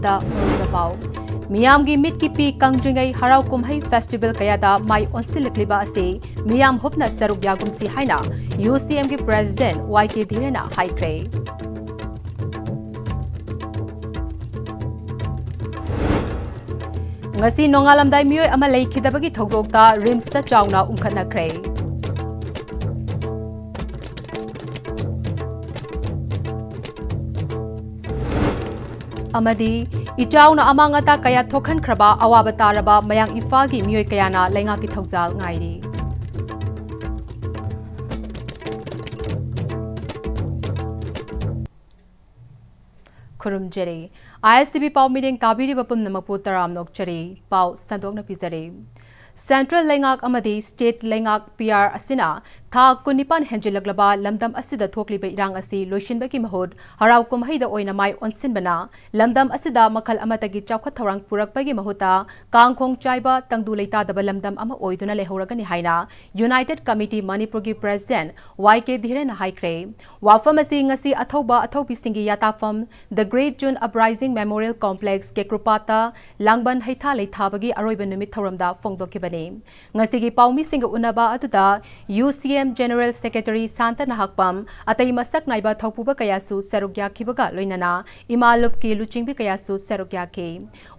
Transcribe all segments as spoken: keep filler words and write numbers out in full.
ꯇ ꯃꯔꯨꯑꯣꯏꯕ ꯄꯥꯎ꯫ ꯃꯤꯌꯥꯝꯒꯤ ꯃꯤꯠꯀꯤ ꯄꯤ ꯀꯪꯗ꯭ꯔꯤꯉꯩ ꯍꯔꯥꯎ ꯀꯨꯝꯍꯩ ꯐꯦꯁꯇꯤꯚꯦꯜ ꯀꯌꯥꯗ ꯃꯥꯏ ꯑꯣꯟꯁꯤꯜꯂꯛꯂꯤꯕ ꯑꯁꯤ ꯃꯤꯌꯥꯝ ꯍꯨꯞꯅ ꯁꯔꯨꯛ ꯌꯥꯒꯨꯝꯁꯤ ꯍꯥꯏꯅ ꯌꯨ ꯁꯤ ꯑꯦꯝꯒꯤ ꯄ꯭ꯔꯦꯁꯤꯗꯦꯟꯠ ꯋꯥꯏ ꯀꯦ ꯙꯤꯔꯦꯟꯅ ꯍꯥꯏꯈ꯭ꯔꯦ꯫ ꯉꯁꯤ ꯅꯣꯡꯉꯥꯜꯂꯝꯗꯥꯏ ꯃꯤꯑꯣꯏ ꯑꯃ ꯂꯩꯈꯤꯗꯕꯒꯤ ꯊꯧꯗꯣꯛꯇ ꯔꯤꯝꯁꯇ ꯆꯥꯎꯅ ꯎꯪꯈꯠꯅꯈ꯭ꯔꯦ꯫ ꯑꯃꯗꯤ ꯏꯆꯥꯎꯅ ꯑꯃꯥꯡ ꯑꯇꯥ ꯀꯌꯥ ꯊꯣꯛꯍꯟꯈ꯭ꯔꯕ ꯑꯋꯥꯕ ꯇꯥꯔꯕ ꯃꯌꯥꯡ ꯏꯝꯐꯥꯜꯒꯤ ꯃꯤꯑꯣꯏ ꯀꯌꯥꯅ ꯂꯩꯉꯥꯛꯀꯤ ꯊꯧꯖꯥꯜ ꯉꯥꯏꯔꯤ꯫ ꯈꯨꯔꯨꯝꯖꯔꯤ꯫ ꯑꯥꯏ ꯑꯦꯁ ꯇꯤ ꯚꯤ ꯄꯥꯎ ꯃꯤꯠꯌꯦꯡ ꯇꯥꯕꯤꯔꯤꯕ ꯄꯨꯝꯅꯃꯛꯄꯨ ꯇꯔꯥꯝꯅ ꯑꯣꯛꯆꯔꯤ꯫ ꯄꯥꯎ ꯁꯟꯗꯣꯛꯅ ꯄꯤꯖꯔꯤ꯫ ꯁꯦꯟꯇ꯭ꯔꯦꯜ ꯂꯩꯉꯥꯛ ꯑꯃꯗꯤ ꯁ꯭ꯇꯦꯠ ꯂꯩꯉꯥꯛ ꯄꯤ ꯑꯥꯔ ꯑꯁꯤꯅ ꯊꯥ ꯀꯨꯟꯅꯤꯄꯥꯟ ꯍꯦꯟꯖꯤꯜꯂꯛꯂꯕ ꯂꯝꯗꯝ ꯑꯁꯤꯗ ꯊꯣꯛꯂꯤꯕ ꯏꯔꯥꯡ ꯑꯁꯤ ꯂꯣꯏꯁꯤꯟꯕꯒꯤ ꯃꯍꯨꯠ ꯍꯔꯥꯎ ꯀꯨꯝꯍꯩꯗ ꯑꯣꯏꯅ ꯃꯥꯏ ꯑꯣꯟꯁꯤꯟꯕꯅ ꯂꯝꯗꯝ ꯑꯁꯤꯗ ꯃꯈꯜ ꯑꯃꯠꯇꯒꯤ ꯆꯥꯎꯈꯠ ꯊꯧꯔꯥꯡ ꯄꯨꯔꯛꯄꯒꯤ ꯃꯍꯨꯠꯇ ꯀꯥꯡꯈꯣꯡ ꯆꯥꯏꯕ, ꯇꯪꯗꯨ ꯂꯩꯇꯥꯗꯕ ꯂꯝꯗꯝ ꯑꯃ ꯑꯣꯏꯗꯨꯅ ꯂꯩꯍꯧꯔꯒꯅꯤ ꯍꯥꯏꯅ ꯌꯨꯅꯥꯏꯇꯦꯗ ꯀꯃꯤꯇꯤ ꯃꯅꯤꯄꯨꯔꯒꯤ ꯄ꯭ꯔꯦꯁꯤꯗꯦꯟꯠ ꯋꯥꯏ ꯀꯦ ꯙꯤꯔꯦꯟꯅ ꯍꯥꯏꯈ꯭ꯔꯦ꯫ ꯋꯥꯐꯝ ꯑꯁꯤ ꯉꯁꯤ ꯑꯊꯧꯕ ꯑꯊꯧꯕꯤꯁꯤꯡꯒꯤ ꯌꯥꯇꯥꯐꯝ The Great June Uprising Memorial Complex, ꯀꯦꯀ꯭ꯔꯨꯄꯥꯠꯇ ꯂꯥꯡꯕꯟ ꯍꯩꯊꯥ ꯂꯩꯊꯥꯕꯒꯤ ꯑꯔꯣꯏꯕ ꯅꯨꯃꯤꯠ ꯊꯧꯔꯝꯗ ꯐꯣꯡꯗꯣꯛꯈꯤꯕꯅꯤ꯫ ꯉꯁꯤꯒꯤ ꯄꯥꯎꯃꯤꯁꯤꯡꯒ ꯎꯅꯕ ꯑꯗꯨꯗ ꯌꯨ ꯁꯤ M general secretary Santa Nahakpam, ꯑꯇꯩ ꯃꯁꯛ ꯅꯥꯏꯕ ꯊꯧꯄꯨꯕ ꯀꯌꯥꯁꯨ ꯁꯔꯨꯛ ꯌꯥꯈꯤꯕꯒ ꯂꯣꯏꯅꯅ ꯏꯃꯥ ꯂꯨꯞꯀꯤ ꯂꯨꯆꯤꯡꯕꯤ ꯀꯌꯥꯁꯨ ꯁꯔꯨꯛ ꯌꯥꯈꯤ꯫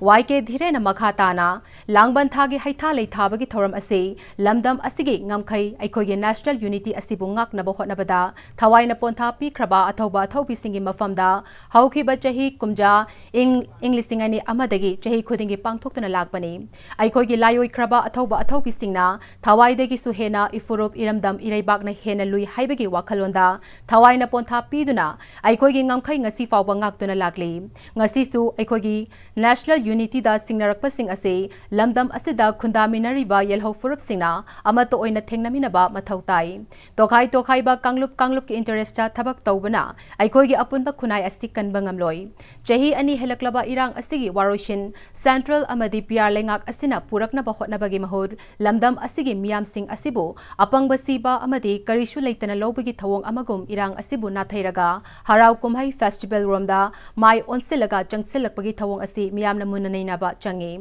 ꯋꯥꯏ ꯀꯦ ꯙꯤꯔꯦꯟꯅ ꯃꯈꯥ ꯇꯥꯅ ꯂꯥꯡꯕꯟ ꯊꯥꯒꯤ ꯍꯩꯊꯥ ꯂꯩꯊꯥꯕꯒꯤ ꯊꯧꯔꯝ ꯑꯁꯤ ꯂꯝꯗꯝ ꯑꯁꯤꯒꯤ ꯉꯝꯈꯩ, ꯑꯩꯈꯣꯏꯒꯤ ꯅꯦꯁꯅꯦꯜ ꯌꯨꯅꯤꯇꯤ ꯑꯁꯤꯕꯨ ꯉꯥꯛꯅꯕ ꯍꯣꯠꯅꯕꯗ ꯊꯋꯥꯏꯅ ꯄꯣꯟꯊꯥ ꯄꯤꯈ꯭ꯔꯕ ꯑꯊꯧꯕ ꯑꯊꯧꯕꯤꯁꯤꯡꯒꯤ ꯃꯐꯝꯗ ꯍꯧꯈꯤꯕ ꯆꯍꯤ ꯀꯨꯝꯖꯥ ꯏꯪ, ꯏꯪ ꯂꯤꯁꯤꯡ ꯑꯅꯤ ꯑꯃꯗꯒꯤ ꯆꯍꯤ ꯈꯨꯗꯤꯡꯒꯤ ꯄꯥꯡꯊꯣꯛꯇꯨꯅ ꯂꯥꯛꯄꯅꯤ꯫ ꯑꯩꯈꯣꯏꯒꯤ ꯂꯥꯏꯑꯣꯏꯈ꯭ꯔꯕ ꯑꯊꯧꯕ ꯑꯊꯧꯕꯤꯁꯤꯡꯅ ꯊꯋꯥꯏꯗꯒꯤꯁꯨ ꯍꯦꯟꯅ ꯏꯐꯨꯔꯨꯞ ꯏꯔꯝꯗꯝ ꯏꯔꯩꯕꯥꯛꯅ ꯍꯦꯟꯅ ꯂꯨꯏ ꯍꯥꯏꯕꯒꯤ ꯋꯥꯈꯜꯂꯣꯟꯗ ꯊꯋꯥꯏꯅ ꯄꯣꯟꯊꯥ ꯄꯤꯗꯨꯅ ꯑꯩꯈꯣꯏꯒꯤ ꯉꯝꯈꯩ ꯉꯁꯤ ꯐꯥꯎꯕ ꯉꯥꯛꯇꯨꯅ ꯂꯥꯛꯂꯤ꯫ ꯉꯁꯤꯁꯨ ꯑꯩꯈꯣꯏꯒꯤ ꯅꯦꯁꯅꯦꯜ ꯌꯨꯅꯤꯇꯤꯗ ꯁꯤꯡꯅꯔꯛꯄꯁꯤꯡ ꯑꯁꯤ ꯂꯝꯗꯝ ꯑꯁꯤꯗ ꯈꯨꯟꯗꯥꯃꯤꯟꯅꯔꯤꯕ ꯌꯦꯜꯍꯧ ꯐꯨꯔꯨꯞꯁꯤꯡꯅ ꯑꯃꯠꯇ ꯑꯣꯏꯅ ꯊꯦꯡꯅꯃꯤꯟꯅꯕ ꯃꯊꯧ ꯇꯥꯏ꯫ ꯇꯣꯈꯥꯏ ꯇꯣꯈꯥꯏꯕ ꯀꯥꯡꯂꯨꯞ ꯀꯥꯡꯂꯨꯞꯀꯤ ꯏꯟꯇꯔꯦꯁꯇ ꯊꯕꯛ ꯇꯧꯕꯅ ꯑꯩꯈꯣꯏꯒꯤ ꯑꯄꯨꯟꯕ ꯈꯨꯟꯅꯥꯏ ꯑꯁꯤ ꯀꯟꯕ ꯉꯝꯂꯣꯏ꯫ ꯆꯍꯤ ꯑꯅꯤ ꯍꯦꯜꯂꯛꯂꯕ ꯏꯔꯥꯡ ꯑꯁꯤꯒꯤ ꯋꯥꯔꯣꯏꯁꯤꯟ ꯁꯦꯟꯇ꯭ꯔꯦꯜ ꯑꯃꯗꯤ ꯄꯤ ꯑꯥꯔ ꯂꯩꯉꯥꯛ ꯑꯁꯤꯅ ꯄꯨꯔꯛꯅꯕ ꯍꯣꯠꯅꯕꯒꯤ ꯃꯍꯨꯠ ꯂꯝꯗꯝ ꯑꯁꯤꯒꯤ ꯃꯤꯌꯥꯝꯁꯤꯡ ꯑꯁꯤꯕꯨ ꯑꯄꯪꯕ ꯁꯤꯕ, ꯑꯃꯗꯤ ꯀꯔꯤꯁꯨ ꯂꯩꯇꯅ ꯂꯧꯕꯒꯤ ꯊꯧꯑꯣꯡ ꯑꯃꯒꯨꯝ ꯏꯔꯥꯡ ꯑꯁꯤꯕꯨ ꯅꯥꯊꯩꯔꯒ ꯍꯔꯥꯎ ꯀꯨꯝꯍꯩ festival ꯔꯣꯝꯗ ꯃꯥꯏ ꯑꯣꯟꯁꯤꯜꯂꯒ ꯆꯪꯁꯤꯜꯂꯛꯄꯒꯤ ꯊꯧꯑꯣꯡ ꯑꯁꯤ ꯃꯤꯌꯥꯝꯅ ꯃꯨꯟꯅ ꯅꯩꯅꯕ ꯆꯪꯏ꯫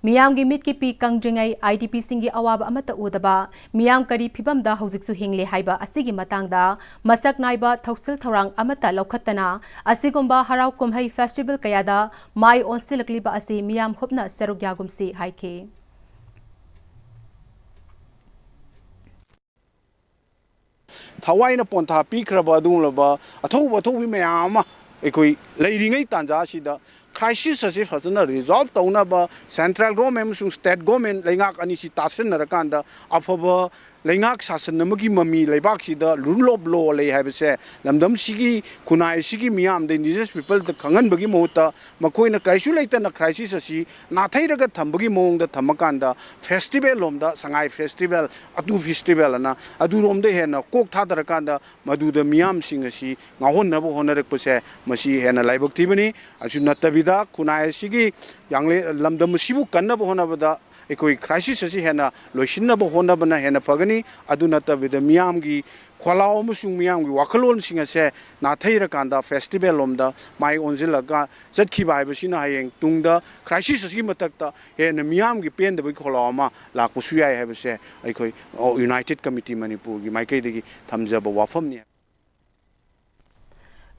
ꯃꯤꯌꯥꯝꯒꯤ ꯃꯤꯠꯀꯤ ꯄꯤ ꯀꯪꯗ꯭ꯔꯤꯉꯩ IDP ꯁꯤꯡꯒꯤ ꯑꯋꯥꯕ ꯑꯃꯠꯇ ꯎꯗꯕ, ꯃꯤꯌꯥꯝ ꯀꯔꯤ ꯐꯤꯕꯝꯗ ꯍꯧꯖꯤꯛꯁꯨ ꯍꯤꯡꯂꯤ ꯍꯥꯏꯕ ꯑꯁꯤꯒꯤ ꯃꯇꯥꯡꯗ ꯃꯁꯛ ꯅꯥꯏꯕ ꯊꯧꯁꯤꯜ ꯊꯧꯔꯥꯡ ꯑꯃꯠꯇ ꯂꯧꯈꯠꯇꯅ ꯑꯁꯤꯒꯨꯝꯕ ꯍꯔꯥꯎ ꯀꯨꯝꯍꯩ festival ꯀꯌꯥꯗ ꯃꯥꯏ ꯑꯣꯟꯁꯤꯜꯂꯛꯂꯤꯕ ꯑꯁꯤ ꯃꯤꯌꯥꯝ ꯍꯨꯞꯅ ꯁꯔꯨꯛ ꯌꯥꯒꯨꯝꯁꯤ ꯍꯥꯏꯈꯤ꯫ ꯊꯋꯥꯏꯅ ꯄꯣꯟꯊꯥ ꯄꯤꯈ꯭ꯔꯕ ꯑꯗꯨꯒꯨꯝꯂꯕ ꯑꯊꯧꯕ ꯑꯊꯧꯕꯤ ꯃꯌꯥꯝ ꯑꯃ ꯑꯩꯈꯣꯏ ꯂꯩꯔꯤꯉꯩ ꯇꯥꯟꯖꯥ ꯑꯁꯤꯗ crisis ꯑꯁꯤ ꯐꯖꯅ resolve ꯇꯧꯅꯕ central government ꯑꯃꯁꯨꯡ state government ꯂꯩꯉꯥꯛ ꯑꯅꯤꯁꯤ ꯇꯥꯁꯤꯟꯅꯔꯀꯥꯟꯗ ꯑꯐꯕ ꯂꯩꯉꯥꯛ ꯁꯥꯁꯟ ꯑꯃꯒꯤ ꯃꯃꯤ ꯂꯩꯕꯥꯛꯁꯤꯗ rule of law ꯂꯩ ꯍꯥꯏꯕꯁꯦ ꯂꯝꯗꯝꯁꯤꯒꯤ ꯈꯨꯟꯅꯥꯏ ꯑꯁꯤꯒꯤ ꯃꯤꯌꯥꯝꯗ indigenous people ꯗ ꯈꯪꯍꯟꯕꯒꯤ ꯃꯍꯨꯠꯇ ꯃꯈꯣꯏꯅ ꯀꯔꯤꯁꯨ ꯂꯩꯇꯅ crisis ꯑꯁꯤ ꯅꯥꯊꯩꯔꯒ ꯊꯝꯕꯒꯤ ꯃꯑꯣꯡꯗ ꯊꯝꯃꯀꯥꯟꯗ festival ꯂꯣꯝꯗ ꯁꯉꯥꯏ festival, ꯑꯇꯨ festival ꯑꯅ ꯑꯗꯨꯔꯣꯝꯗ ꯍꯦꯟꯅ ꯀꯣꯛ ꯊꯥꯗꯔꯀꯥꯟꯗ ꯃꯗꯨꯗ ꯃꯤꯌꯥꯝꯁꯤꯡ ꯑꯁꯤ ꯉꯥꯎꯍꯟꯅꯕ ꯍꯣꯠꯅꯔꯛꯄꯁꯦ ꯃꯁꯤ ꯍꯦꯟꯅ ꯂꯥꯏꯕꯛ ꯊꯤꯕꯅꯤ꯫ ꯑꯁꯤ ꯅꯠꯇꯕꯤꯗ ꯈꯨꯟꯅꯥꯏ ꯑꯁꯤꯒꯤ ꯌꯥꯡꯂꯦ-, ꯂꯝꯗꯝ ꯑꯁꯤꯕꯨ ꯀꯟꯅꯕ ꯍꯣꯠꯅꯕꯗ ꯑꯩꯈꯣꯏ crisis ꯑꯁꯤ ꯍꯦꯟꯅ ꯂꯣꯏꯁꯤꯟꯅꯕ ꯍꯣꯠꯅꯕꯅ ꯍꯦꯟꯅ ꯐꯒꯅꯤ꯫ ꯑꯗꯨ ꯅꯠꯇꯕꯤꯗ ꯃꯤꯌꯥꯝꯒꯤ ꯈꯣꯜꯂꯥꯎ ꯑꯃꯁꯨꯡ ꯃꯤꯌꯥꯝꯒꯤ ꯋꯥꯈꯜꯂꯣꯟꯁꯤꯡ ꯑꯁꯦ ꯅꯥꯊꯩꯔꯀꯥꯟꯗ festival ꯂꯣꯝꯗ ꯃꯥꯏ ꯑꯣꯟꯁꯤꯜꯂꯒ ꯆꯠꯈꯤꯕ ꯍꯥꯏꯕꯁꯤꯅ ꯍꯌꯦꯡ ꯇꯨꯡꯗ crisis ꯑꯁꯤꯒꯤ ꯃꯊꯛꯇ ꯍꯦꯟꯅ ꯃꯤꯌꯥꯝꯒꯤ ꯄꯦꯟꯗꯕꯒꯤ ꯈꯣꯜꯂꯥꯎ ꯑꯃ ꯂꯥꯛꯄꯁꯨ ꯌꯥꯏ ꯍꯥꯏꯕꯁꯦ ꯑꯩꯈꯣꯏ United Committee ꯃꯅꯤꯄꯨꯔꯒꯤ ꯃꯥꯏꯀꯩꯗꯒꯤ ꯊꯝꯖꯕ ꯋꯥꯐꯝꯅꯤ꯫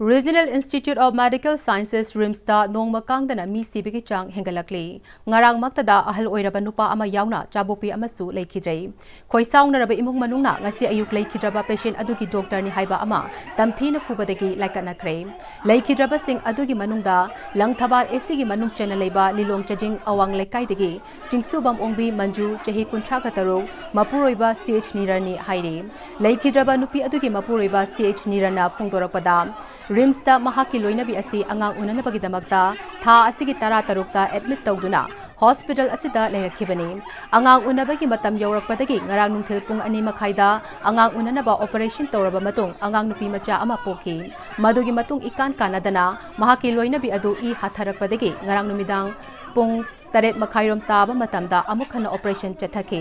Regional Institute of Medical Sciences, RIMS ꯇ ꯅꯣꯡꯃ ꯀꯥꯡꯗꯅ ꯃꯤ ꯁꯤꯕꯒꯤ ꯆꯥꯡ ꯍꯦꯟꯒꯠꯂꯛꯂꯤ꯫ ꯉꯔꯥꯡꯃꯛꯇꯗ ꯑꯍꯜ ꯑꯣꯏꯔꯕ ꯅꯨꯄꯥ ꯑꯃ ꯌꯥꯎꯅ ꯆꯥꯕꯣꯛꯄꯤ ꯑꯃꯁꯨ ꯂꯩꯈꯤꯗ꯭ꯔꯦ꯫ ꯈꯣꯏꯁꯥꯎꯅꯔꯕ ꯏꯃꯨꯡ ꯃꯅꯨꯡꯅ ꯉꯁꯤ ꯑꯌꯨꯛ ꯂꯩꯈꯤꯗ꯭ꯔꯕ patient ꯑꯗꯨꯒꯤ doctor ꯅꯤ ꯍꯥꯏꯕ ꯑꯃ ꯇꯝꯊꯤꯅ ꯐꯨꯕꯗꯒꯤ ꯂꯥꯏꯀꯠꯅꯈ꯭ꯔꯦ꯫ ꯂꯩꯈꯤꯗ꯭ꯔꯕꯁꯤꯡ ꯑꯗꯨꯒꯤ ꯃꯅꯨꯡꯗ ꯂꯪꯊꯕꯥꯜ AC ꯒꯤ ꯃꯅꯨꯡ ꯆꯟꯅ ꯂꯩꯕ ꯂꯤꯂꯣꯡ ꯆꯥꯖꯤꯡ ꯑꯋꯥꯡ ꯂꯩꯀꯥꯏꯗꯒꯤ ꯆꯤꯡꯁꯨꯕꯝ ꯑꯣꯡꯕꯤ ꯃꯟꯖꯨ, ꯆꯍꯤ ꯀꯨꯟꯊ꯭ꯔꯥꯒ ꯇꯔꯨꯛ, ꯃꯄꯨꯔꯣꯏꯕ CH ꯅꯤꯔꯟꯅꯤ ꯍꯥꯏꯔꯤ꯫ ꯂꯩꯈꯤꯗ꯭ꯔꯕ ꯅꯨꯄꯤ ꯑꯗꯨꯒꯤ ꯃꯄꯨꯔꯣꯏꯕ CH ꯅꯤꯔꯟꯅ ꯐꯣꯡꯗꯣꯔꯛꯄꯗ, RIMS ꯇ ꯃꯍꯥꯛꯀꯤ ꯂꯣꯏꯅꯕꯤ ꯑꯁꯤ ꯑꯉꯥꯡ ꯎꯅꯅꯕꯒꯤꯗꯃꯛꯇ ꯊꯥ ꯑꯁꯤꯒꯤ ꯇꯔꯥ ꯇꯔꯨꯛꯇ admit ꯇꯧꯗꯨꯅ hospital ꯑꯁꯤꯗ ꯂꯩꯔꯛꯈꯤꯕꯅꯤ꯫ ꯑꯉꯥꯡ ꯎꯅꯕꯒꯤ ꯃꯇꯝ ꯌꯧꯔꯛꯄꯗꯒꯤ ꯉꯔꯥꯡ ꯅꯨꯡꯊꯤꯜ ꯄꯨꯡ ꯑꯅꯤ ꯃꯈꯥꯏꯗ ꯑꯉꯥꯡ ꯎꯅꯅꯕ operation ꯇꯧꯔꯕ ꯃꯇꯨꯡ ꯑꯉꯥꯡ ꯅꯨꯄꯤ ꯃꯆꯥ ꯑꯃ ꯄꯣꯛꯈꯤ꯫ ꯃꯗꯨꯒꯤ ꯃꯇꯨꯡ ꯏꯀꯥꯟ ꯀꯥꯟꯅꯗꯅ ꯃꯍꯥꯛꯀꯤ ꯂꯣꯏꯅꯕꯤ ꯑꯗꯨ ꯏ ꯍꯥꯊꯔꯛꯄꯗꯒꯤ ꯉꯔꯥꯡ ꯅꯨꯃꯤꯗꯥꯡ ꯄꯨꯡ ꯇꯔꯦꯠ ꯃꯈꯥꯏꯔꯣꯝ ꯇꯥꯕ ꯃꯇꯝꯗ ꯑꯃꯨꯛ ꯍꯟꯅ operation ꯆꯠꯊꯈꯤ꯫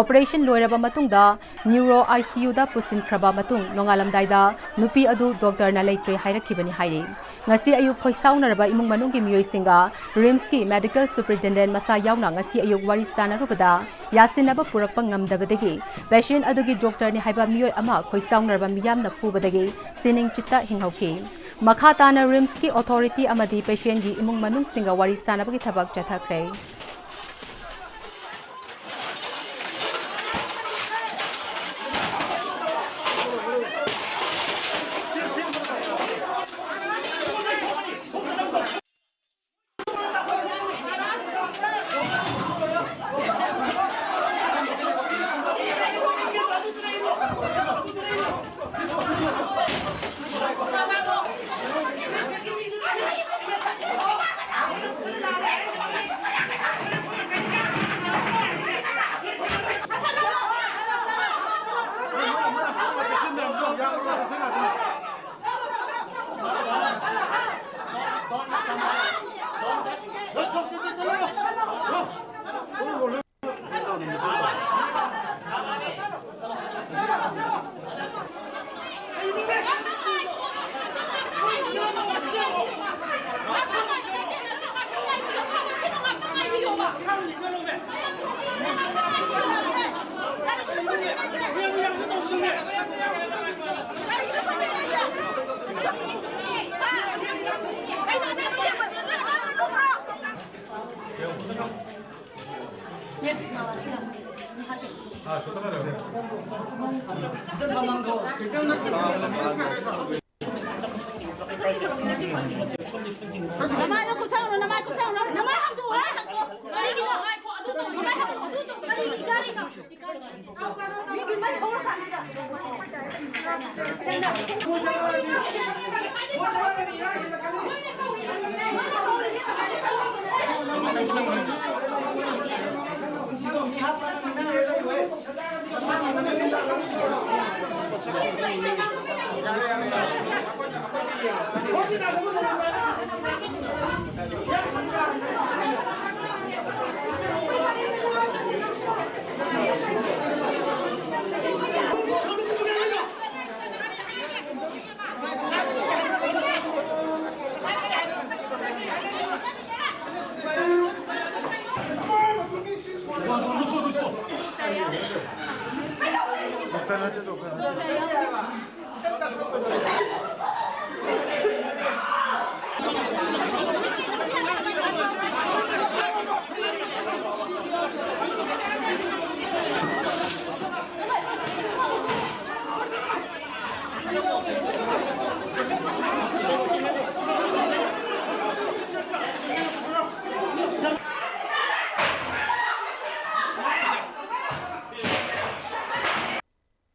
Operation ꯂꯣꯏꯔꯕ ꯃꯇꯨꯡꯗ neuro ICUꯗ ꯄꯨꯁꯤꯟꯈ꯭ꯔꯕ ꯃꯇꯨꯡ ꯅꯣꯡꯉꯥꯜꯂꯝꯗꯥꯏꯗ ꯅꯨꯄꯤ ꯑꯗꯨ doctorꯅ ꯂꯩꯇ꯭ꯔꯦ ꯍꯥꯏꯔꯛꯈꯤꯕꯅꯤ ꯍꯥꯏꯔꯤ꯫ ꯉꯁꯤ ꯑꯌꯨꯛ ꯈꯣꯏꯁꯥꯎꯅꯔꯕ ꯏꯃꯨꯡ ꯃꯅꯨꯡꯒꯤ ꯃꯤꯑꯣꯏꯁꯤꯡꯒ RIMSꯀꯤ medical superintendent ꯃꯁꯥ ꯌꯥꯎꯅ ꯉꯁꯤ ꯑꯌꯨꯛ ꯋꯥꯔꯤ ꯁꯥꯅꯔꯨꯕꯗ ꯌꯥꯁꯤꯟꯅꯕ ꯄꯨꯔꯛꯄ ꯉꯝꯗꯕꯗꯒꯤ patient ꯑꯗꯨꯒꯤ doctorꯅꯤ ꯍꯥꯏꯕ ꯃꯤꯑꯣꯏ ꯑꯃ ꯈꯣꯏꯁꯥꯎꯅꯔꯕ ꯃꯤꯌꯥꯝꯅ ꯐꯨꯕꯗꯒꯤ ꯁꯤꯅꯤꯡ ꯆꯤꯠꯇ ꯍꯤꯡꯍꯧꯈꯤ꯫ ꯃꯈꯥ ꯇꯥꯅ RIMSꯀꯤ authority ꯑꯃꯗꯤ patientꯒꯤ ꯏꯃꯨꯡ ꯃꯅꯨꯡꯁꯤꯡꯒ ꯋꯥꯔꯤ ꯁꯥꯅꯕꯒꯤ ꯊꯕꯛ ꯆꯠꯊꯈ꯭ꯔꯦ꯫ ꯅꯃꯥꯏꯗꯣ ꯀꯨꯞꯁꯜꯂꯨꯅꯣ, ꯅꯃꯥꯏ ꯀꯨꯞꯁꯜꯂꯨꯅꯣ꯫ ꯅꯃꯥꯏ ꯍꯥꯡꯗꯣꯛꯑꯣ꯫ ꯅꯃꯥꯏ ꯍꯥꯡꯗꯣꯛꯑꯣ꯫ ꯀꯔꯤꯒꯤꯅꯣ? ꯉꯥꯏꯈꯣ, ꯑꯗꯨ ꯇꯧ-, ꯀꯔꯤꯒꯤ ꯏꯀꯥꯏꯔꯤꯅꯣ? ꯃꯤꯒꯤ ꯃꯩ ꯍꯧꯔꯀꯥꯟꯗ꯫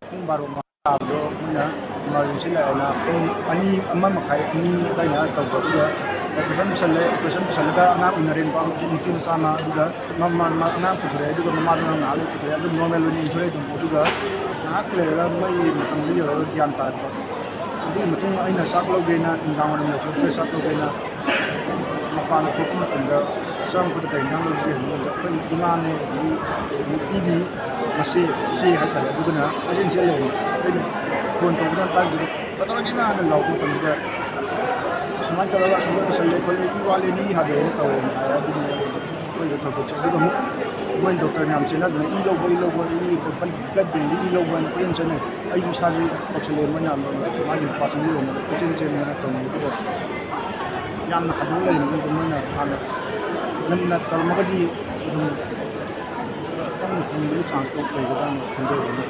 ꯄꯨꯡ ꯕꯥꯔꯣ ꯃꯈꯥꯏ ꯇꯥꯕꯗꯣ ꯑꯩꯈꯣꯏꯅ ꯏꯃꯥꯔꯖꯦꯟꯁꯤ ꯂꯥꯛꯑꯦꯅ ꯄꯨꯡ ꯑꯅꯤ, ꯑꯃ ꯃꯈꯥꯏ, ꯑꯅꯤ ꯑꯗꯨꯋꯥꯏꯅ ꯇꯧꯕ꯫ ꯑꯗꯨꯒ ꯑꯣꯄꯔꯦꯁꯟ ꯄꯨꯁꯜꯂꯦ, ꯑꯣꯄꯔꯦꯁꯟ ꯄꯨꯁꯜꯂꯒ ꯑꯉꯥꯡ ꯎꯅꯔꯦ, ꯅꯨꯄꯥ ꯅꯨꯄꯤ ꯃꯆꯥ ꯑꯃ꯫ ꯑꯗꯨꯒ ꯃꯃꯥ, ꯃꯥ ꯑꯉꯥꯡ ꯄꯨꯊꯣꯔꯛꯑꯦ, ꯑꯗꯨꯒ ꯃꯃꯥꯗꯨꯅ ꯉꯥꯏꯍꯥꯛ ꯂꯩ ꯄꯨꯊꯣꯔꯛꯑꯦ, ꯑꯗꯨꯝ ꯅꯣꯔꯃꯦꯜ ꯑꯣꯏꯅ ꯏꯟꯊꯣꯔꯛꯑꯦ ꯑꯗꯨꯝ꯫ ꯑꯗꯨꯒ ꯉꯥꯏꯍꯥꯛ ꯂꯩꯔꯒ ꯃꯩ ꯃꯇꯝꯗ ꯌꯧꯔꯒ ꯒ꯭ꯌꯥꯟ ꯇꯥꯔꯛꯄ꯫ ꯑꯗꯨꯒꯤ ꯃꯇꯨꯡ ꯑꯩꯅ ꯆꯥꯛ ꯂꯧꯒꯦꯅ ꯅꯨꯡꯗꯥꯡ ꯋꯥꯏꯔꯝ ꯌꯧꯁꯤꯜꯂꯛꯄꯗ ꯆꯥꯛ ꯂꯧꯒꯦꯅ ꯃꯄꯥꯟꯗ ꯊꯣꯛꯄ ꯃꯇꯝꯗ ꯆꯪꯉꯛꯄꯗ ꯀꯔꯤ ꯏꯟꯖꯥꯡ ꯂꯧꯁꯤꯒꯦ ꯍꯪꯕ ꯃꯇꯝꯗ ꯑꯩꯈꯣꯏ ꯏꯃꯥꯅꯦ, ꯑꯗꯒꯤ ꯅꯨꯄꯤꯒꯤ ꯃꯆꯦ, ꯏꯆꯦ ꯍꯥꯏꯇꯥꯔꯦ, ꯑꯗꯨꯒꯅ ꯀꯣꯏꯆꯦꯟ ꯆꯦꯟ ꯂꯩꯔꯝꯃꯦ꯫ ꯑꯩꯅ ꯐꯣꯟ ꯇꯧꯕꯗ ꯇꯥꯏꯗꯨꯗ "ꯀꯩꯗꯧꯔꯒꯦ ꯏꯃꯥ?" ꯍꯥꯏꯅ ꯂꯥꯎꯕ ꯃꯇꯝꯗ "ꯁꯨꯃꯥꯏꯅ ꯇꯧꯔꯒ ꯑꯁꯣꯝꯗ ꯄꯨꯁꯜꯂꯦ ꯈꯣꯠꯂꯦ, ꯏ ꯋꯥꯠꯂꯦ, ꯃꯤ ꯍꯥꯠꯂꯦꯅ ꯇꯧꯋꯦꯅ" ꯍꯥꯏ꯫ ꯑꯗꯨꯅ ꯑꯩꯈꯣꯏꯗ ꯊꯧꯗꯣꯛꯁꯦ꯫ ꯑꯗꯨꯒ ꯑꯃꯨꯛ ꯃꯣꯏ ꯗꯣꯛꯇꯔ ꯃꯌꯥꯝ ꯆꯦꯟꯅꯗꯅ ꯏ ꯂꯧꯕ, ꯏ ꯂꯧꯕ, ꯏ ꯕ꯭ꯂꯗ ꯕꯦꯡꯒꯤ ꯏ ꯂꯧꯕ ꯍꯥꯏꯅ ꯀꯣꯏꯆꯦꯟ ꯆꯦꯟꯅꯩ꯫ ꯑꯩꯁꯨ ꯏꯁꯥꯁꯨ ꯇꯧꯁꯜꯂꯦ, ꯃꯣꯏꯅ ꯃꯥꯒꯤ ꯅꯨꯄꯥ ꯆꯪꯕꯤꯔꯣꯅ ꯀꯣꯏꯆꯦꯟ ꯆꯦꯟꯗꯅ ꯇꯧꯅꯩ꯫ ꯑꯗꯨꯒ ꯌꯥꯝꯅ ꯍꯥꯏꯗꯣꯛ ꯂꯩꯔꯤꯕꯅꯤ꯫ ꯑꯗꯨ ꯃꯣꯏꯅ ꯍꯥꯟꯅ ꯉꯟꯅ ꯇꯧꯔꯝꯃꯒꯗꯤ ꯑꯗꯨꯝ ꯈꯤꯇꯪ ꯍꯤꯡꯕꯒꯤ ꯆꯥꯟꯁꯇꯣ ꯂꯩꯒꯗ꯭ꯔꯥꯅ ꯈꯟꯖꯕꯅꯤ꯫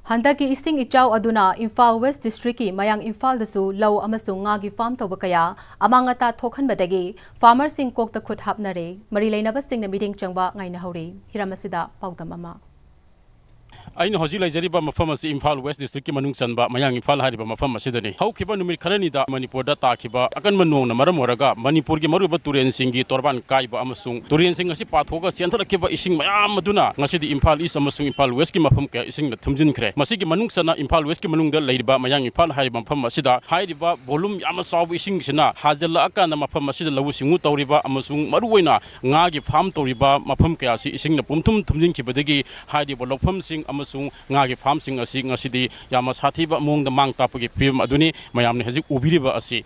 ꯍꯟꯗꯛꯀꯤ ꯏꯁꯤꯡ ꯏꯆꯥꯎ ꯑꯗꯨꯅ ꯏꯝꯐꯥꯜ ꯋꯦꯁ ꯗꯤꯁꯇ꯭ꯔꯤꯛꯀꯤ ꯃꯌꯥꯡ ꯏꯝꯐꯥꯜꯗꯁꯨ ꯂꯧ ꯑꯃꯁꯨꯡ ꯉꯥꯒꯤ ꯐꯥꯔꯝ ꯇꯧꯕ ꯀꯌꯥ ꯑꯃꯥꯡ ꯑꯇꯥ ꯊꯣꯛꯍꯟꯕꯗꯒꯤ ꯐꯥꯔꯃꯔꯁꯤꯡ ꯀꯣꯛꯇ ꯈꯨꯠ ꯍꯥꯞꯅꯔꯦ꯫ ꯃꯔꯤ ꯂꯩꯅꯕꯁꯤꯡꯅ ꯃꯤꯠꯌꯦꯡ ꯆꯪꯕ ꯉꯥꯏꯅꯍꯧꯔꯤ꯫ ꯍꯤꯔꯝ ꯑꯁꯤꯗ ꯄꯥꯎꯗꯝ ꯑꯃ꯫ ꯑꯩꯅ ꯍꯧꯖꯤꯛ ꯂꯩꯖꯔꯤꯕ ꯃꯐꯝ ꯑꯁꯤ ꯏꯝꯐꯥꯜ ꯋꯦꯁ ꯗꯤꯁꯇ꯭ꯔꯤꯛꯀꯤ ꯃꯅꯨꯡ ꯆꯟꯕ ꯃꯌꯥꯡ ꯏꯝꯐꯥꯜ ꯍꯥꯏꯔꯤꯕ ꯃꯐꯝ ꯑꯁꯤꯗꯅꯤ꯫ ꯍꯧꯈꯤꯕ ꯅꯨꯃꯤꯠ ꯈꯔꯅꯤꯗ ꯃꯅꯤꯄꯨꯔꯗ ꯇꯥꯈꯤꯕ ꯑꯀꯟꯕ ꯅꯣꯡꯅ ꯃꯔꯝ ꯑꯣꯏꯔꯒ ꯃꯅꯤꯄꯨꯔꯒꯤ ꯃꯔꯨꯑꯣꯏꯕ ꯇꯨꯔꯦꯜꯁꯤꯡꯒꯤ ꯇꯣꯔꯕꯥꯟ ꯀꯥꯏꯕ ꯑꯃꯁꯨꯡ ꯇꯨꯔꯦꯜꯁꯤꯡ ꯑꯁꯤ ꯄꯥꯊꯣꯛꯑꯒ ꯆꯦꯟꯊꯔꯛꯈꯤꯕ ꯏꯁꯤꯡ ꯃꯌꯥꯝ ꯑꯗꯨꯅ ꯉꯁꯤꯗꯤ ꯏꯝꯐꯥꯜ ꯏꯁ ꯑꯃꯁꯨꯡ ꯏꯝꯐꯥꯜ ꯋꯦꯁꯀꯤ ꯃꯐꯝ ꯀꯌꯥ ꯏꯁꯤꯡꯅ ꯊꯨꯝꯖꯤꯟꯈ꯭ꯔꯦ꯫ ꯃꯁꯤꯒꯤ ꯃꯅꯨꯡ ꯆꯟꯅ ꯏꯝꯐꯥꯜ ꯋꯦꯁꯀꯤ ꯃꯅꯨꯡꯗ ꯂꯩꯔꯤꯕ ꯃꯌꯥꯡ ꯏꯝꯐꯥꯜ ꯍꯥꯏꯔꯤꯕ ꯃꯐꯝ ꯑꯁꯤꯗ ꯍꯥꯏꯔꯤꯕ ꯚꯣꯂꯨꯝ ꯌꯥꯝꯅ ꯆꯥꯎꯕ ꯏꯁꯤꯡꯁꯤꯅ ꯍꯥꯖꯤꯜꯂꯛꯑꯀꯥꯟꯗ ꯃꯐꯝ ꯑꯁꯤꯗ ꯂꯧꯎ ꯁꯤꯡꯎ ꯇꯧꯔꯤꯕ ꯑꯃꯁꯨꯡ ꯃꯔꯨꯑꯣꯏꯅ ꯉꯥꯒꯤ ꯐꯥꯔꯝ ꯇꯧꯔꯤꯕ ꯃꯐꯝ ꯀꯌꯥ ꯑꯁꯤ ꯏꯁꯤꯡꯅ ꯄꯨꯝꯊꯨꯝ ꯊꯨꯝꯖꯤꯟꯈꯤꯕꯗꯒꯤ ꯍꯥꯏꯔꯤꯕ ꯂꯧꯐꯝꯁꯤꯡ ꯑꯃꯁꯨꯡ ꯉꯥꯒꯤ ꯐꯥꯔꯝꯁꯤꯡ ꯑꯁꯤ ꯉꯁꯤꯗꯤ ꯌꯥꯝꯅ ꯁꯥꯊꯤꯕ ꯃꯑꯣꯡꯗ ꯃꯥꯡ ꯇꯥꯛꯄꯒꯤ ꯐꯤꯕꯝ ꯑꯗꯨꯅꯤ ꯃꯌꯥꯝꯅ ꯍꯧꯖꯤꯛ ꯎꯕꯤꯔꯤꯕ ꯑꯁꯤ꯫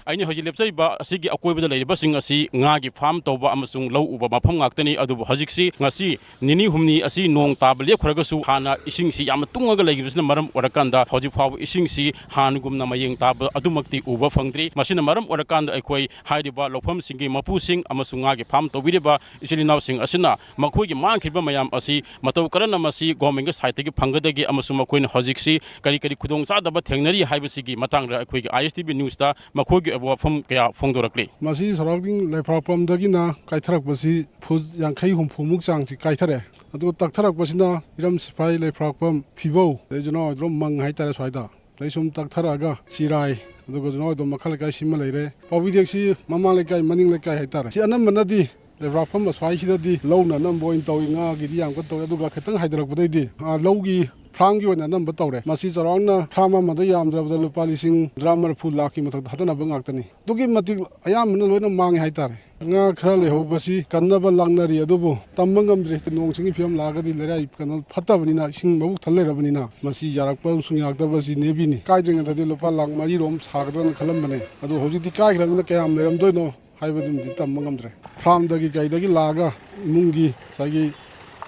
ꯑꯩꯅ ꯍꯧꯖꯤꯛ ꯂꯦꯞꯆꯔꯤꯕ ꯑꯁꯤꯒꯤ ꯑꯀꯣꯏꯕꯗ ꯂꯩꯔꯤꯕꯁꯤꯡ ꯑꯁꯤ ꯉꯥꯒꯤ ꯐꯥꯔꯝ ꯇꯧꯕ ꯑꯃꯁꯨꯡ ꯂꯧ ꯎꯕ ꯃꯐꯝ ꯉꯥꯛꯇꯅꯤ꯫ ꯑꯗꯨꯕꯨ ꯍꯧꯖꯤꯛꯁꯤ ꯉꯁꯤ ꯅꯤꯅꯤ ꯍꯨꯝꯅꯤ ꯑꯁꯤ ꯅꯣꯡ ꯇꯥꯕ ꯂꯦꯞꯈ꯭ꯔꯒꯁꯨ ꯍꯥꯟꯅ ꯏꯁꯤꯡꯁꯤ ꯌꯥꯝꯅ ꯇꯨꯡꯉꯒ ꯂꯩꯈꯤꯕꯁꯤꯅ ꯃꯔꯝ ꯑꯣꯏꯔꯀꯥꯟꯗ ꯍꯧꯖꯤꯛ ꯐꯥꯎꯕ ꯏꯁꯤꯡꯁꯤ ꯍꯥꯟꯅꯒꯨꯝꯅ ꯃꯌꯦꯡ ꯇꯥꯕ ꯑꯗꯨꯃꯛꯇꯤ ꯎꯕ ꯐꯪꯗ꯭ꯔꯤ꯫ ꯃꯁꯤꯅ ꯃꯔꯝ ꯑꯣꯏꯔꯀꯥꯟꯗ ꯑꯩꯈꯣꯏ ꯍꯥꯏꯔꯤꯕ ꯂꯧꯐꯝꯁꯤꯡꯒꯤ ꯃꯄꯨꯁꯤꯡ ꯑꯃꯁꯨꯡ ꯉꯥꯒꯤ ꯐꯥꯔꯝ ꯇꯧꯕꯤꯔꯤꯕ ꯏꯆꯤꯜ ꯏꯅꯥꯎꯁꯤꯡ ꯑꯁꯤꯅ ꯃꯈꯣꯏꯒꯤ ꯃꯥꯡꯈꯤꯕ ꯃꯌꯥꯝ ꯑꯁꯤ ꯃꯇꯧ ꯀꯔꯝꯅ ꯃꯁꯤ ꯒꯣꯔꯃꯦꯟꯒꯤ ꯁꯥꯏꯠꯇꯒꯤ ꯐꯪꯒꯗꯒꯦ ꯑꯃꯁꯨꯡ ꯃꯈꯣꯏꯅ ꯍꯧꯖꯤꯛꯁꯤ ꯀꯔꯤ ꯀꯔꯤ ꯈꯨꯗꯣꯡꯆꯥꯗꯕ ꯊꯦꯡꯅꯔꯤ ꯍꯥꯏꯕꯁꯤꯒꯤ ꯃꯇꯥꯡꯗ ꯑꯩꯈꯣꯏꯒꯤ ꯑꯥꯏ ꯑꯦꯁ ꯇꯤ ꯚꯤ ꯅ꯭ꯌꯨꯁꯇ ꯃꯈꯣꯏꯒꯤ ꯑꯣꯏꯕ ꯋꯥꯐꯝ ꯀꯌꯥ ꯐꯣꯡꯗꯣꯔꯛꯂꯤ꯫ ꯃꯁꯤ ꯁꯔꯥꯎꯟꯗꯤꯡ ꯂꯩꯐ꯭ꯔꯥꯛꯄꯝꯗꯒꯤꯅ ꯀꯥꯏꯊꯔꯛꯄꯁꯤ ꯐꯨꯠ ꯌꯥꯡꯈꯩ ꯍꯨꯝꯐꯨꯃꯨꯛ ꯆꯥꯡꯁꯤ ꯀꯥꯏꯊꯔꯛꯑꯦ꯫ ꯑꯗꯨꯒ ꯇꯛꯊꯔꯛꯄꯁꯤꯅ ꯏꯔꯝ ꯁꯤꯐꯥꯏ, ꯂꯩꯐ꯭ꯔꯥꯛꯄꯝ, ꯐꯤꯕꯧ, ꯑꯗꯩ ꯖꯅꯋꯥꯔ ꯃꯪ ꯍꯥꯏꯇꯥꯔꯦ ꯁ꯭ꯋꯥꯏꯗ꯫ ꯑꯗꯩ ꯁꯨꯝ ꯇꯛꯊꯔꯛꯑꯒ ꯁꯤꯔꯥꯏ, ꯑꯗꯨꯒ ꯖꯅꯋꯥꯔ ꯃꯈꯥ ꯂꯩꯀꯥꯏ ꯁꯤꯃ ꯂꯩꯔꯦ꯫ ꯄꯥꯎꯕꯤꯗꯦꯛꯁꯤ ꯃꯃꯥꯡ ꯂꯩꯀꯥꯏ, ꯃꯅꯤꯡ ꯂꯩꯀꯥꯏ ꯍꯥꯏꯇꯥꯔꯦ꯫ ꯁꯤ ꯑꯅꯝꯕꯅꯗꯤ ꯂꯩꯕꯥꯛꯐꯝ ꯑꯁ꯭ꯋꯥꯏꯁꯤꯗꯗꯤ ꯂꯧꯅ ꯑꯅꯝꯕ ꯑꯣꯏꯅ ꯇꯧꯏ, ꯉꯥꯒꯤꯗꯤ ꯌꯥꯝ ꯀꯟꯅ ꯇꯧꯏ꯫ ꯑꯗꯨꯒ ꯈꯤꯇꯪ ꯍꯥꯏꯊꯔꯛꯄꯗꯩꯗꯤ, ꯑꯥ, ꯂꯧꯒꯤ ꯐꯥꯔꯝꯒꯤ ꯑꯣꯏꯅ ꯑꯅꯝꯕ ꯇꯧꯔꯦ꯫ ꯃꯁꯤ ꯆꯥꯎꯔꯥꯛꯅ ꯐꯥꯔꯝ ꯑꯃꯗ ꯌꯥꯝꯗ꯭ꯔꯕꯗ ꯂꯨꯄꯥ ꯂꯤꯁꯤꯡ ꯇꯔꯥ ꯃꯔꯤꯐꯨ ꯂꯥꯛꯀꯤ ꯃꯊꯛꯇ ꯊꯥꯗꯅꯕ ꯉꯥꯛꯇꯅꯤ꯫ ꯑꯗꯨꯛꯀꯤ ꯃꯇꯤꯛ ꯑꯌꯥꯝꯕꯅ ꯂꯣꯏꯅ ꯃꯥꯡꯉꯦ ꯍꯥꯏꯇꯥꯔꯦ꯫ ꯉꯥ ꯈꯔ ꯂꯩꯍꯧꯕꯁꯤ ꯀꯟꯅꯕ ꯂꯥꯛꯅꯔꯤ, ꯑꯗꯨꯕꯨ ꯇꯝꯕ ꯉꯝꯗ꯭ꯔꯤ꯫ ꯅꯣꯡ ꯆꯤꯡꯒꯤ ꯐꯤꯕꯝ ꯂꯥꯛꯑꯒꯗꯤ ꯂꯩꯔꯥꯏ ꯀꯩꯅꯣ ꯐꯠꯇꯕꯅꯤꯅ, ꯏꯁꯤꯡ ꯃꯕꯨꯛ ꯊꯜ ꯂꯩꯔꯕꯅꯤꯅ, ꯃꯁꯤ ꯌꯥꯔꯛꯄ ꯑꯃꯁꯨꯡ ꯌꯥꯔꯛꯇꯕꯁꯤ ꯅꯦꯕꯤꯅꯤ꯫ ꯀꯥꯏꯗ꯭ꯔꯤꯉꯩꯗꯗꯤ ꯂꯨꯄꯥ ꯂꯥꯛ ꯃꯔꯤꯔꯣꯝ ꯁꯥꯒꯗ꯭ꯔꯅ ꯈꯜꯂꯝꯕꯅꯦ, ꯑꯗꯨ ꯍꯧꯖꯤꯛꯇꯤ ꯀꯥꯏꯈ꯭ꯔꯕꯅꯤꯅ ꯀꯌꯥꯝ ꯂꯩꯔꯝꯗꯣꯏꯅꯣ ꯍꯥꯏꯕꯗꯨꯃꯗꯤ ꯇꯝꯕ ꯉꯝꯗ꯭ꯔꯦ꯫ ꯐꯥꯔꯝꯗꯒꯤ ꯀꯩꯗꯒꯤ ꯂꯥꯛꯑꯒ ꯏꯃꯨꯡꯒꯤ ꯉꯁꯥꯏꯒꯤ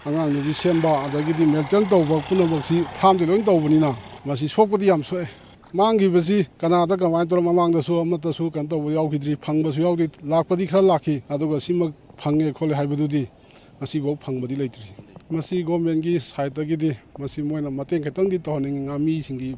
ꯑꯉꯥꯡ ꯅꯨꯕꯤ ꯁꯦꯝꯕ, ꯑꯗꯒꯤꯗꯤ ꯃꯦꯟꯇꯦꯟ ꯇꯧꯕ ꯄꯨꯝꯅꯃꯛꯁꯤ ꯐꯥꯔꯝꯗꯤ ꯂꯣꯏ ꯇꯧꯕꯅꯤꯅ ꯃꯁꯤ ꯁꯣꯛꯄꯗꯤ ꯌꯥꯝ ꯁꯣꯛꯑꯦ꯫ ꯃꯥꯡꯈꯤꯕꯁꯤ ꯀꯅꯥꯗ ꯀꯃꯥꯏꯅ ꯇꯧꯔ, ꯃꯃꯥꯡꯗꯁꯨ ꯑꯃꯠꯇꯁꯨ ꯀꯩꯅꯣ ꯇꯧꯕ ꯌꯥꯎꯈꯤꯗ꯭ꯔꯤ, ꯐꯪꯕꯁꯨ ꯌꯥꯎꯗ꯭ꯔꯤ, ꯂꯥꯛꯄꯗꯤ ꯈꯔ ꯂꯥꯛꯈꯤ, ꯑꯗꯨꯒ ꯁꯤꯃꯛ ꯐꯪꯉꯦ ꯈꯣꯠꯂꯦ ꯍꯥꯏꯕꯗꯨꯗꯤ ꯉꯁꯤꯐꯥꯎ ꯐꯪꯕꯗꯤ ꯂꯩꯇ꯭ꯔꯤ꯫ ꯃꯁꯤ ꯒꯣꯔꯃꯦꯟꯒꯤ ꯁꯥꯏꯠꯇꯒꯤꯗꯤ ꯃꯁꯤ ꯃꯣꯏꯅ ꯃꯇꯦꯡ ꯈꯤꯇꯪꯗꯤ ꯇꯧꯍꯟꯅꯤꯡꯉꯤ ꯉꯥꯃꯤꯁꯤꯡꯒꯤ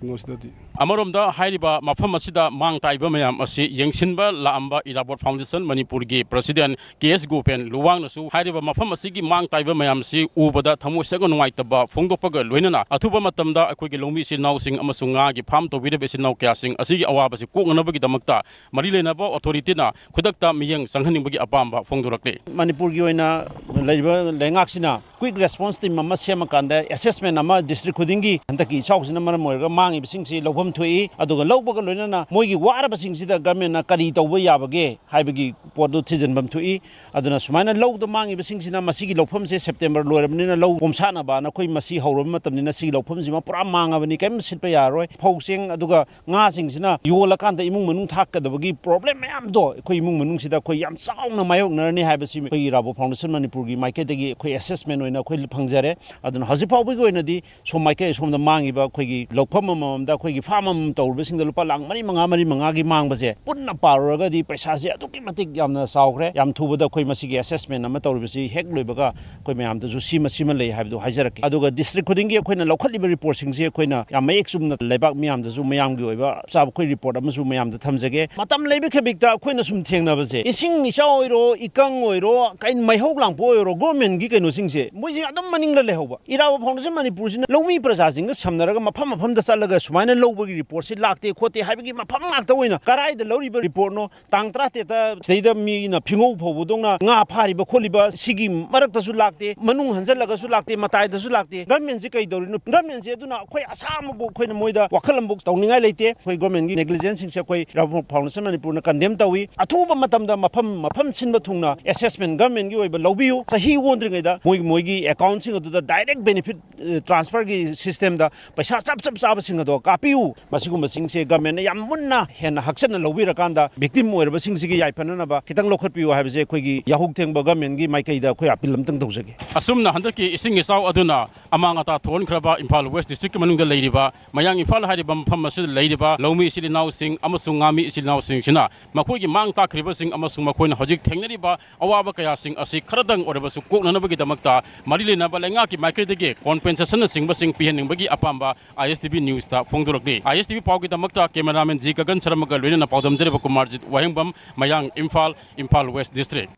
ꯀꯩꯅꯣꯁꯤꯗꯗꯤ꯫ ꯑꯃꯔꯣꯝꯗ ꯍꯥꯏꯔꯤꯕ ꯃꯐꯝ ꯑꯁꯤꯗ ꯃꯥꯡ ꯇꯥꯛꯏꯕ ꯃꯌꯥꯝ ꯑꯁꯤ ꯌꯦꯡꯁꯤꯟꯕ ꯂꯥꯛꯑꯝꯕ ꯏꯔꯥꯕꯣꯠ ꯐꯥꯎꯟꯗꯦꯁꯟ ꯃꯅꯤꯄꯨꯔꯒꯤ ꯄ꯭ꯔꯁꯤꯗꯦꯟ ꯀꯦ ꯑꯦꯁ ꯒꯣꯄꯦꯟ ꯂꯨꯋꯥꯡꯅꯁꯨ ꯍꯥꯏꯔꯤꯕ ꯃꯐꯝ ꯑꯁꯤꯒꯤ ꯃꯥꯡ ꯇꯥꯛꯏꯕ ꯃꯌꯥꯝꯁꯤ ꯎꯕꯗ ꯊꯃꯣꯏ ꯁꯦꯡꯅ ꯅꯨꯡꯉꯥꯏꯇꯕ ꯐꯣꯡꯗꯣꯛꯄꯒ ꯂꯣꯏꯅꯅ ꯑꯊꯨꯕ ꯃꯇꯝꯗ ꯑꯩꯈꯣꯏꯒꯤ ꯂꯧꯃꯤ ꯏꯆꯤꯜ ꯏꯅꯥꯎꯁꯤꯡ ꯑꯃꯁꯨꯡ ꯉꯥꯒꯤ ꯐꯥꯔꯝ ꯇꯧꯕꯤꯔꯤꯕ ꯏꯆꯤꯜ ꯏꯅꯥꯎ ꯀꯌꯥꯁꯤꯡ ꯑꯁꯤꯒꯤ ꯑꯋꯥꯕꯁꯤ ꯀꯣꯛꯅꯅꯕꯒꯤꯗꯃꯛꯇ ꯃꯔꯤ ꯂꯩꯅꯕ ꯑꯣꯊꯣꯔꯤꯇꯤꯅ ꯈꯨꯗꯛꯇ ꯃꯤꯠꯌꯦꯡ ꯆꯪꯍꯟꯅꯤꯡꯕꯒꯤ ꯑꯄꯥꯝꯕ ꯐꯣꯡꯗꯣꯔꯛꯂꯤ꯫ ꯃꯅꯤꯄꯨꯔꯒꯤ ꯑꯣꯏꯅ ꯂꯩꯔꯤꯕ ꯂꯩꯉꯥꯛꯁꯤꯅ quick response team ꯑꯃ ꯁꯦꯝꯃꯀꯥꯟꯗ assessment ꯑꯃ district ꯈꯨꯗꯤꯡꯒꯤ ꯍꯟꯗꯛꯀꯤ ꯏꯆꯥꯎꯁꯤꯅ ꯃꯔꯝ ꯑꯣꯏꯔꯒ ꯃꯥꯡꯉꯤꯕꯁꯤꯡꯁꯤ ꯂꯧꯐꯝ ꯊꯣꯛꯏ꯫ ꯑꯗꯨꯒ ꯂꯧꯕꯒ ꯂꯣꯏꯅꯅ ꯃꯣꯏꯒꯤ ꯋꯥꯔꯕꯁꯤꯡꯁꯤꯗ ꯒꯚꯔꯟꯃꯦꯟꯠꯅ ꯀꯔꯤ ꯇꯧꯕ ꯌꯥꯕꯒꯦ ꯍꯥꯏꯕꯒꯤ ꯄꯣꯠꯇꯨ ꯊꯤꯖꯤꯟꯐꯝ ꯊꯣꯛꯏ꯫ ꯑꯗꯨꯅ ꯁꯨꯃꯥꯏꯅ ꯂꯧꯗ ꯃꯥꯡꯉꯤꯕꯁꯤꯡꯁꯤꯅ, ꯃꯁꯤꯒꯤ ꯂꯧꯐꯝꯁꯦ ꯁꯦꯞꯇꯦꯝꯕꯔ ꯂꯣꯏꯔꯕꯅꯤꯅ ꯂꯧ ꯄꯣꯝꯁꯥꯠꯅꯕꯅ ꯑꯩꯈꯣꯏ ꯃꯁꯤ ꯍꯧꯔꯕ ꯃꯇꯝꯅꯤꯅ ꯁꯤꯒꯤ ꯂꯧꯐꯝꯁꯤꯃ ꯄꯨꯔꯥ ꯃꯥꯡꯉꯕꯅꯤ, ꯀꯔꯤꯝ ꯁꯤꯠꯄ ꯌꯥꯔꯔꯣꯏ꯫ ꯐꯧ ꯆꯦꯡ ꯑꯗꯨꯒ ꯉꯥꯁꯤꯡꯁꯤꯅ ꯌꯣꯜꯂꯀꯥꯟꯗ ꯏꯃꯨꯡ ꯃꯅꯨꯡ ꯊꯥꯛꯀꯗꯕꯒꯤ ꯄ꯭ꯔꯣꯕ꯭ꯂꯦꯝ ꯃꯌꯥꯝꯗꯣ ꯑꯩꯈꯣꯏ ꯏꯃꯨꯡ ꯃꯅꯨꯡꯁꯤꯗ ꯑꯩꯈꯣꯏ ꯌꯥꯝ ꯆꯥꯎꯅ ꯃꯥꯌꯣꯛꯅꯔꯅꯤ ꯍꯥꯏꯕꯁꯤ ꯑꯩꯈꯣꯏꯒꯤ ꯏꯔꯥꯕꯣꯠ ꯐꯥꯎꯟꯗꯦꯁꯟ ꯃꯅꯤꯄꯨꯔꯒꯤ ꯃꯥꯏꯀꯩꯗꯒꯤ ꯑꯩꯈꯣꯏ ꯑꯦꯁꯦꯁꯃꯦꯟꯠ ꯑꯣꯏꯅ ꯑꯩꯈꯣꯏ ꯐꯪꯖꯔꯦ꯫ ꯑꯗꯨꯅ ꯍꯧꯖꯤꯛ ꯐꯥꯎꯕꯒꯤ ꯑꯣꯏꯅꯗꯤ ꯁꯣꯝ ꯃꯥꯏꯀꯩ, ꯁꯣꯝꯗ ꯃꯥꯡꯉꯤꯕ ꯑꯩꯈꯣꯏꯒꯤ ꯂꯧꯐꯝ ꯑꯃꯃꯝꯗ, ꯑꯩꯈꯣꯏꯒꯤ ꯐꯥꯔꯝ ꯑꯃꯃꯝ ꯇꯧꯔꯤꯕꯁꯤꯡꯗ ꯂꯨꯄꯥ ꯂꯥꯈ ꯃꯔꯤ, ꯃꯉꯥ, ꯃꯔꯤ, ꯃꯉꯥꯒꯤ ꯃꯥꯡꯕꯁꯦ ꯄꯨꯟꯅ ꯄꯥꯔꯨꯔꯒꯗꯤ ꯄꯩꯁꯥꯁꯦ ꯑꯗꯨꯛꯀꯤ ꯃꯇꯤꯛ ꯌꯥꯝꯅ ꯆꯥꯎꯈ꯭ꯔꯦ꯫ ꯌꯥꯝ ꯊꯨꯕꯗ ꯑꯩꯈꯣꯏ ꯃꯁꯤꯒꯤ ꯑꯦꯁꯦꯁꯃꯦꯟꯠ ꯑꯃ ꯇꯧꯔꯤꯕꯁꯤ ꯍꯦꯛ ꯂꯣꯏꯕꯒ ꯑꯩꯈꯣꯏ ꯃꯌꯥꯝꯗꯁꯨ ꯁꯤꯃ, ꯁꯤꯃ ꯂꯩ ꯍꯥꯏꯕꯗꯨ ꯍꯥꯏꯖꯔꯛꯀꯦ꯫ ꯑꯗꯨꯒ ꯗꯤꯁꯇ꯭ꯔꯤꯛ ꯈꯨꯗꯤꯡꯒꯤ ꯑꯩꯈꯣꯏꯅ ꯂꯧꯈꯠꯂꯤꯕ ꯔꯤꯄꯣꯔꯠꯁꯤꯡꯁꯤ ꯑꯩꯈꯣꯏꯅ ꯌꯥꯝ ꯃꯌꯦꯛ ꯆꯨꯝꯅ ꯂꯩꯕꯥꯛ ꯃꯤꯌꯥꯝꯗꯁꯨ, ꯃꯌꯥꯝꯒꯤ ꯑꯣꯏꯕ ꯆꯞ ꯆꯥꯕ ꯑꯩꯈꯣꯏ ꯔꯤꯄꯣꯔꯠ ꯑꯃꯁꯨ ꯃꯌꯥꯝꯗ ꯊꯝꯖꯒꯦ꯫ ꯃꯇꯝ ꯂꯩꯕ ꯈꯦꯕꯤꯛꯇ ꯑꯩꯈꯣꯏꯅ ꯁꯨꯝ ꯊꯦꯡꯅꯕꯁꯦ, ꯏꯁꯤꯡ ꯏꯆꯥꯎ ꯑꯣꯏꯔꯣ, ꯏꯀꯪ ꯑꯣꯏꯔꯣ, ꯀꯩ ꯃꯩꯍꯧ ꯂꯥꯡꯄꯣꯛ ꯑꯣꯏꯔꯣ, ꯒꯣꯔꯃꯦꯟꯒꯤ ꯀꯩꯅꯣꯁꯤꯡꯁꯦ ꯃꯣꯏꯁꯦ ꯑꯗꯨꯝ ꯃꯅꯤꯡꯗ ꯂꯩꯍꯧꯕ꯫ ꯏꯔꯥꯕꯣꯠ ꯐꯥꯎꯟꯗꯦꯁꯟ ꯃꯅꯤꯄꯨꯔꯁꯤꯅ ꯂꯧꯃꯤ ꯄ꯭ꯔꯖꯥꯁꯤꯡꯒ ꯁꯝꯅꯔꯒ ꯃꯐꯝ ꯃꯐꯝꯗ ꯆꯠꯂꯒ ꯁꯨꯃꯥꯏꯅ ꯂꯧꯕꯒꯤ ꯔꯤꯄꯣꯔꯠꯁꯤ ꯂꯥꯛꯇꯦ ꯈꯣꯠꯇꯦ ꯍꯥꯏꯕꯒꯤ ꯃꯐꯝ ꯉꯥꯛꯇ ꯑꯣꯏꯅ, ꯀꯔꯥꯏꯗ ꯂꯧꯔꯤꯕ ꯔꯤꯄꯣꯔꯠꯅꯣ? ꯇꯥꯡ ꯇꯔꯥꯇꯔꯦꯠꯇ ꯁꯤꯗꯩꯗ ꯃꯤꯅ ꯐꯤꯉꯧ ꯐꯧꯕꯗꯧꯅ ꯉꯥ ꯐꯥꯔꯤꯕ ꯈꯣꯠꯂꯤꯕ ꯁꯤꯒꯤ ꯃꯔꯛꯇꯁꯨ ꯂꯥꯛꯇꯦ, ꯃꯅꯨꯡ ꯍꯟꯖꯜꯂꯒꯁꯨ ꯂꯥꯛꯇꯦ, ꯃꯇꯥꯏꯗꯁꯨ ꯂꯥꯛꯇꯦ꯫ ꯒꯚꯔꯟꯃꯦꯟꯠꯁꯤ ꯀꯩꯗꯧꯔꯤꯅꯣ? ꯒꯚꯔꯟꯃꯦꯟꯠꯁꯤ ꯑꯗꯨꯅ ꯑꯩꯈꯣꯏ ꯑꯁꯥ ꯑꯃꯕꯨ ꯑꯩꯈꯣꯏꯅ ꯃꯣꯏꯗ ꯋꯥꯈꯜ ꯑꯃꯕꯨ ꯇꯧꯅꯤꯡꯉꯥꯏ ꯂꯩꯇꯦ꯫ ꯑꯩꯈꯣꯏ ꯒꯚꯔꯟꯃꯦꯟꯠꯀꯤ ꯅꯦꯒ꯭ꯂꯤꯖꯦꯟꯁꯁꯤꯡꯁꯦ ꯑꯩꯈꯣꯏ ꯏꯔꯥꯕꯣꯠ ꯐꯥꯎꯟꯗꯦꯁꯟ ꯃꯅꯤꯄꯨꯔꯅ ꯀꯟꯗꯦꯝ ꯇꯧꯏ꯫ ꯑꯊꯨꯕ ꯃꯇꯝꯗ ꯃꯐꯝ ꯃꯐꯝ ꯁꯤꯟꯕ ꯊꯨꯡꯅ ꯑꯦꯁꯦꯁꯃꯦꯟꯠ ꯒꯚꯔꯟꯃꯦꯟꯠꯀꯤ ꯑꯣꯏꯕ ꯂꯧꯕꯤꯌꯨ꯫ ꯆꯍꯤ ꯑꯣꯟꯗ꯭ꯔꯤꯉꯩꯗ ꯃꯣꯏꯒꯤ, ꯃꯣꯏꯒꯤ ꯑꯦꯀꯥꯎꯟꯠꯁꯤꯡ ꯑꯗꯨꯗ ꯗꯥꯏꯔꯦꯛ ꯕꯦꯅꯤꯐꯤꯠ, ꯑ, ꯇ꯭ꯔꯥꯟꯁꯐꯔꯒꯤ ꯁꯤꯁꯇꯦꯝꯗ ꯄꯩꯁꯥ ꯆꯞ ꯆꯞ ꯆꯥꯕꯁꯤꯡ ꯑꯗꯣ ꯀꯥꯞꯄꯤꯌꯨ꯫ ꯃꯁꯤꯒꯨꯝꯕꯁꯤꯡꯁꯦ ꯒꯚꯔꯟꯃꯦꯟꯠꯅ ꯌꯥꯝ ꯃꯨꯟꯅ ꯍꯦꯟꯅ ꯍꯛꯆꯟꯅ ꯂꯧꯕꯤꯔꯀꯥꯟꯗ ꯚꯤꯛꯇꯤꯝ ꯑꯣꯏꯔꯕꯁꯤꯡꯁꯤꯒꯤ ꯌꯥꯏꯐꯅꯅꯕ ꯈꯤꯇꯪ ꯂꯧꯈꯠꯄꯤꯌꯨ ꯍꯥꯏꯕꯁꯦ ꯑꯩꯈꯣꯏꯒꯤ ꯌꯥꯍꯧ ꯊꯦꯡꯕ ꯒꯚꯔꯟꯃꯦꯟꯠꯀꯤ ꯃꯥꯏꯀꯩꯗ ꯑꯩꯈꯣꯏ ꯑꯄꯤꯜ ꯑꯝꯇꯪ ꯇꯧꯖꯒꯦ꯫ ꯑꯁꯨꯝꯅ ꯍꯟꯗꯛꯀꯤ ꯏꯁꯤꯡ ꯏꯆꯥꯎ ꯑꯗꯨꯅ ꯑꯃꯥꯡ ꯑꯇꯥ ꯊꯣꯛꯍꯟꯈ꯭ꯔꯕ ꯏꯝꯐꯥꯜ ꯋꯦꯁ ꯗꯤꯁꯇ꯭ꯔꯤꯛꯀꯤ ꯃꯅꯨꯡꯗ ꯂꯩꯔꯤꯕ ꯃꯌꯥꯡ ꯏꯝꯐꯥꯜ ꯍꯥꯏꯔꯤꯕ ꯃꯐꯝ ꯑꯁꯤꯗ ꯂꯩꯔꯤꯕ ꯂꯧꯃꯤ ꯏꯆꯤꯜ ꯏꯅꯥꯎꯁꯤꯡ ꯑꯃꯁꯨꯡ ꯉꯥꯃꯤ ꯏꯆꯤꯜ ꯏꯅꯥꯎꯁꯤꯡꯁꯤꯅ ꯃꯈꯣꯏꯒꯤ ꯃꯥꯡ ꯇꯥꯛꯈ꯭ꯔꯤꯕꯁꯤꯡ ꯑꯃꯁꯨꯡ ꯃꯈꯣꯏꯅ ꯍꯧꯖꯤꯛ ꯊꯦꯡꯅꯔꯤꯕ ꯑꯋꯥꯕ ꯀꯌꯥꯁꯤꯡ ꯑꯁꯤ ꯈꯔꯗꯪ ꯑꯣꯏꯔꯕꯁꯨ ꯀꯣꯛꯅꯅꯕꯒꯤꯗꯃꯛꯇ ꯃꯔꯤ ꯂꯩꯅꯕ ꯂꯩꯉꯥꯛꯀꯤ ꯃꯥꯏꯀꯩꯗꯒꯤ ꯀꯣꯝꯄꯦꯟꯁꯦꯁꯟꯅꯆꯤꯡꯕꯁꯤꯡ ꯄꯤꯍꯟꯅꯤꯡꯕꯒꯤ ꯑꯄꯥꯝꯕ ꯑꯥꯏ ꯑꯦꯁ ꯇꯤ ꯚꯤ ꯅ꯭ꯌꯨꯁꯇ ꯐꯣꯡꯗꯣꯔꯛꯂꯤ꯫ ꯑꯥꯏ ꯑꯦꯁ ꯇꯤ ꯚꯤ ꯄꯥꯎꯒꯤꯗꯃꯛꯇ ꯀꯦꯃꯦꯔꯥꯃꯦꯟ ꯖꯤ ꯒꯒꯟ ꯁꯔꯃꯒ ꯂꯣꯏꯅꯅ ꯄꯥꯎꯗꯝꯖꯔꯤꯕ ꯀꯨꯃꯥꯔꯖꯤꯠ ꯋꯥꯍꯦꯡꯕꯝ, Mayang Imphal, Imphal west district.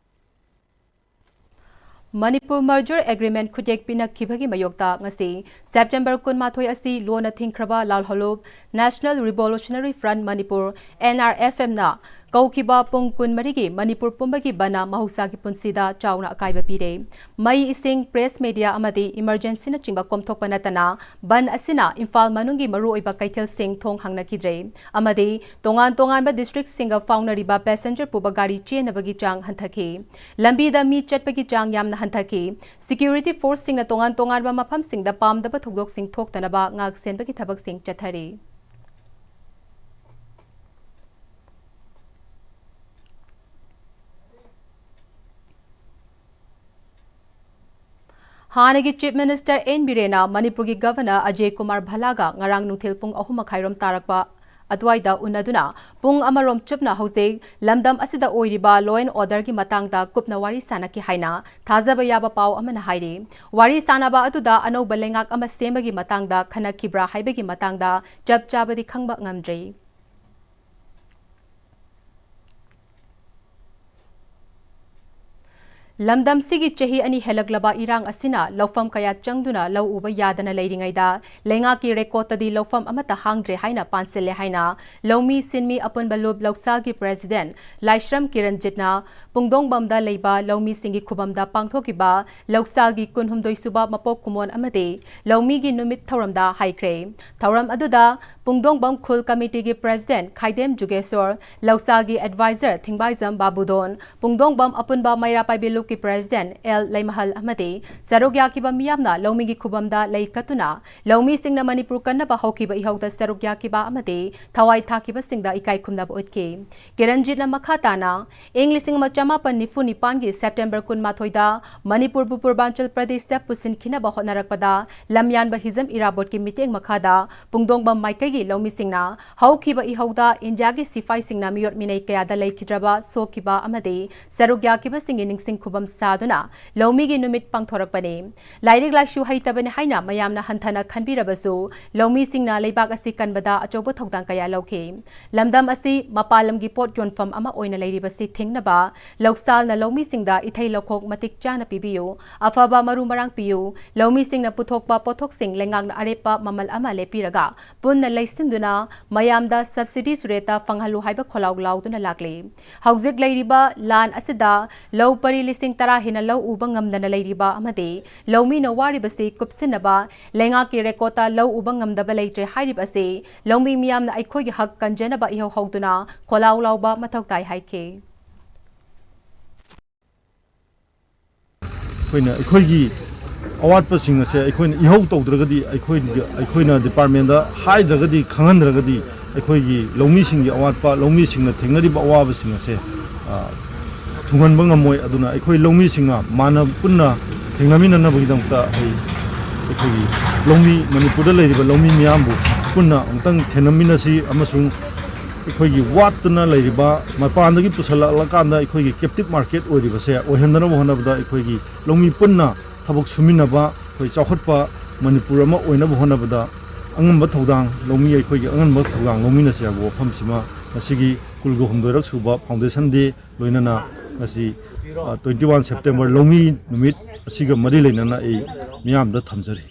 Manipur merger agreement ꯈꯨꯠꯌꯦꯛ ꯄꯤꯅꯈꯤꯕꯒꯤ ꯃꯥꯌꯣꯛꯇ ꯉꯁꯤ ꯁꯦꯞꯇꯦꯝꯕꯔ ꯀꯨꯟꯃꯥꯊꯣꯏ ꯑꯁꯤ ꯂꯣꯟꯅ ꯊꯤꯡꯈ꯭ꯔꯕ ꯂꯥꯜꯍꯧꯂꯨꯞ national revolutionary front Manipur, N R F ꯑꯦꯝꯅ ꯀꯧꯈꯤꯕ ꯄꯨꯡ ꯀꯨꯟꯃꯔꯤꯒꯤ ꯃꯅꯤꯄꯨꯔ ꯄꯨꯝꯕꯒꯤ ꯕꯟꯅ ꯃꯍꯧꯁꯥꯒꯤ ꯄꯨꯟꯁꯤꯗ ꯆꯥꯎꯅ ꯑꯀꯥꯏꯕ ꯄꯤꯔꯦ꯫ ꯃꯩ, ꯏꯁꯤꯡ, press media ꯑꯃꯗꯤ emergencyꯅꯆꯤꯡꯕ ꯀꯣꯝꯊꯣꯛꯄ ꯅꯠꯇꯅ ꯕꯟ ꯑꯁꯤꯅ ꯏꯝꯐꯥꯜ ꯃꯅꯨꯡꯒꯤ ꯃꯔꯨꯑꯣꯏꯕ ꯀꯩꯊꯦꯜꯁꯤꯡ ꯊꯣꯡ ꯍꯥꯡꯅꯈꯤꯗ꯭ꯔꯦ ꯑꯃꯗꯤ ꯇꯣꯉꯥꯟ ꯇꯣꯉꯥꯟꯕ districtꯁꯤꯡꯒ ꯐꯥꯎꯅꯔꯤꯕ passenger ꯄꯨꯕ ꯒꯥꯔꯤ ꯆꯦꯟꯅꯕꯒꯤ ꯆꯥꯡ ꯍꯟꯊꯈꯤ꯫ ꯂꯝꯕꯤꯗ ꯃꯤ ꯆꯠꯄꯒꯤ ꯆꯥꯡ ꯌꯥꯝꯅ ꯍꯟꯊꯈꯤ꯫ Security forceꯁꯤꯡꯅ ꯇꯣꯉꯥꯟ ꯇꯣꯉꯥꯟꯕ ꯃꯐꯝꯁꯤꯡꯗ ꯄꯥꯝꯗꯕ ꯊꯧꯗꯣꯛꯁꯤꯡ ꯊꯣꯛꯇꯅꯕ ꯉꯥꯛ ꯁꯦꯟꯕꯒꯤ ꯊꯕꯛꯁꯤꯡ ꯆꯠꯊꯔꯤ꯫ ꯍꯥꯟꯅꯒꯤ Chief Minister ꯑꯦꯟ ꯕꯤꯔꯦꯟꯅ ꯃꯅꯤꯄꯨꯔꯒꯤ Governor ꯑꯖꯌ ꯀꯨꯃꯥꯔ ꯚꯜꯂꯥꯒ ꯉꯔꯥꯡ ꯅꯨꯡꯊꯤꯜ ꯄꯨꯡ ꯑꯍꯨꯝ ꯃꯈꯥꯏꯔꯣꯝ ꯇꯥꯔꯛꯄ ꯑꯗꯨꯋꯥꯏꯗ ꯎꯅꯗꯨꯅ ꯄꯨꯡ ꯑꯃꯔꯣꯝ ꯆꯨꯞꯅ ꯍꯧꯖꯤꯛ ꯂꯝꯗꯝ ꯑꯁꯤꯗ ꯑꯣꯏꯔꯤꯕ law and orderꯒꯤ ꯃꯇꯥꯡꯗ ꯀꯨꯞꯅ ꯋꯥꯔꯤ ꯁꯥꯅꯈꯤ ꯍꯥꯏꯅ ꯊꯥꯖꯕ ꯌꯥꯕ ꯄꯥꯎ ꯑꯃꯅ ꯍꯥꯏꯔꯤ꯫ ꯋꯥꯔꯤ ꯁꯥꯅꯕ ꯑꯗꯨꯗ ꯑꯅꯧꯕ ꯂꯩꯉꯥꯛ ꯑꯃ ꯁꯦꯝꯕꯒꯤ ꯃꯇꯥꯡꯗ ꯈꯟꯅꯈꯤꯕ꯭ꯔꯥ ꯍꯥꯏꯕꯒꯤ ꯃꯇꯥꯡꯗ ꯆꯞ ꯆꯥꯕꯗꯤ ꯈꯪꯕ ꯉꯝꯗ꯭ꯔꯤ꯫ ꯂꯝꯗꯝꯁꯤꯒꯤ ꯆꯍꯤ ꯑꯅꯤ ꯍꯦꯜꯂꯛꯂꯕ ꯏꯔꯥꯡ ꯑꯁꯤꯅ ꯂꯧꯐꯝ ꯀꯌꯥ ꯆꯪꯗꯨꯅ ꯂꯧ ꯎꯕ ꯌꯥꯗꯅ ꯂꯩꯔꯤꯉꯩꯗ, ꯂꯩꯉꯥꯛꯀꯤ ꯔꯦꯀꯣꯔꯠꯇꯗꯤ ꯂꯧꯐꯝ ꯑꯃꯠꯇ ꯍꯥꯡꯗ꯭ꯔꯦ ꯍꯥꯏꯅ ꯄꯥꯟꯁꯤꯜꯂꯦ ꯍꯥꯏꯅ ꯂꯧꯃꯤ ꯁꯤꯟꯃꯤ ꯑꯄꯨꯟꯕ ꯂꯨꯞ ꯂꯧꯁꯥꯒꯤ President ꯂꯥꯏꯁ꯭ꯔꯝ ꯀꯤꯔꯟꯖꯤꯠꯅ ꯄꯨꯡꯗꯣꯡꯕꯝꯗ ꯂꯩꯕ ꯂꯧꯃꯤꯁꯤꯡꯒꯤ ꯈꯨꯕꯝꯗ ꯄꯥꯡꯊꯣꯛꯈꯤꯕ ꯂꯧꯁꯥꯒꯤ ꯀꯨꯟꯍꯨꯝꯗꯣꯏ ꯁꯨꯕ ꯃꯄꯣꯛ ꯀꯨꯝꯑꯣꯟ ꯑꯃꯗꯤ ꯂꯧꯃꯤꯒꯤ ꯅꯨꯃꯤꯠ ꯊꯧꯔꯝꯗ ꯍꯥꯏꯈ꯭ꯔꯦ꯫ ꯊꯧꯔꯝ ꯑꯗꯨꯗ ꯄꯨꯡꯗꯣꯡꯕꯝ ꯈꯨꯜ committeeꯒꯤ President ꯈꯥꯏꯗꯦꯝ ꯖꯨꯒꯦꯁꯣꯔ, ꯂꯧꯁꯥꯒꯤ advisor ꯊꯤꯡꯕꯥꯏꯖꯝ ꯕꯥꯕꯨꯗꯣꯟ, ꯄꯨꯡꯗꯣꯡꯕꯝ ꯑꯄꯨꯟꯕ ꯃꯩꯔꯥ ꯄꯥꯏꯕꯤ ꯂꯨꯞꯀꯤ President ꯑꯦꯜ ꯂꯩꯃꯍꯜ ꯑꯃꯗꯤ ꯁꯔꯨꯛ ꯌꯥꯈꯤꯕ ꯃꯤꯌꯥꯝꯅ ꯂꯧꯃꯤꯒꯤ ꯈꯨꯕꯝꯗ ꯂꯩ ꯀꯠꯇꯨꯅ ꯂꯧꯃꯤꯁꯤꯡꯅ ꯃꯅꯤꯄꯨꯔ ꯀꯟꯅꯕ ꯍꯧꯈꯤꯕ ꯏꯍꯧꯗ ꯁꯔꯨꯛ ꯌꯥꯈꯤꯕ ꯑꯃꯗꯤ ꯊꯋꯥꯏ ꯊꯥꯈꯤꯕꯁꯤꯡꯗ ꯏꯀꯥꯏ ꯈꯨꯝꯅꯕ ꯎꯠꯈꯤ꯫ ꯀꯤꯔꯟꯖꯤꯠꯅ ꯃꯈꯥ ꯇꯥꯅ ꯏꯪ ꯂꯤꯁꯤꯡ ꯑꯃ ꯆꯃꯥꯄꯟ ꯅꯤꯐꯨ ꯅꯤꯄꯥꯟꯒꯤ September ꯀꯨꯟꯃꯥꯊꯣꯏꯗ ꯃꯅꯤꯄꯨꯔꯕꯨ ꯄꯨꯔꯕꯥꯟꯆꯜ ꯄ꯭ꯔꯗꯦꯁꯇ ꯄꯨꯁꯤꯟꯈꯤꯅꯕ ꯍꯣꯠꯅꯔꯛꯄꯗ ꯂꯝꯌꯥꯟꯕ ꯍꯤꯖꯝ ꯏꯔꯥꯕꯣꯠꯀꯤ ꯃꯤꯠꯌꯦꯡ ꯃꯈꯥꯗ ꯄꯨꯡꯗꯣꯡꯕꯝ ꯃꯥꯏꯀꯩꯒꯤ ꯂꯧꯃꯤꯁꯤꯡꯅ ꯍꯧꯈꯤꯕ ꯏꯍꯧꯗ ꯏꯟꯗꯤꯌꯥꯒꯤ ꯁꯤꯐꯥꯏꯁꯤꯡꯅ ꯃꯤꯑꯣꯠ ꯃꯤꯅꯩ ꯀꯌꯥꯗ ꯂꯩꯈꯤꯗ꯭ꯔꯕ, ꯁꯣꯛꯈꯤꯕ ꯑꯃꯗꯤ ꯁꯔꯨꯛ ꯌꯥꯈꯤꯕꯁꯤꯡꯒꯤ ꯅꯤꯡꯁꯤꯡ ꯈꯨꯕꯝ ꯁꯥꯗꯨꯅ ꯂꯧꯃꯤꯒꯤ ꯅꯨꯃꯤꯠ ꯄꯥꯡꯊꯣꯔꯛꯄꯅꯤ꯫ ꯂꯥꯏꯔꯤꯛ ꯂꯥꯏꯁꯨ ꯍꯩꯇꯕꯅꯤ ꯍꯥꯏꯅ ꯃꯌꯥꯝꯅ ꯍꯟꯊꯅ ꯈꯟꯕꯤꯔꯕꯁꯨ, ꯂꯧꯃꯤꯁꯤꯡꯅ ꯂꯩꯕꯥꯛ ꯑꯁꯤ ꯀꯟꯕꯗ ꯑꯆꯧꯕ ꯊꯧꯗꯥꯡ ꯀꯌꯥ ꯂꯧꯈꯤ꯫ ꯂꯝꯗꯝ ꯑꯁꯤ ꯃꯄꯥꯟ ꯂꯝꯒꯤ ꯄꯣꯠ ꯌꯣꯟꯐꯝ ꯑꯃ ꯑꯣꯏꯅ ꯂꯩꯔꯤꯕꯁꯤ ꯊꯤꯡꯅꯕ ꯂꯧꯁꯥꯜꯅ ꯂꯧꯃꯤꯁꯤꯡꯗ ꯏꯊꯩ ꯂꯧꯈꯣꯛ ꯃꯇꯤꯛ ꯆꯥꯅ ꯄꯤꯕꯤꯌꯨ, ꯑꯐꯕ ꯃꯔꯨ ꯃꯔꯥꯡ ꯄꯤꯌꯨ, ꯂꯧꯃꯤꯁꯤꯡꯅ ꯄꯨꯊꯣꯛꯄ ꯄꯣꯠꯊꯣꯛꯁꯤꯡ ꯂꯩꯉꯥꯛꯅ ꯑꯔꯦꯞꯄ ꯃꯃꯜ ꯑꯃ ꯂꯦꯞꯄꯤꯔꯒ ꯄꯨꯟꯅ ꯂꯩꯁꯤꯟꯗꯨꯅ ꯃꯌꯥꯝꯗ subsidy rate ꯐꯪꯍꯜꯂꯨ ꯍꯥꯏꯕ ꯈꯣꯜꯂꯥꯎ ꯂꯥꯎꯗꯨꯅ ꯂꯥꯛꯂꯤ꯫ ꯍꯧꯖꯤꯛ ꯂꯩꯔꯤꯕ ꯂꯥꯟ ꯑꯁꯤꯗ ꯂꯧ ꯄꯔꯤ ꯂꯤꯁꯤꯡ ꯇꯔꯥ ꯍꯦꯟꯅ ꯂꯧ ꯎꯕ ꯉꯝꯗꯅ ꯂꯩꯔꯤꯕ ꯑꯃꯗꯤ ꯂꯧꯃꯤꯅ ꯋꯥꯔꯤꯕꯁꯤ ꯀꯨꯞꯁꯤꯟꯅꯕ ꯂꯩꯉꯥꯛꯀꯤ ꯔꯦꯀꯣꯔꯠꯇ ꯂꯧ ꯎꯕ ꯉꯝꯗꯕ ꯂꯩꯇ꯭ꯔꯦ ꯍꯥꯏꯔꯤꯕ ꯑꯁꯤ ꯂꯧꯃꯤ ꯃꯤꯌꯥꯝꯅ ꯑꯩꯈꯣꯏꯒꯤ ꯍꯛ ꯀꯟꯖꯅꯕ ꯏꯍꯧ ꯍꯧꯗꯨꯅ ꯈꯣꯜꯂꯥꯎ ꯂꯥꯎꯕ ꯃꯊꯧ ꯇꯥꯏ ꯍꯥꯏꯈꯤ꯫ ꯑꯩꯈꯣꯏꯅ ꯑꯩꯈꯣꯏꯒꯤ ꯑꯋꯥꯠꯄꯁꯤꯡ ꯑꯁꯦ ꯑꯩꯈꯣꯏꯅ ꯏꯍꯧ ꯇꯧꯗ꯭ꯔꯒꯗꯤ, ꯑꯩꯈꯣꯏ, ꯑꯩꯈꯣꯏꯅ departmentꯇ ꯍꯥꯏꯗ꯭ꯔꯒꯗꯤ, ꯈꯪꯍꯟꯗ꯭ꯔꯒꯗꯤ, ꯑꯩꯈꯣꯏꯒꯤ ꯂꯧꯃꯤꯁꯤꯡꯒꯤ ꯑꯋꯥꯠꯄ, ꯂꯧꯃꯤꯁꯤꯡꯅ ꯊꯦꯡꯅꯔꯤꯕ ꯑꯋꯥꯕꯁꯤꯡ ꯑꯁꯦ, ꯑ, ꯊꯨꯡꯍꯟꯕ ꯉꯝꯃꯣꯏ꯫ ꯑꯗꯨꯅ ꯑꯩꯈꯣꯏ ꯂꯧꯃꯤꯁꯤꯡꯅ ꯃꯥꯟꯅ ꯄꯨꯟꯅ ꯊꯦꯡꯅꯃꯤꯟꯅꯅꯕꯒꯤꯗꯃꯛꯇ ꯑꯩ, ꯑꯩꯈꯣꯏꯒꯤ ꯂꯧꯃꯤ, ꯃꯅꯤꯄꯨꯔꯗ ꯂꯩꯔꯤꯕ ꯂꯧꯃꯤ ꯃꯤꯌꯥꯝꯕꯨ ꯄꯨꯟꯅ ꯑꯃꯨꯛꯇꯪ ꯊꯦꯡꯅꯃꯤꯟꯅꯁꯤ ꯑꯃꯁꯨꯡ ꯑꯩꯈꯣꯏꯒꯤ ꯋꯥꯠꯇꯅ ꯂꯩꯔꯤꯕ, ꯃꯄꯥꯟꯗꯒꯤ ꯄꯨꯁꯜꯂꯛꯂꯀꯥꯟꯗ ꯑꯩꯈꯣꯏꯒꯤ captive market ꯑꯣꯏꯔꯤꯕꯁꯦ ꯑꯣꯏꯍꯟꯗꯅꯕ ꯍꯣꯠꯅꯕꯗ, ꯑꯩꯈꯣꯏꯒꯤ ꯂꯧꯃꯤ ꯄꯨꯟꯅ ꯊꯕꯛ ꯁꯨꯃꯤꯟꯅꯕ, ꯑꯩꯈꯣꯏ ꯆꯥꯎꯈꯠꯄ ꯃꯅꯤꯄꯨꯔ ꯑꯃ ꯑꯣꯏꯅꯕ ꯍꯣꯠꯅꯕꯗ ꯑꯉꯝꯕ ꯊꯧꯗꯥꯡ ꯂꯧꯃꯤ, ꯑꯩꯈꯣꯏꯒꯤ ꯑꯉꯝꯕ ꯊꯧꯗꯥꯡ ꯂꯧꯃꯤꯟꯅꯁꯤ ꯍꯥꯏꯕ ꯋꯥꯐꯝꯁꯤꯃ ꯉꯁꯤꯒꯤ ꯀꯨꯟꯒ ꯍꯨꯝꯗꯣꯏꯔꯛ ꯁꯨꯕ Foundation Day ꯂꯣꯏꯅꯅ ꯉꯁꯤ, ꯑ, twenty one September ꯂꯧꯃꯤ ꯅꯨꯃꯤꯠ ꯑꯁꯤꯒ ꯃꯔꯤ ꯂꯩꯅꯅ ꯑꯩ ꯃꯤꯌꯥꯝꯗ ꯊꯝꯖꯔꯤ꯫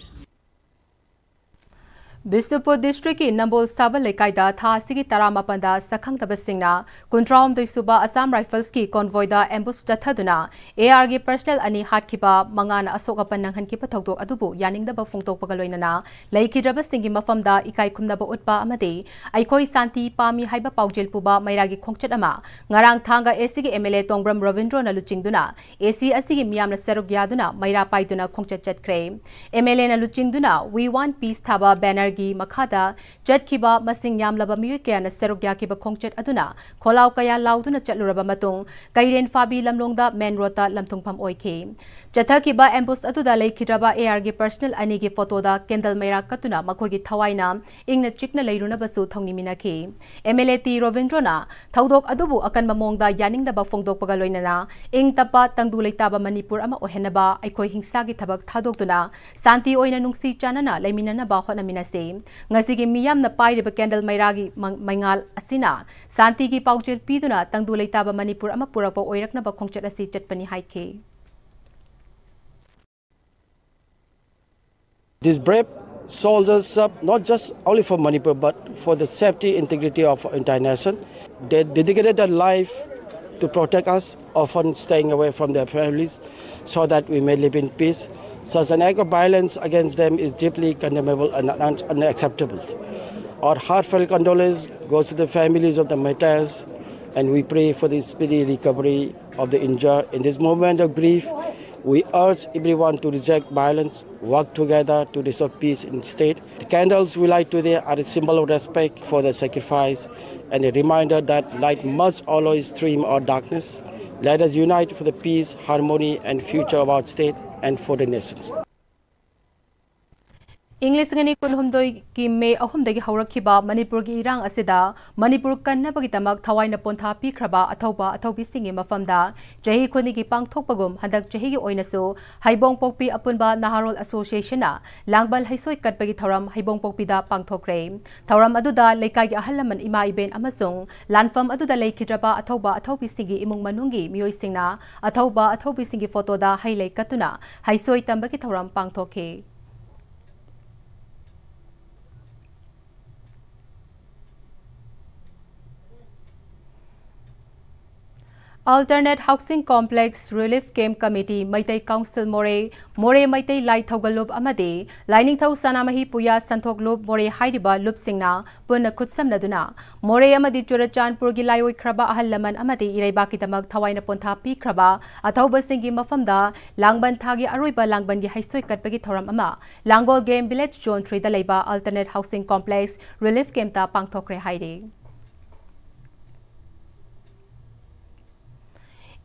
ꯕꯤꯁꯅꯨꯄꯨꯔ districtꯀꯤ ꯅꯝꯕꯣꯜ ꯁꯥꯕ ꯂꯩꯀꯥꯏꯗ ꯊꯥ ꯑꯁꯤꯒꯤ ꯇꯔꯥꯃꯥꯄꯟꯗ ꯁꯛꯈꯪꯗꯕꯁꯤꯡꯅ ꯀꯨꯟꯊ꯭ꯔꯥꯍꯨꯝꯗꯣꯏ ꯁꯨꯕ Assam Riflesꯀꯤ convoyꯗ ambush ꯆꯠꯊꯗꯨꯅ ARꯒꯤ personnel ꯑꯅꯤ ꯍꯥꯠꯈꯤꯕ, ꯃꯉꯥꯅ ꯑꯁꯣꯛ ꯑꯄꯟ ꯅꯪꯍꯟꯈꯤꯕ ꯊꯧꯗꯣꯛ ꯑꯗꯨꯕꯨ ꯌꯥꯅꯤꯡꯗꯕ ꯐꯣꯡꯗꯣꯛꯄꯒ ꯂꯣꯏꯅꯅ ꯂꯩꯈꯤꯗ꯭ꯔꯕꯁꯤꯡꯒꯤ ꯃꯐꯝꯗ ꯏꯀꯥꯏ ꯈꯨꯝꯅꯕ ꯎꯠꯄ ꯑꯃꯗꯤ ꯑꯩꯈꯣꯏ ꯁꯥꯟꯇꯤ ꯄꯥꯝꯃꯤ ꯍꯥꯏꯕ ꯄꯥꯎꯖꯦꯜ ꯄꯨꯕ ꯃꯩꯔꯥꯒꯤ ꯈꯣꯡꯆꯠ ꯑꯃ ꯉꯔꯥꯡ ꯊꯥꯡꯒ ACꯒꯤ MLA ꯇꯣꯡꯕ꯭ꯔꯝ ꯔꯕꯤꯟꯗ꯭ꯔꯣꯅ ꯂꯨꯆꯤꯡꯗꯨꯅ AC ꯑꯁꯤꯒꯤ ꯃꯤꯌꯥꯝꯅ ꯁꯔꯨꯛ ꯌꯥꯗꯨꯅ ꯃꯩꯔꯥ ꯄꯥꯏꯗꯨꯅ ꯈꯣꯡꯆꯠ ꯆꯠꯈ꯭ꯔꯦ꯫ MLAꯅ ꯂꯨꯆꯤꯡꯗꯨꯅ We Want Peace ꯊꯥꯕ bannerꯒꯤ ꯃꯈꯥꯗ ꯆꯠꯈꯤꯕ ꯃꯁꯤꯡ ꯌꯥꯝꯂꯕ ꯃꯤꯑꯣꯏ ꯀꯌꯥꯅ ꯁꯔꯨꯛ ꯌꯥꯈꯤꯕ ꯈꯣꯡꯆꯠ ꯑꯗꯨꯅ ꯈꯣꯜꯂꯥꯎ ꯀꯌꯥ ꯂꯥꯎꯗꯨꯅ ꯆꯠꯂꯨꯔꯕ ꯃꯇꯨꯡ ꯀꯩꯔꯦꯟ ꯐꯥꯕꯤ ꯂꯝꯂꯣꯡꯗ main roadꯇ ꯂꯝꯊꯨꯡꯐꯝ ꯑꯣꯏꯈꯤ꯫ ꯆꯠꯊꯈꯤꯕ ambush ꯑꯗꯨꯗ ꯂꯩꯈꯤꯗ꯭ꯔꯕ ARꯒꯤ personnel ꯑꯅꯤꯒꯤ photoꯗ candle ꯃꯩꯔꯥ ꯀꯠꯇꯨꯅ ꯃꯈꯣꯏꯒꯤ ꯊꯋꯥꯏꯅ ꯏꯪꯅ ꯆꯤꯛꯅ ꯂꯩꯔꯨꯅꯕꯁꯨ ꯊꯧꯅꯤꯃꯤꯟꯅꯈꯤ꯫ MLA ꯇꯤ ꯔꯣꯕꯤꯟꯗ꯭ꯔꯣꯅ ꯊꯧꯗꯣꯛ ꯑꯗꯨꯕꯨ ꯑꯀꯟꯕ ꯃꯑꯣꯡꯗ ꯌꯥꯅꯤꯡꯗꯕ ꯐꯣꯡꯗꯣꯛꯄꯒ ꯂꯣꯏꯅꯅ ꯏꯪ ꯇꯞꯄ ꯇꯪꯗꯨ ꯂꯩꯇꯥꯕ ꯃꯅꯤꯄꯨꯔ ꯑꯃ ꯑꯣꯏꯍꯟꯅꯕ ꯑꯩꯈꯣꯏ ꯍꯤꯡꯁꯥꯒꯤ ꯊꯕꯛ ꯊꯥꯗꯣꯛꯇꯨꯅ ꯁꯥꯟꯇꯤ ꯑꯣꯏꯅ ꯅꯨꯡꯁꯤ ꯆꯥꯟꯅꯅ ꯂꯩꯃꯤꯟꯅꯅꯕ ꯍꯣꯠꯅꯃꯤꯟꯅꯁꯤ꯫ ꯉꯁꯤꯒꯤ ꯃꯤꯌꯥꯝꯅ ꯄꯥꯏꯔꯤꯕ candle ꯃꯩꯔꯥꯒꯤ ꯃꯪ-, ꯃꯩꯉꯥꯜ ꯑꯁꯤꯅ ꯁꯥꯟꯇꯤꯒꯤ ꯄꯥꯎꯖꯦꯜ ꯄꯤꯗꯨꯅ ꯇꯪꯗꯨ ꯂꯩꯇꯥꯕ ꯃꯅꯤꯄꯨꯔ ꯑꯃ ꯄꯨꯔꯛꯄ ꯑꯣꯏꯔꯛꯅꯕ ꯈꯣꯡꯆꯠ ꯑꯁꯤ ꯆꯠꯄꯅꯤ ꯍꯥꯏꯈꯤ꯫ These brave Soldiers serve not just only for Manipur but for the safety integrity of entire nation. They dedicated their life to protect us, often staying away from their families, so that we may live in peace. Such an act of violence against them is deeply condemnable and un- unacceptable. Our heartfelt condolence goes to the families of the martyrs, and we pray for the speedy recovery of the injured. In this moment of grief, we urge everyone to reject violence, work together to restore peace in the state. The candles we light today are a symbol of respect for the sacrifice and a reminder that light must always stream out darkness. Let us unite for the peace, harmony, and future of our state and for the nations. ꯏꯪ ꯂꯤꯁꯤꯡ ꯑꯅꯤ ꯀꯨꯟꯍꯨꯝꯗꯣꯏꯒꯤ ꯃꯦ ꯑꯍꯨꯝꯗꯒꯤ ꯍꯧꯔꯛꯈꯤꯕ ꯃꯅꯤꯄꯨꯔꯒꯤ ꯏꯔꯥꯡ ꯑꯁꯤꯗ ꯃꯅꯤꯄꯨꯔ ꯀꯟꯅꯕꯒꯤꯗꯃꯛ ꯊꯋꯥꯏꯅ ꯄꯣꯟꯊꯥ ꯄꯤꯈ꯭ꯔꯕ ꯑꯊꯧꯕ ꯑꯊꯧꯕꯤꯁꯤꯡꯒꯤ ꯃꯐꯝꯗ ꯆꯍꯤ ꯈꯨꯗꯤꯡꯒꯤ ꯄꯥꯡꯊꯣꯛꯄꯒꯨꯝ ꯍꯟꯗꯛ ꯆꯍꯤꯒꯤ ꯑꯣꯏꯅꯁꯨ ꯍꯩꯕꯣꯡꯄꯣꯛꯄꯤ ꯑꯄꯨꯟꯕ ꯅꯍꯥꯔꯣꯜ ꯑꯦꯁꯣꯁꯤꯌꯦꯁꯟꯅ ꯂꯥꯡꯕꯟ ꯍꯩꯁꯣꯏ ꯀꯠꯄꯒꯤ ꯊꯧꯔꯝ ꯍꯩꯕꯣꯡꯄꯣꯛꯄꯤꯗ ꯄꯥꯡꯊꯣꯛꯈ꯭ꯔꯦ꯫ ꯊꯧꯔꯝ ꯑꯗꯨꯗ ꯂꯩꯀꯥꯏꯒꯤ ꯑꯍꯜ ꯂꯃꯟ ꯏꯃꯥ ꯏꯕꯦꯟ ꯑꯃꯁꯨꯡ ꯂꯥꯟꯐꯝ ꯑꯗꯨꯗ ꯂꯩꯈꯤꯗ꯭ꯔꯕ ꯑꯊꯧꯕ ꯑꯊꯧꯕꯤꯁꯤꯡꯒꯤ ꯏꯃꯨꯡ ꯃꯅꯨꯡꯒꯤ ꯃꯤꯑꯣꯏꯁꯤꯡꯅ ꯑꯊꯧꯕ ꯑꯊꯧꯕꯤꯁꯤꯡꯒꯤ ꯐꯣꯇꯣꯗ ꯍꯩ ꯂꯩ ꯀꯠꯇꯨꯅ ꯍꯩꯁꯣꯏ ꯇꯝꯕꯒꯤ ꯊꯧꯔꯝ ꯄꯥꯡꯊꯣꯛꯈꯤ꯫ Alternate Housing Complex Relief Camp Committee, Meitei Council Moreh, Moreh Meitei Lai Thougallup ꯑꯃꯗꯤ ꯂꯥꯏꯅꯤꯡꯊꯧ ꯁꯅꯥꯃꯍꯤ ꯄꯨꯌꯥ ꯁꯟꯊꯣꯛ ꯂꯨꯞ ꯃꯣꯔꯦ ꯍꯥꯏꯔꯤꯕ ꯂꯨꯞꯁꯤꯡꯅ ꯄꯨꯟꯅ ꯈꯨꯠꯁꯝꯅꯗꯨꯅ ꯃꯣꯔꯦ ꯑꯃꯗꯤ ꯆꯨꯔꯆꯥꯟꯄꯨꯔꯒꯤ ꯂꯥꯏꯑꯣꯏꯈ꯭ꯔꯕ ꯑꯍꯜ ꯂꯃꯟ ꯑꯃꯗꯤ ꯏꯔꯩꯕꯥꯛꯀꯤꯗꯃꯛ ꯊꯋꯥꯏꯅ ꯄꯣꯟꯊꯥ ꯄꯤꯈ꯭ꯔꯕ ꯑꯊꯧꯕꯁꯤꯡꯒꯤ ꯃꯐꯝꯗ ꯂꯥꯡꯕꯟ ꯊꯥꯒꯤ ꯑꯔꯣꯏꯕ ꯂꯥꯡꯕꯟꯒꯤ ꯍꯩꯁꯣꯏ ꯀꯠꯄꯒꯤ ꯊꯧꯔꯝ ꯑꯃ ꯂꯥꯡꯒꯣꯜ Game Village Zone three ꯗ ꯂꯩꯕ Alternate Housing Complex Relief Camp ꯇ ꯄꯥꯡꯊꯣꯛꯈ꯭ꯔꯦ ꯍꯥꯏꯔꯤ꯫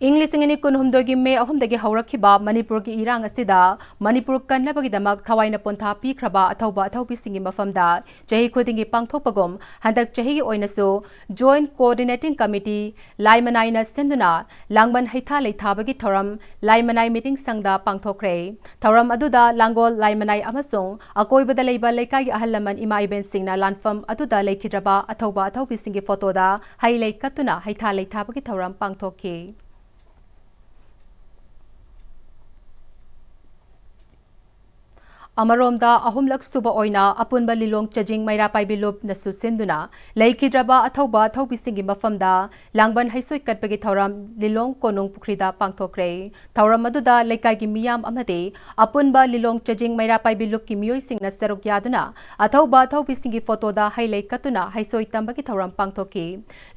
ꯏꯪ ꯂꯤꯁꯤꯡ ꯑꯅꯤ ꯀꯨꯟꯍꯨꯝꯗꯣꯏꯒꯤ ꯃꯦ ꯑꯍꯨꯝꯗꯒꯤ ꯍꯧꯔꯛꯈꯤꯕ ꯃꯅꯤꯄꯨꯔꯒꯤ ꯏꯔꯥꯡ ꯑꯁꯤꯗ ꯃꯅꯤꯄꯨꯔ ꯀꯟꯅꯕꯒꯤꯗꯃꯛ ꯊꯋꯥꯏꯅ ꯄꯣꯟꯊꯥ ꯄꯤꯈ꯭ꯔꯕ ꯑꯊꯧꯕ ꯑꯊꯧꯕꯤꯁꯤꯡꯒꯤ ꯃꯐꯝꯗ ꯆꯍꯤ ꯈꯨꯗꯤꯡꯒꯤ ꯄꯥꯡꯊꯣꯛꯄꯒꯨꯝ ꯍꯟꯗꯛ ꯆꯍꯤꯒꯤ ꯑꯣꯏꯅꯁꯨ Joint Coordinating Committee ꯂꯥꯏꯃꯅꯥꯏꯅ ꯁꯤꯟꯗꯨꯅ ꯂꯥꯡꯕꯟ ꯍꯩꯊꯥ ꯂꯩꯊꯥꯕꯒꯤ ꯊꯧꯔꯝ ꯂꯥꯏꯃꯅꯥꯏ meeting ꯁꯪꯗ ꯄꯥꯡꯊꯣꯛꯈ꯭ꯔꯦ꯫ ꯊꯧꯔꯝ ꯑꯗꯨꯗ ꯂꯥꯡꯒꯣꯜ ꯂꯥꯏꯃꯅꯥꯏ ꯑꯃꯁꯨꯡ ꯑꯀꯣꯏꯕꯗ ꯂꯩꯕ ꯂꯩꯀꯥꯏꯒꯤ ꯑꯍꯜ ꯂꯃꯟ ꯏꯃꯥ ꯏꯕꯦꯟꯁꯤꯡꯅ ꯂꯥꯟꯐꯝ ꯑꯗꯨꯗ ꯂꯩꯈꯤꯗ꯭ꯔꯕ ꯑꯊꯧꯕ ꯑꯊꯧꯕꯤꯁꯤꯡꯒꯤ ꯐꯣꯇꯣꯗ ꯍꯩ ꯂꯩ ꯀꯠꯇꯨꯅ ꯍꯩꯊꯥ ꯂꯩꯊꯥꯕꯒꯤ ꯊꯧꯔꯝ ꯄꯥꯡꯊꯣꯛꯈꯤ꯫ ꯑꯃꯔꯣꯝꯗ, ꯑꯍꯨꯝꯂꯛ ꯁꯨꯕ ꯑꯣꯏꯅ ꯑꯄꯨꯟꯕ ꯂꯤꯂꯣꯡ ꯆꯥꯖꯤꯡ ꯃꯩꯔꯥ ꯄꯥꯏꯕꯤ ꯂꯨꯞꯅꯁꯨ ꯁꯤꯟꯗꯨꯅ ꯂꯩꯈꯤꯗ꯭ꯔꯕ ꯑꯊꯧꯕ ꯑꯊꯧꯕꯤꯁꯤꯡꯒꯤ ꯃꯐꯝꯗ ꯂꯥꯡꯕꯟ ꯍꯩꯁꯣꯏ ꯀꯠꯄꯒꯤ ꯊꯧꯔꯝ ꯂꯤꯂꯣꯡ ꯀꯣꯅꯨꯡ ꯄꯨꯈ꯭ꯔꯤꯗ ꯄꯥꯡꯊꯣꯛꯈ꯭ꯔꯦ꯫ ꯊꯧꯔꯝ ꯑꯗꯨꯗ ꯂꯩꯀꯥꯏꯒꯤ ꯃꯤꯌꯥꯝ ꯑꯃꯗꯤ ꯑꯄꯨꯟꯕ ꯂꯤꯂꯣꯡ ꯆꯥꯖꯤꯡ ꯃꯩꯔꯥ ꯄꯥꯏꯕꯤ ꯂꯨꯞꯀꯤ ꯃꯤꯑꯣꯏꯁꯤꯡꯅ ꯁꯔꯨꯛ ꯌꯥꯗꯨꯅ ꯑꯊꯧꯕ ꯑꯊꯧꯕꯤꯁꯤꯡꯒꯤ ꯐꯣꯇꯣꯗ ꯍꯩ ꯂꯩ ꯀꯠꯇꯨꯅ ꯍꯩꯁꯣꯏ ꯇꯝꯕꯒꯤ ꯊꯧꯔꯝ ꯄꯥꯡꯊꯣꯛꯈꯤ꯫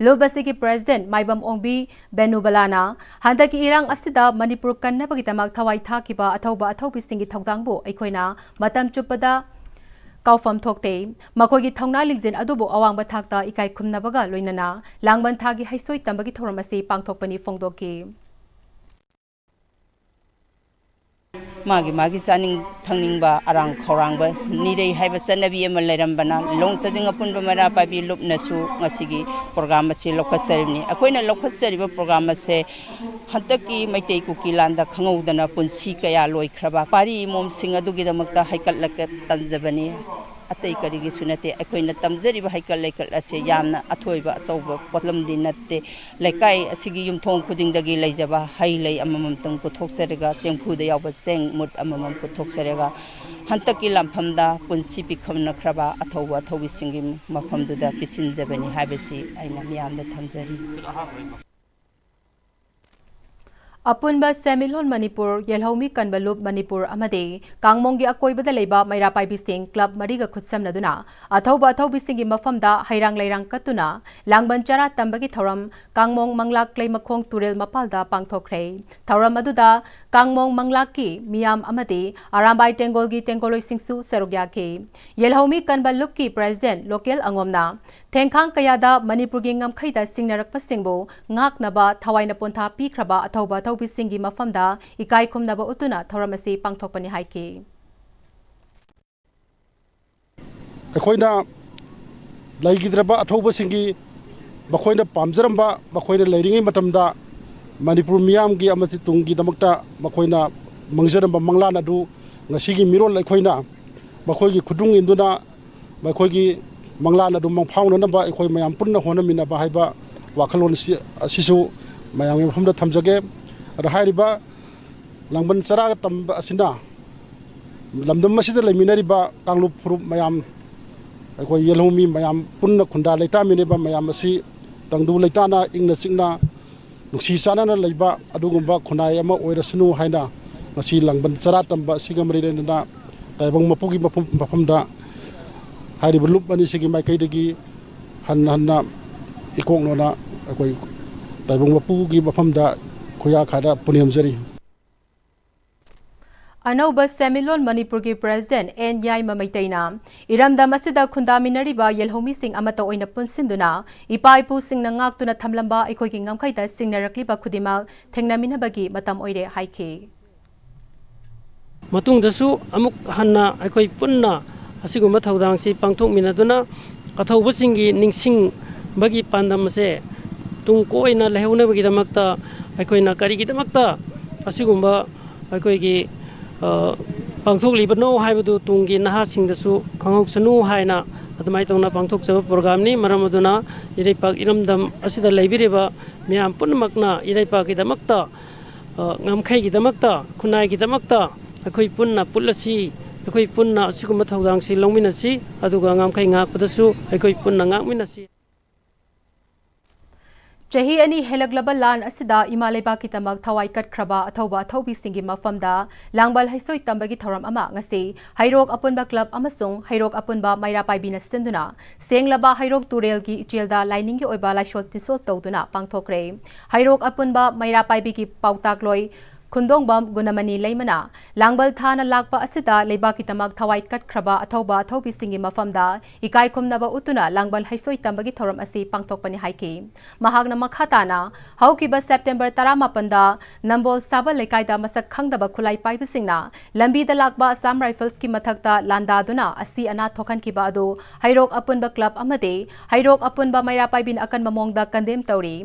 ꯂꯨꯞ ꯑꯁꯤꯒꯤ ꯄ꯭ꯔꯦꯁꯤꯗꯦꯟꯠ ꯃꯥꯏꯕꯝ ꯑꯣꯡꯕꯤ ꯕꯦꯅꯨꯕꯂꯥꯅ ꯍꯟꯗꯛꯀꯤ ꯏꯔꯥꯡ ꯑꯁꯤꯗ ꯃꯅꯤꯄꯨꯔ ꯀꯟꯅꯕꯒꯤꯗꯃꯛ ꯊꯋꯥꯏ ꯊꯥꯈꯤꯕ ꯑꯊꯧꯕ ꯑꯊꯧꯕꯤꯁꯤꯡꯒꯤ ꯊꯧꯗꯥꯡꯕꯨ ꯑꯩꯈꯣꯏꯅ ꯃꯇꯝ ꯆꯨꯞꯄꯗ ꯀꯥꯎꯐꯝ ꯊꯣꯛꯇꯦ꯫ ꯃꯈꯣꯏꯒꯤ ꯊꯧꯅꯥ ꯂꯤꯡꯖꯦꯜ ꯑꯗꯨꯕꯨ ꯑꯋꯥꯡꯕ ꯊꯥꯛꯇ ꯏꯀꯥꯏ ꯈꯨꯝꯅꯕꯒ ꯂꯣꯏꯅꯅ ꯂꯥꯡꯕꯟ ꯊꯥꯒꯤ ꯍꯩꯁꯣꯏ ꯇꯝꯕꯒꯤ ꯊꯧꯔꯝ ꯑꯁꯤ ꯄꯥꯡꯊꯣꯛꯄꯅꯤ ꯐꯣꯡꯗꯣꯛꯈꯤ꯫ ꯃꯥꯒꯤ ꯃꯥꯒꯤ ꯆꯥꯅꯤꯡ ꯊꯛꯅꯤꯡꯕ ꯑꯔꯥꯡ ꯈꯧꯔꯥꯡꯕ ꯅꯤꯔꯩ ꯍꯥꯏꯕ ꯆꯠꯅꯕꯤ ꯑꯃ ꯂꯩꯔꯝꯕꯅ, ꯂꯣꯡ ꯆꯥꯖꯤꯡ ꯑꯄꯨꯟꯕ ꯃꯩꯔꯥ ꯄꯥꯏꯕꯤ ꯂꯨꯞꯅꯁꯨ ꯉꯁꯤꯒꯤ ꯄ꯭ꯔꯣꯒ꯭ꯔꯥꯝ ꯑꯁꯤ ꯂꯧꯈꯠꯆꯔꯤꯕꯅꯤ꯫ ꯑꯩꯈꯣꯏꯅ ꯂꯧꯈꯠꯆꯔꯤꯕ ꯄ꯭ꯔꯣꯒ꯭ꯔꯥꯝ ꯑꯁꯦ ꯍꯟꯗꯛꯀꯤ ꯃꯩꯇꯩ ꯀꯨꯀꯤ ꯂꯥꯟꯗ ꯈꯪꯍꯧꯗꯅ ꯄꯨꯟꯁꯤ ꯀꯌꯥ ꯂꯣꯏꯈ꯭ꯔꯕ ꯄꯥꯔꯤ ꯏꯃꯣꯝꯁꯤꯡ ꯑꯗꯨꯒꯤꯗꯃꯛꯇ ꯍꯩꯀꯠ ꯂꯩꯀꯠ ꯇꯝꯖꯕꯅꯤ꯫ ꯑꯇꯩ ꯀꯔꯤꯒꯤꯁꯨ ꯅꯠꯇꯦ꯫ ꯑꯩꯈꯣꯏꯅ ꯇꯝꯖꯔꯤꯕ ꯍꯩꯀꯠ ꯂꯩꯀꯠ ꯑꯁꯦ ꯌꯥꯝꯅ ꯑꯊꯣꯏꯕ ꯑꯆꯧꯕ ꯄꯣꯠꯂꯝꯗꯤ ꯅꯠꯇꯦ꯫ ꯂꯩꯀꯥꯏ ꯑꯁꯤꯒꯤ ꯌꯨꯝꯊꯣꯡ ꯈꯨꯗꯤꯡꯗꯒꯤ ꯂꯩꯖꯕ ꯍꯩ ꯂꯩ ꯑꯃꯃꯝꯇꯪ ꯄꯨꯊꯣꯛꯆꯔꯒ, ꯆꯦꯡꯐꯨꯗ ꯌꯥꯎꯕ ꯆꯦꯡ ꯃꯨꯠ ꯑꯃꯃꯝ ꯄꯨꯊꯣꯛꯆꯔꯒ, ꯍꯟꯗꯛꯀꯤ ꯂꯥꯟꯐꯝꯗ ꯄꯨꯟꯁꯤ ꯄꯤꯈꯝꯅꯈ꯭ꯔꯕ ꯑꯊꯧꯕ ꯑꯊꯧꯕꯤꯁꯤꯡꯒꯤ ꯃꯐꯝꯗꯨꯗ ꯄꯤꯁꯤꯟꯖꯕꯅꯤ ꯍꯥꯏꯕꯁꯤ ꯑꯩꯅ ꯃꯤꯌꯥꯝꯗ ꯊꯝꯖꯔꯤ꯫ ꯑꯄꯨꯟꯕ ꯁꯦꯟꯃꯤꯠꯂꯣꯟ ꯃꯅꯤꯄꯨꯔ, ꯌꯦꯜꯍꯧꯃꯤ ꯀꯟꯕ ꯂꯨꯞ ꯃꯅꯤꯄꯨꯔ ꯑꯃꯗꯤ ꯀꯥꯡꯃꯣꯡꯒꯤ ꯑꯀꯣꯏꯕꯗ ꯂꯩꯕ ꯃꯩꯔꯥ ꯄꯥꯏꯕꯤꯁꯤꯡ ꯀ꯭ꯂꯕ ꯃꯔꯤꯒ ꯈꯨꯠꯁꯝꯅꯗꯨꯅ ꯑꯊꯧꯕ ꯑꯊꯧꯕꯤꯁꯤꯡꯒꯤ ꯃꯐꯝꯗ ꯍꯩꯔꯥꯡ ꯂꯩꯔꯥꯡ ꯀꯠꯇꯨꯅ ꯂꯥꯡꯕꯟ ꯆꯔꯥ ꯇꯝꯕꯒꯤ ꯊꯧꯔꯝ ꯀꯥꯡꯃꯣꯡ ꯃꯪꯂꯥꯛ ꯂꯩꯃꯈꯣꯡ ꯇꯨꯔꯦꯜ ꯃꯄꯥꯜꯗ ꯄꯥꯡꯊꯣꯛꯈ꯭ꯔꯦ꯫ ꯊꯧꯔꯝ ꯑꯗꯨꯗ ꯀꯥꯡꯃꯣꯡ ꯃꯪꯂꯥꯛꯀꯤ ꯃꯤꯌꯥꯝ ꯑꯃꯗꯤ ꯑꯔꯥꯝꯕꯥꯏ ꯇꯦꯡꯒꯣꯜꯒꯤ ꯇꯦꯡꯒꯣꯜꯂꯣꯏꯁꯤꯡꯁꯨ ꯁꯔꯨꯛ ꯌꯥꯈꯤ꯫ ꯌꯦꯜꯍꯧꯃꯤ ꯀꯟꯕ ꯂꯨꯞꯀꯤ ꯄ꯭ꯔꯦꯁꯤꯗꯦꯟꯠ ꯂꯣꯀꯦꯜ ꯑꯉꯣꯝꯅ ꯊꯦꯡꯈꯥꯡ ꯀꯌꯥꯗ ꯃꯅꯤꯄꯨꯔꯒꯤ ꯉꯝꯈꯩꯗ ꯁꯤꯡꯅꯔꯛꯄꯁꯤꯡꯕꯨ ꯉꯥꯛꯅꯕ ꯊꯋꯥꯏꯅ ꯄꯣꯟꯊꯥ ꯄꯤꯈ꯭ꯔꯕ ꯑꯊꯧꯕ ꯑꯊꯧꯕꯤꯁꯤꯡꯒꯤ ꯃꯐꯝꯗ ꯏꯀꯥꯏ ꯈꯨꯝꯅꯕ ꯎꯠꯇꯨꯅ ꯊꯧꯔꯝ ꯑꯁꯤ ꯄꯥꯡꯊꯣꯛꯄꯅꯤ ꯍꯥꯏꯈꯤ꯫ ꯑꯩꯈꯣꯏꯅ ꯂꯩꯈꯤꯗ꯭ꯔꯕ ꯑꯊꯧꯕꯁꯤꯡꯒꯤ, ꯃꯈꯣꯏꯅ ꯄꯥꯝꯖꯔꯝꯕ, ꯃꯈꯣꯏꯅ ꯂꯩꯔꯤꯉꯩ ꯃꯇꯝꯗ ꯃꯅꯤꯄꯨꯔ ꯃꯤꯌꯥꯝꯒꯤ ꯑꯃꯁꯨꯡ ꯇꯨꯡꯒꯤꯗꯃꯛꯇ ꯃꯈꯣꯏꯅ ꯃꯪꯖꯔꯝꯕ ꯃꯪꯂꯥꯟ ꯑꯗꯨ ꯉꯁꯤꯒꯤ ꯃꯤꯔꯣꯜ ꯑꯩꯈꯣꯏꯅ ꯃꯈꯣꯏꯒꯤ ꯈꯨꯗꯨꯡ ꯏꯟꯗꯨꯅ ꯃꯈꯣꯏꯒꯤ ꯃꯪꯂꯥꯟ ꯑꯗꯨ ꯃꯪꯐꯥꯎꯅꯅꯕ ꯑꯩꯈꯣꯏ ꯃꯌꯥꯝ ꯄꯨꯟꯅ ꯍꯣꯠꯅꯃꯤꯟꯅꯕ ꯍꯥꯏꯕ ꯋꯥꯈꯜꯂꯣꯟ ꯑꯁꯤ, ꯑꯁꯤꯁꯨ ꯃꯌꯥꯝꯒꯤ ꯃꯐꯝꯗ ꯊꯝꯖꯒꯦ꯫ ꯑꯗ ꯍꯥꯏꯔꯤꯕ ꯂꯥꯡꯕꯟ ꯆꯔꯥꯒ ꯇꯝꯕ ꯑꯁꯤꯅ ꯂꯝꯗꯝ ꯑꯁꯤꯗ ꯂꯩꯃꯤꯟꯅꯔꯤꯕ ꯀꯥꯡꯂꯨꯞ ꯐꯨꯔꯨꯞ ꯃꯌꯥꯝ, ꯑꯩꯈꯣꯏ ꯌꯦꯜꯍꯧꯃꯤ ꯃꯌꯥꯝ ꯄꯨꯟꯅ ꯈꯨꯟꯗꯥ ꯂꯩꯇꯥꯃꯤꯟꯅꯔꯤꯕ ꯃꯌꯥꯝ ꯑꯁꯤ ꯇꯪꯗꯨ ꯂꯩꯇꯥꯅ, ꯏꯪꯅ ꯆꯤꯛꯅ, ꯅꯨꯡꯁꯤ ꯆꯥꯟꯅꯅ ꯂꯩꯕ ꯑꯗꯨꯒꯨꯝꯕ ꯈꯨꯟꯅꯥꯏ ꯑꯃ ꯑꯣꯏꯔꯁꯅꯨ ꯍꯥꯏꯅ ꯉꯁꯤ ꯂꯥꯡꯕꯟ ꯆꯔꯥ ꯇꯝꯕ ꯑꯁꯤꯒ ꯃꯔꯤ ꯂꯩꯅꯅ ꯇꯥꯏꯕꯪ ꯃꯄꯨꯒꯤ ꯃꯐꯝ, ꯃꯐꯝꯗ ꯍꯥꯏꯔꯤꯕ ꯂꯨꯞ ꯑꯅꯤꯁꯤꯒꯤ ꯃꯥꯏꯀꯩꯗꯒꯤ ꯍꯟꯅ ꯍꯟꯅ ꯏꯀꯣꯛꯅꯅ ꯑꯩꯈꯣꯏ ꯇꯥꯏꯕꯪ ꯃꯄꯨꯒꯤ ꯃꯐꯝꯗ ꯈꯨꯌꯥ ꯈꯥꯗ ꯄꯨꯅꯦꯝꯖꯔꯤ꯫ ꯑꯅꯧꯕ ꯁꯦꯟꯃꯤꯠꯂꯣꯟ ꯃꯅꯤꯄꯨꯔꯒꯤ ꯄ꯭ꯔꯦꯁꯤꯗꯦꯟꯠ ꯑꯦꯟ ꯌꯥꯏꯃ ꯃꯩꯇꯩꯅ ꯏꯔꯝꯗꯝ ꯑꯁꯤꯗ ꯈꯨꯟꯗꯥꯃꯤꯟꯅꯔꯤꯕ ꯌꯦꯜꯍꯧꯃꯤꯁꯤꯡ ꯑꯃꯠꯇ ꯑꯣꯏꯅ ꯄꯨꯟꯁꯤꯟꯗꯨꯅ ꯏꯄꯥ ꯏꯄꯨꯁꯤꯡꯅ ꯉꯥꯛꯇꯨꯅ ꯊꯝꯂꯝꯕ ꯑꯩꯈꯣꯏꯒꯤ ꯉꯝꯈꯩꯗ ꯁꯤꯡꯅꯔꯛꯂꯤꯕ ꯈꯨꯗꯤꯡꯃꯛ ꯊꯦꯡꯅꯃꯤꯟꯅꯕꯒꯤ ꯃꯇꯝ ꯑꯣꯏꯔꯦ ꯍꯥꯏꯈꯤ꯫ ꯃꯇꯨꯡꯗꯁꯨ ꯑꯃꯨꯛ ꯍꯟꯅ ꯑꯩꯈꯣꯏ ꯄꯨꯟꯅ ꯑꯁꯤꯒꯨꯝꯕ ꯊꯧꯗꯥꯡꯁꯤ ꯄꯥꯡꯊꯣꯛꯃꯤꯟꯅꯗꯨꯅ ꯑꯊꯧꯕꯁꯤꯡꯒꯤ ꯅꯤꯡꯁꯤꯡꯕꯒꯤ ꯄꯥꯟꯗꯝ ꯑꯁꯦ ꯇꯨꯡ ꯀꯣꯏꯅ ꯂꯩꯍꯧꯅꯕꯒꯤꯗꯃꯛꯇ ꯑꯩꯈꯣꯏꯅ ꯀꯔꯤꯒꯤꯗꯃꯛꯇ ꯑꯁꯤꯒꯨꯝꯕ ꯑꯩꯈꯣꯏꯒꯤ, ꯑ, ꯄꯥꯡꯊꯣꯛꯂꯤꯕꯅꯣ ꯍꯥꯏꯕꯗꯨ ꯇꯨꯡꯒꯤ ꯅꯍꯥꯁꯤꯡꯗꯁꯨ ꯈꯪꯍꯧꯁꯅꯨ ꯍꯥꯏꯅ ꯑꯗꯨꯃꯥꯏꯅ ꯇꯧꯅ ꯄꯥꯡꯊꯣꯛꯆꯕ ꯄ꯭ꯔꯣꯒ꯭ꯔꯥꯝꯅꯤ꯫ ꯃꯔꯝ ꯑꯗꯨꯅ ꯏꯔꯩꯄꯥꯛ ꯏꯔꯝꯗꯝ ꯑꯁꯤꯗ ꯂꯩꯕꯤꯔꯤꯕ ꯃꯤꯌꯥꯝ ꯄꯨꯝꯅꯃꯛꯅ ꯏꯔꯩꯄꯥꯛꯀꯤꯗꯃꯛꯇ, ꯑ, ꯉꯝꯈꯩꯒꯤꯗꯃꯛꯇ, ꯈꯨꯟꯅꯥꯏꯒꯤꯗꯃꯛꯇ ꯑꯩꯈꯣꯏ ꯄꯨꯟꯅ ꯄꯨꯜꯂꯁꯤ, ꯑꯩꯈꯣꯏ ꯄꯨꯟꯅ ꯑꯁꯤꯒꯨꯝꯕ ꯊꯧꯗꯥꯡꯁꯤ ꯂꯧꯃꯤꯟꯅꯁꯤ, ꯑꯗꯨꯒ ꯉꯝꯈꯩ ꯉꯥꯛꯄꯗꯁꯨ ꯑꯩꯈꯣꯏ ꯄꯨꯟꯅ ꯉꯥꯛꯃꯤꯟꯅꯁꯤ꯫ ꯆꯍꯤ ꯑꯅꯤ ꯍꯦꯜꯂꯛꯂꯕ ꯂꯥꯟ ꯑꯁꯤꯗ ꯏꯃꯥ ꯂꯩꯕꯥꯛꯀꯤꯗꯃꯛ ꯊꯋꯥꯏ ꯀꯠꯈ꯭ꯔꯕ ꯑꯊꯧꯕ ꯑꯊꯧꯕꯤꯁꯤꯡꯒꯤ ꯃꯐꯝꯗ ꯂꯥꯡꯕꯜ ꯍꯩꯁꯣꯏ ꯇꯝꯕꯒꯤ ꯊꯧꯔꯝ ꯑꯃ ꯉꯁꯤ ꯍꯩꯔꯣꯛ ꯑꯄꯨꯟꯕ ꯀ꯭ꯂꯕ ꯑꯃꯁꯨꯡ ꯍꯩꯔꯣꯛ ꯑꯄꯨꯟꯕ ꯃꯩꯔꯥ ꯄꯥꯏꯕꯤꯅ ꯁꯤꯟꯗꯨꯅ ꯁꯦꯡꯂꯕ ꯍꯩꯔꯣꯛ ꯇꯨꯔꯦꯜꯒꯤ ꯏꯆꯦꯜꯗ ꯂꯥꯏꯅꯤꯡꯒꯤ ꯑꯣꯏꯕ ꯂꯥꯏꯁꯣꯟ ꯇꯤꯟꯁꯣꯜ ꯇꯧꯗꯨꯅ ꯄꯥꯡꯊꯣꯛꯈ꯭ꯔꯦ꯫ ꯍꯩꯔꯣꯛ ꯑꯄꯨꯟꯕ ꯃꯩꯔꯥ ꯄꯥꯏꯕꯤꯒꯤ ꯄꯥꯎꯇꯥꯛꯂꯣꯏ ꯈꯨꯟꯗꯣꯡꯕꯝ ꯒꯨꯅꯃꯅꯤ ꯂꯩꯃꯅ ꯂꯥꯡꯕꯜ ꯊꯥꯅ ꯂꯥꯛꯄ ꯑꯁꯤꯗ ꯂꯩꯕꯥꯛꯀꯤꯗꯃꯛ ꯊꯋꯥꯏ ꯀꯠꯈ꯭ꯔꯕ ꯑꯊꯧꯕ ꯑꯊꯧꯕꯤꯁꯤꯡꯒꯤ ꯃꯐꯝꯗ ꯏꯀꯥꯏ ꯈꯨꯝꯅꯕ ꯎꯠꯇꯨꯅ ꯂꯥꯡꯕꯜ ꯍꯩꯁꯣꯏ ꯇꯝꯕꯒꯤ ꯊꯧꯔꯝ ꯑꯁꯤ ꯄꯥꯡꯊꯣꯛꯄꯅꯤ ꯍꯥꯏꯈꯤ꯫ ꯃꯍꯥꯛꯅ ꯃꯈꯥ ꯇꯥꯅ ꯍꯧꯈꯤꯕ ꯁꯦꯞꯇꯦꯝꯕꯔ ꯇꯔꯥꯃꯥꯄꯟꯗ ꯅꯝꯕꯣꯜ ꯁꯥꯕꯜ ꯂꯩꯀꯥꯏꯗ ꯃꯁꯛ ꯈꯪꯗꯕ ꯈꯨꯠꯂꯥꯏ ꯄꯥꯏꯕꯁꯤꯡꯅ ꯂꯝꯕꯤꯗ ꯂꯥꯛꯄ ꯑꯁꯥꯝ ꯔꯥꯏꯐꯜꯁꯀꯤ ꯃꯊꯛꯇ ꯂꯥꯟꯗꯥꯗꯨꯅ ꯑꯁꯤ ꯑꯅꯥ ꯊꯣꯛꯍꯟꯈꯤꯕ ꯑꯗꯨ ꯍꯩꯔꯣꯛ ꯑꯄꯨꯟꯕ ꯀ꯭ꯂꯕ ꯑꯃꯗꯤ ꯍꯩꯔꯣꯛ ꯑꯄꯨꯟꯕ ꯃꯩꯔꯥ ꯄꯥꯏꯕꯤꯅ ꯑꯀꯟꯕ ꯃꯑꯣꯡꯗ ꯀꯟꯗꯦꯝ ꯇꯧꯔꯤ꯫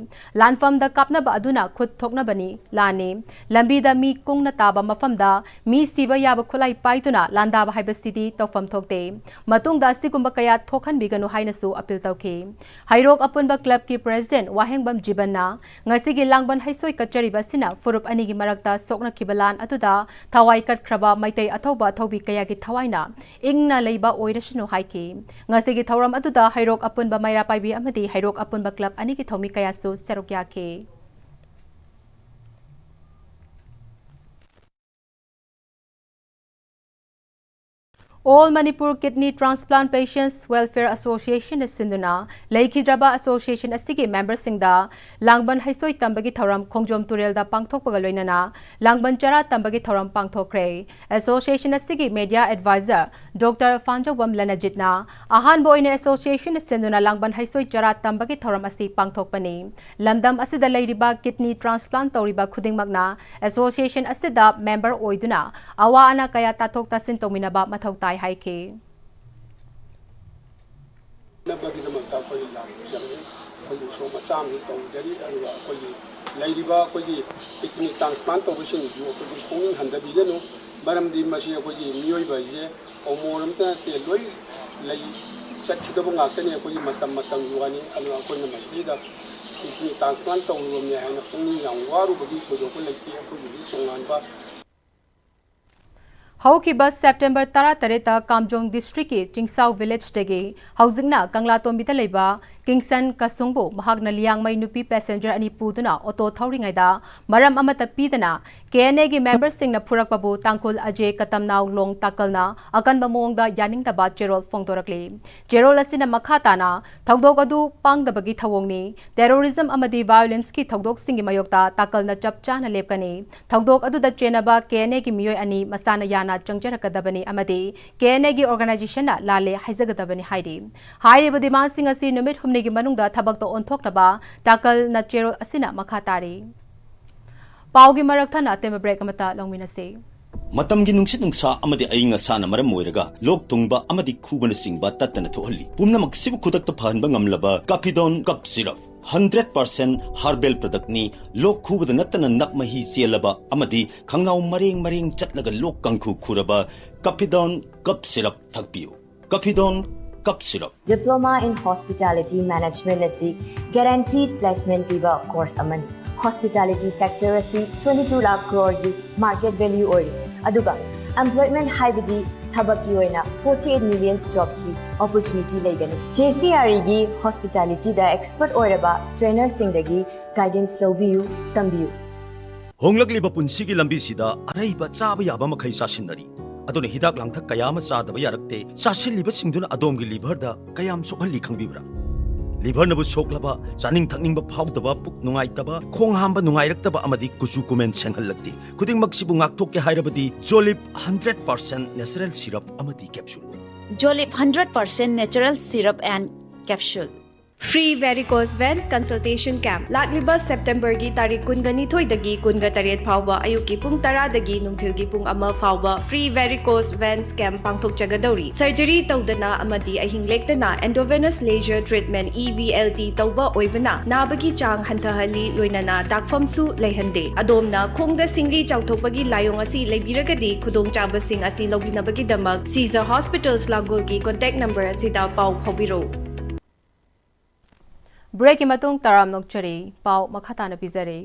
ꯂꯥꯟꯐꯝꯗ ꯀꯥꯞꯅꯕ ꯑꯗꯨꯅ ꯈꯨꯠ ꯊꯣꯛꯅꯕꯅꯤ ꯂꯥꯟꯅꯤ꯫ ꯂꯝꯕꯤ ꯃꯤꯗ ꯃꯤ ꯀꯨꯡꯅ ꯇꯥꯕ ꯃꯐꯝꯗ ꯃꯤ ꯁꯤꯕ ꯌꯥꯕ ꯈꯨꯠꯂꯥꯏ ꯄꯥꯏꯗꯨꯅ ꯂꯥꯟꯗꯥꯕ ꯍꯥꯏꯕꯁꯤꯗꯤ ꯇꯧꯐꯝ ꯊꯣꯛꯇꯦ꯫ ꯃꯇꯨꯡꯗ ꯑꯁꯤꯒꯨꯝꯕ ꯀꯌꯥ ꯊꯣꯛꯍꯟꯕꯤꯒꯅꯨ ꯍꯥꯏꯅꯁꯨ ꯑꯄꯤꯜ ꯇꯧꯈꯤ꯫ ꯍꯩꯔꯣꯛ ꯑꯄꯨꯟꯕ ꯀ꯭ꯂꯕꯀꯤ ꯄ꯭ꯔꯦꯁꯤꯗꯦꯟꯠ ꯋꯥꯍꯦꯡꯕꯝ ꯖꯤꯕꯟꯅ ꯉꯁꯤꯒꯤ ꯂꯥꯡꯕꯟ ꯍꯩꯁꯣꯏ ꯀꯠꯆꯔꯤꯕ ꯑꯁꯤꯅ ꯐꯨꯔꯨꯞ ꯑꯅꯤꯒꯤ ꯃꯔꯛꯇ ꯁꯣꯛꯅꯈꯤꯕ ꯂꯥꯟ ꯑꯗꯨꯗ ꯊꯋꯥꯏ ꯀꯠꯈ꯭ꯔꯕ ꯃꯩꯇꯩ ꯑꯊꯧꯕ ꯑꯊꯧꯕꯤ ꯀꯌꯥꯒꯤ ꯊꯋꯥꯏꯅ ꯏꯪꯅ ꯂꯩꯕ ꯑꯣꯏꯔꯁꯅꯨ ꯍꯥꯏꯈꯤ꯫ ꯉꯁꯤꯒꯤ ꯊꯧꯔꯝ ꯑꯗꯨꯗ ꯍꯩꯔꯣꯛ ꯑꯄꯨꯟꯕ ꯃꯩꯔꯥ ꯄꯥꯏꯕꯤ ꯑꯃꯗꯤ ꯍꯩꯔꯣꯛ ꯑꯄꯨꯟꯕ ꯀ꯭ꯂꯕ ꯑꯅꯤꯒꯤ ꯊꯧꯃꯤ ꯀꯌꯥꯁꯨ ꯁꯔꯨꯛ ꯌꯥꯈꯤ꯫ All Manipur Kidney Transplant Patients Welfare Association ꯅ ꯁꯤꯟꯗꯨꯅ ꯂꯩꯈꯤꯗ꯭ꯔꯕ association ꯑꯁꯤꯒꯤ member ꯁꯤꯡꯗ ꯂꯥꯡꯕꯟ ꯍꯩꯁꯣꯏ ꯇꯝꯕꯒꯤ ꯊꯧꯔꯝ ꯈꯣꯡꯖꯣꯝ ꯇꯨꯔꯦꯜꯗ ꯄꯥꯡꯊꯣꯛꯄꯒ ꯂꯣꯏꯅꯅ ꯂꯥꯡꯕꯟ ꯆꯔꯥ ꯇꯝꯕꯒꯤ ꯊꯧꯔꯝ ꯄꯥꯡꯊꯣꯛꯈ꯭ꯔꯦ꯫ Association ꯑꯁꯤꯒꯤ media advisor Doctor ꯐꯥꯟꯖꯧꯕꯝ ꯂꯅꯖꯤꯠꯅ ꯑꯍꯥꯟꯕ ꯑꯣꯏꯅ association ꯅ ꯁꯤꯟꯗꯨꯅ ꯂꯥꯡꯕꯟ ꯍꯩꯁꯣꯏ ꯆꯔꯥ ꯇꯝꯕꯒꯤ ꯊꯧꯔꯝ ꯑꯁꯤ ꯄꯥꯡꯊꯣꯛꯄꯅꯤ꯫ ꯂꯝꯗꯝ ꯑꯁꯤꯗ ꯂꯩꯔꯤꯕ kidney transplant ꯇꯧꯔꯤꯕ ꯈꯨꯗꯤꯡꯃꯛꯅ association ꯑꯁꯤꯗ member ꯑꯣꯏꯗꯨꯅ ꯑꯋꯥ ꯑꯅꯥ ꯀꯌꯥ ꯇꯥꯊꯣꯛ ꯇꯥꯁꯤꯟ ꯇꯧꯃꯤꯟꯅꯕ ꯃꯊꯧ ꯇꯥꯏ ꯍꯥꯏꯈꯤ꯫ ꯅꯕꯒꯤꯗꯃꯛꯇ ꯑꯩꯈꯣꯏ ꯂꯥꯛꯆꯕꯅꯤ꯫ ꯑꯩꯈꯣꯏꯒꯤ ꯎꯁꯣꯞ ꯃꯆꯥ ꯑꯃꯁꯨ ꯇꯧꯖꯔꯤ꯫ ꯑꯗꯨꯒ ꯑꯩꯈꯣꯏꯒꯤ ꯂꯩꯔꯤꯕ ꯑꯩꯈꯣꯏꯒꯤ kidney transplant ꯇꯧꯕꯁꯤꯡꯁꯨ ꯑꯩꯈꯣꯏꯒꯤ ꯄꯨꯛꯅꯤꯡ ꯍꯟꯊꯕꯤꯒꯅꯨ꯫ ꯃꯔꯝꯗꯤ ꯃꯁꯤ ꯑꯩꯈꯣꯏꯒꯤ ꯃꯤꯑꯣꯏꯕ ꯍꯥꯏꯁꯦ ꯑꯃꯣꯝ ꯑꯝꯇ ꯅꯠꯇꯦ, ꯂꯣꯏ ꯂꯩ ꯆꯠꯈꯤꯗꯕ ꯉꯥꯛꯇꯅꯤ꯫ ꯑꯩꯈꯣꯏꯒꯤ ꯃꯇꯝ ꯃꯇꯝꯒꯤ ꯋꯥꯅꯤ꯫ ꯑꯗꯨꯅ ꯑꯩꯈꯣꯏꯅ ꯃꯁꯤꯗꯩꯗ kidney transplant ꯇꯧꯔꯨꯕꯅꯦ ꯍꯥꯏꯅ ꯄꯨꯛꯅꯤꯡ ꯌꯥꯝ ꯋꯥꯔꯨꯕꯒꯤ ꯊꯣꯏꯗꯣꯛꯄ ꯂꯩꯇꯦ꯫ ꯑꯩꯈꯣꯏꯒꯤꯗꯤ ꯇꯣꯉꯥꯟꯕ ꯍꯧꯈꯤꯕ September ꯇꯔꯥꯇꯔꯦꯠꯇ ꯀꯥꯝꯖꯣꯡ district ꯀꯤ ꯆꯤꯡꯁꯥꯎ village ꯇꯒꯤ ꯍꯧꯖꯤꯛꯅ ꯀꯪꯂꯥꯇꯣꯝꯕꯤꯗ ꯂꯩꯕ ꯀꯤꯡꯁꯟ ꯀꯁꯨꯡꯕꯨ ꯃꯍꯥꯛꯅ ꯂꯤꯌꯥꯡꯃꯩ ꯅꯨꯄꯤ passenger ꯑꯅꯤ ꯄꯨꯗꯨꯅ auto ꯊꯧꯔꯤꯉꯩꯗ ꯃꯔꯝ ꯑꯃꯠꯇ ꯄꯤꯗꯅ K N A ꯒꯤ member ꯁꯤꯡꯅ ꯐꯨꯔꯛꯄꯕꯨ ꯇꯥꯡꯈꯨꯜ ꯑꯖꯦ ꯀꯇꯝꯅꯥꯎ ꯂꯣꯡ ꯇꯥꯀꯜꯅ ꯑꯀꯟꯕ ꯃꯑꯣꯡꯗ ꯌꯥꯅꯤꯡꯗꯕ ꯆꯦꯔꯣꯜ ꯐꯣꯡꯗꯣꯔꯛꯂꯤ꯫ ꯆꯦꯔꯣꯜ ꯑꯁꯤꯅ ꯃꯈꯥ ꯇꯥꯅ ꯊꯧꯗꯣꯛ ꯑꯗꯨ ꯄꯥꯡꯗꯕꯒꯤ ꯊꯧꯑꯣꯡꯅꯤ, terrorism ꯑꯃꯗꯤ violence ꯀꯤ ꯊꯧꯗꯣꯛꯁꯤꯡꯒꯤ ꯃꯥꯌꯣꯛꯇ ꯇꯥꯀꯜꯅ ꯆꯞ ꯆꯥꯅ ꯂꯦꯞꯀꯅꯤ꯫ ꯊꯧꯗꯣꯛ ꯑꯗꯨꯗ ꯆꯦꯟꯅꯕ K N A ꯒꯤ ꯃꯤꯑꯣꯏ ꯑꯅꯤ ꯃꯁꯥꯅ ꯌꯥꯅ ꯆꯪꯖꯔꯛꯀꯗꯕꯅꯤ ꯑꯃꯗꯤ K N A ꯒꯤ organization ꯅ ꯂꯥꯜꯂꯦ ꯍꯥꯏꯖꯒꯗꯕꯅꯤ ꯍꯥꯏꯔꯤ꯫ ꯍꯥꯏꯔꯤꯕ demand ꯁꯤꯡ ꯑꯁꯤ ꯅꯨꯃꯤꯠ ꯍꯨꯝꯅꯤꯒꯤ ꯃꯅꯨꯡꯗ ꯊꯕꯛꯇ ꯑꯣꯟꯊꯣꯛꯅꯕ ꯇꯥꯀꯜꯅ ꯆꯦꯔꯣꯜ ꯑꯁꯤꯅ ꯃꯈꯥ ꯇꯥꯔꯤ꯫ ꯄꯥꯎꯒꯤ ꯃꯔꯛ ꯊꯠꯅ ꯑꯇꯦꯟꯕ break ꯑꯃꯠꯇ ꯂꯧꯃꯤꯟꯅꯁꯤ꯫ ꯃꯇꯝꯒꯤ ꯅꯨꯡꯁꯤꯠ ꯅꯨꯡꯁꯥ ꯑꯃꯗꯤ ꯑꯏꯪ ꯑꯁꯥꯅ ꯃꯔꯝ ꯑꯣꯏꯔꯒ ꯂꯣꯛ ꯊꯨꯡꯕ ꯑꯃꯗꯤ ꯈꯨꯕꯅꯆꯤꯡꯕ ꯇꯠꯇꯅ ꯊꯣꯛꯍꯜꯂꯤ꯫ ꯄꯨꯝꯅꯃꯛꯁꯤꯕꯨ ꯈꯨꯗꯛꯇ ꯐꯍꯟꯕ ꯉꯝꯂꯕ Capidone cough syrup꯫ Hundred percent herbal ꯄ꯭ꯔꯗꯛꯅꯤ꯫ ꯂꯣꯛ ꯈꯨꯕꯗ ꯅꯠꯇꯅ ꯅꯞ ꯃꯍꯤ ꯆꯦꯜꯂꯕ ꯑꯃꯗꯤ ꯈꯪꯅꯥꯎ ꯃꯔꯦꯡ ꯃꯔꯦꯡ ꯆꯠꯂꯒ ꯂꯣꯛ ꯀꯥꯡꯈꯨ ꯈꯨꯔꯕ ꯀꯐꯤꯗꯣꯟ ꯀꯞ ꯁꯤꯔꯞ ꯊꯛꯄꯤꯌꯨ꯫ Capidone cough syrup. Diploma in Hospitality Management ꯑꯁꯤ guaranteed placement ꯄꯤꯕ course ꯑꯃꯅꯤ꯫ Hospitality sector ꯑꯁꯤ twenty two lakh crore ꯒꯤ market value ꯑꯣꯏꯔꯤ, ꯑꯗꯨꯒ employment ꯍꯥꯏꯕꯗꯤ ꯊꯕꯛꯀꯤ ꯑꯣꯏꯅ forty eight million jobꯀꯤ opportunity ꯂꯩꯒꯅꯤ꯫ JCREꯒꯤ hospitalityꯗ expert ꯑꯣꯏꯔꯕ trainerꯁꯤꯡꯗꯒꯤ guidance ꯂꯧꯕꯤꯌꯨ, ꯇꯝꯕꯤꯌꯨ꯫ ꯍꯣꯡꯂꯛꯂꯤꯕ ꯄꯨꯟꯁꯤꯒꯤ ꯂꯝꯕꯤꯁꯤꯗ ꯑꯔꯩꯕ ꯆꯥꯕ ꯌꯥꯕ ꯃꯈꯩ ꯆꯥꯁꯤꯟꯅꯔꯤ꯫ ꯑꯗꯨꯅ ꯍꯤꯗꯥꯛ ꯂꯥꯡꯊꯛ ꯀꯌꯥ ꯑꯃ ꯆꯥꯗꯕ ꯌꯥꯔꯛꯇꯦ꯫ ꯆꯥꯁꯤꯜꯂꯤꯕꯁꯤꯡꯗꯨꯅ ꯑꯗꯣꯝꯒꯤ liverꯗ ꯀꯌꯥꯝ ꯁꯣꯛꯍꯜꯂꯤ ꯈꯪꯕꯤꯕ꯭ꯔꯥ? Liverꯅꯕꯨ ꯁꯣꯛꯂꯕ, ꯆꯥꯅꯤꯡ ꯊꯛꯅꯤꯡꯕ ꯐꯥꯎꯗꯕ, ꯄꯨꯛ ꯅꯨꯡꯉꯥꯏꯇꯕ, ꯈꯣꯡ ꯍꯥꯝꯕ ꯅꯨꯡꯉꯥꯏꯔꯛꯇꯕ ꯑꯃꯗꯤ ꯀꯨꯆꯨ ꯀꯨꯃꯦꯟ ꯁꯦꯡꯍꯜꯂꯛꯇꯦ꯫ ꯈꯨꯗꯤꯡꯃꯛꯁꯤꯕꯨ ꯉꯥꯛꯊꯣꯛꯀꯦ ꯍꯥꯏꯔꯕꯗꯤ Jolib hundred percent natural syrup ꯑꯃꯗꯤ capsule꯫ Jolib hundred percent natural syrup and capsule. Free varicose veins consultation camp ꯂꯥꯛꯂꯤꯕ Septemberꯒꯤ ꯇꯥꯔꯤꯛ ꯀꯨꯟꯒ ꯅꯤꯊꯣꯏꯗꯒꯤ ꯀꯨꯟꯒ ꯇꯔꯦꯠ ꯐꯥꯎꯕ ꯑꯌꯨꯛꯀꯤ ꯄꯨꯡ ꯇꯔꯥꯗꯒꯤ ꯅꯨꯡꯊꯤꯜꯒꯤ ꯄꯨꯡ ꯑꯃ ꯐꯥꯎꯕ free varicose veins camp ꯄꯥꯡꯊꯣꯛꯆꯒꯗꯧꯔꯤ꯫ Surgery ꯇꯧꯗꯅ ꯑꯃꯗꯤ ꯑꯍꯤꯡ ꯂꯦꯛꯇꯅ endovenous laser treatment, EVLT, ꯇꯧꯕ ꯑꯣꯏꯕꯅ ꯅꯥꯕꯒꯤ ꯆꯥꯡ ꯍꯟꯊꯍꯜꯂꯤ, ꯂꯣꯏꯅꯅ ꯗꯥꯛꯐꯝꯁꯨ ꯂꯩꯍꯟꯗꯦ꯫ ꯑꯗꯣꯝꯅ ꯈꯣꯡꯗ ꯁꯤꯡꯂꯤ ꯆꯥꯎꯊꯣꯛꯄꯒꯤ ꯂꯥꯏꯑꯣꯡ ꯑꯁꯤ ꯂꯩꯕꯤꯔꯒꯗꯤ ꯈꯨꯗꯣꯡꯆꯥꯕꯁꯤꯡ ꯑꯁꯤ ꯂꯧꯕꯤꯅꯕꯒꯤꯗꯃꯛ Caesar Hospitals ꯂꯥꯡꯒꯣꯜꯒꯤ contact number ꯑꯁꯤꯗ ꯄꯥꯎ ꯐꯥꯎꯕꯤꯔꯛꯎ꯫ Breakꯀꯤ ꯃꯇꯨꯡ ꯇꯔꯥꯝꯅ ꯑꯣꯛꯆꯔꯤ꯫ ꯄꯥꯎ ꯃꯈꯥ ꯇꯥꯅ ꯄꯤꯖꯔꯤ꯫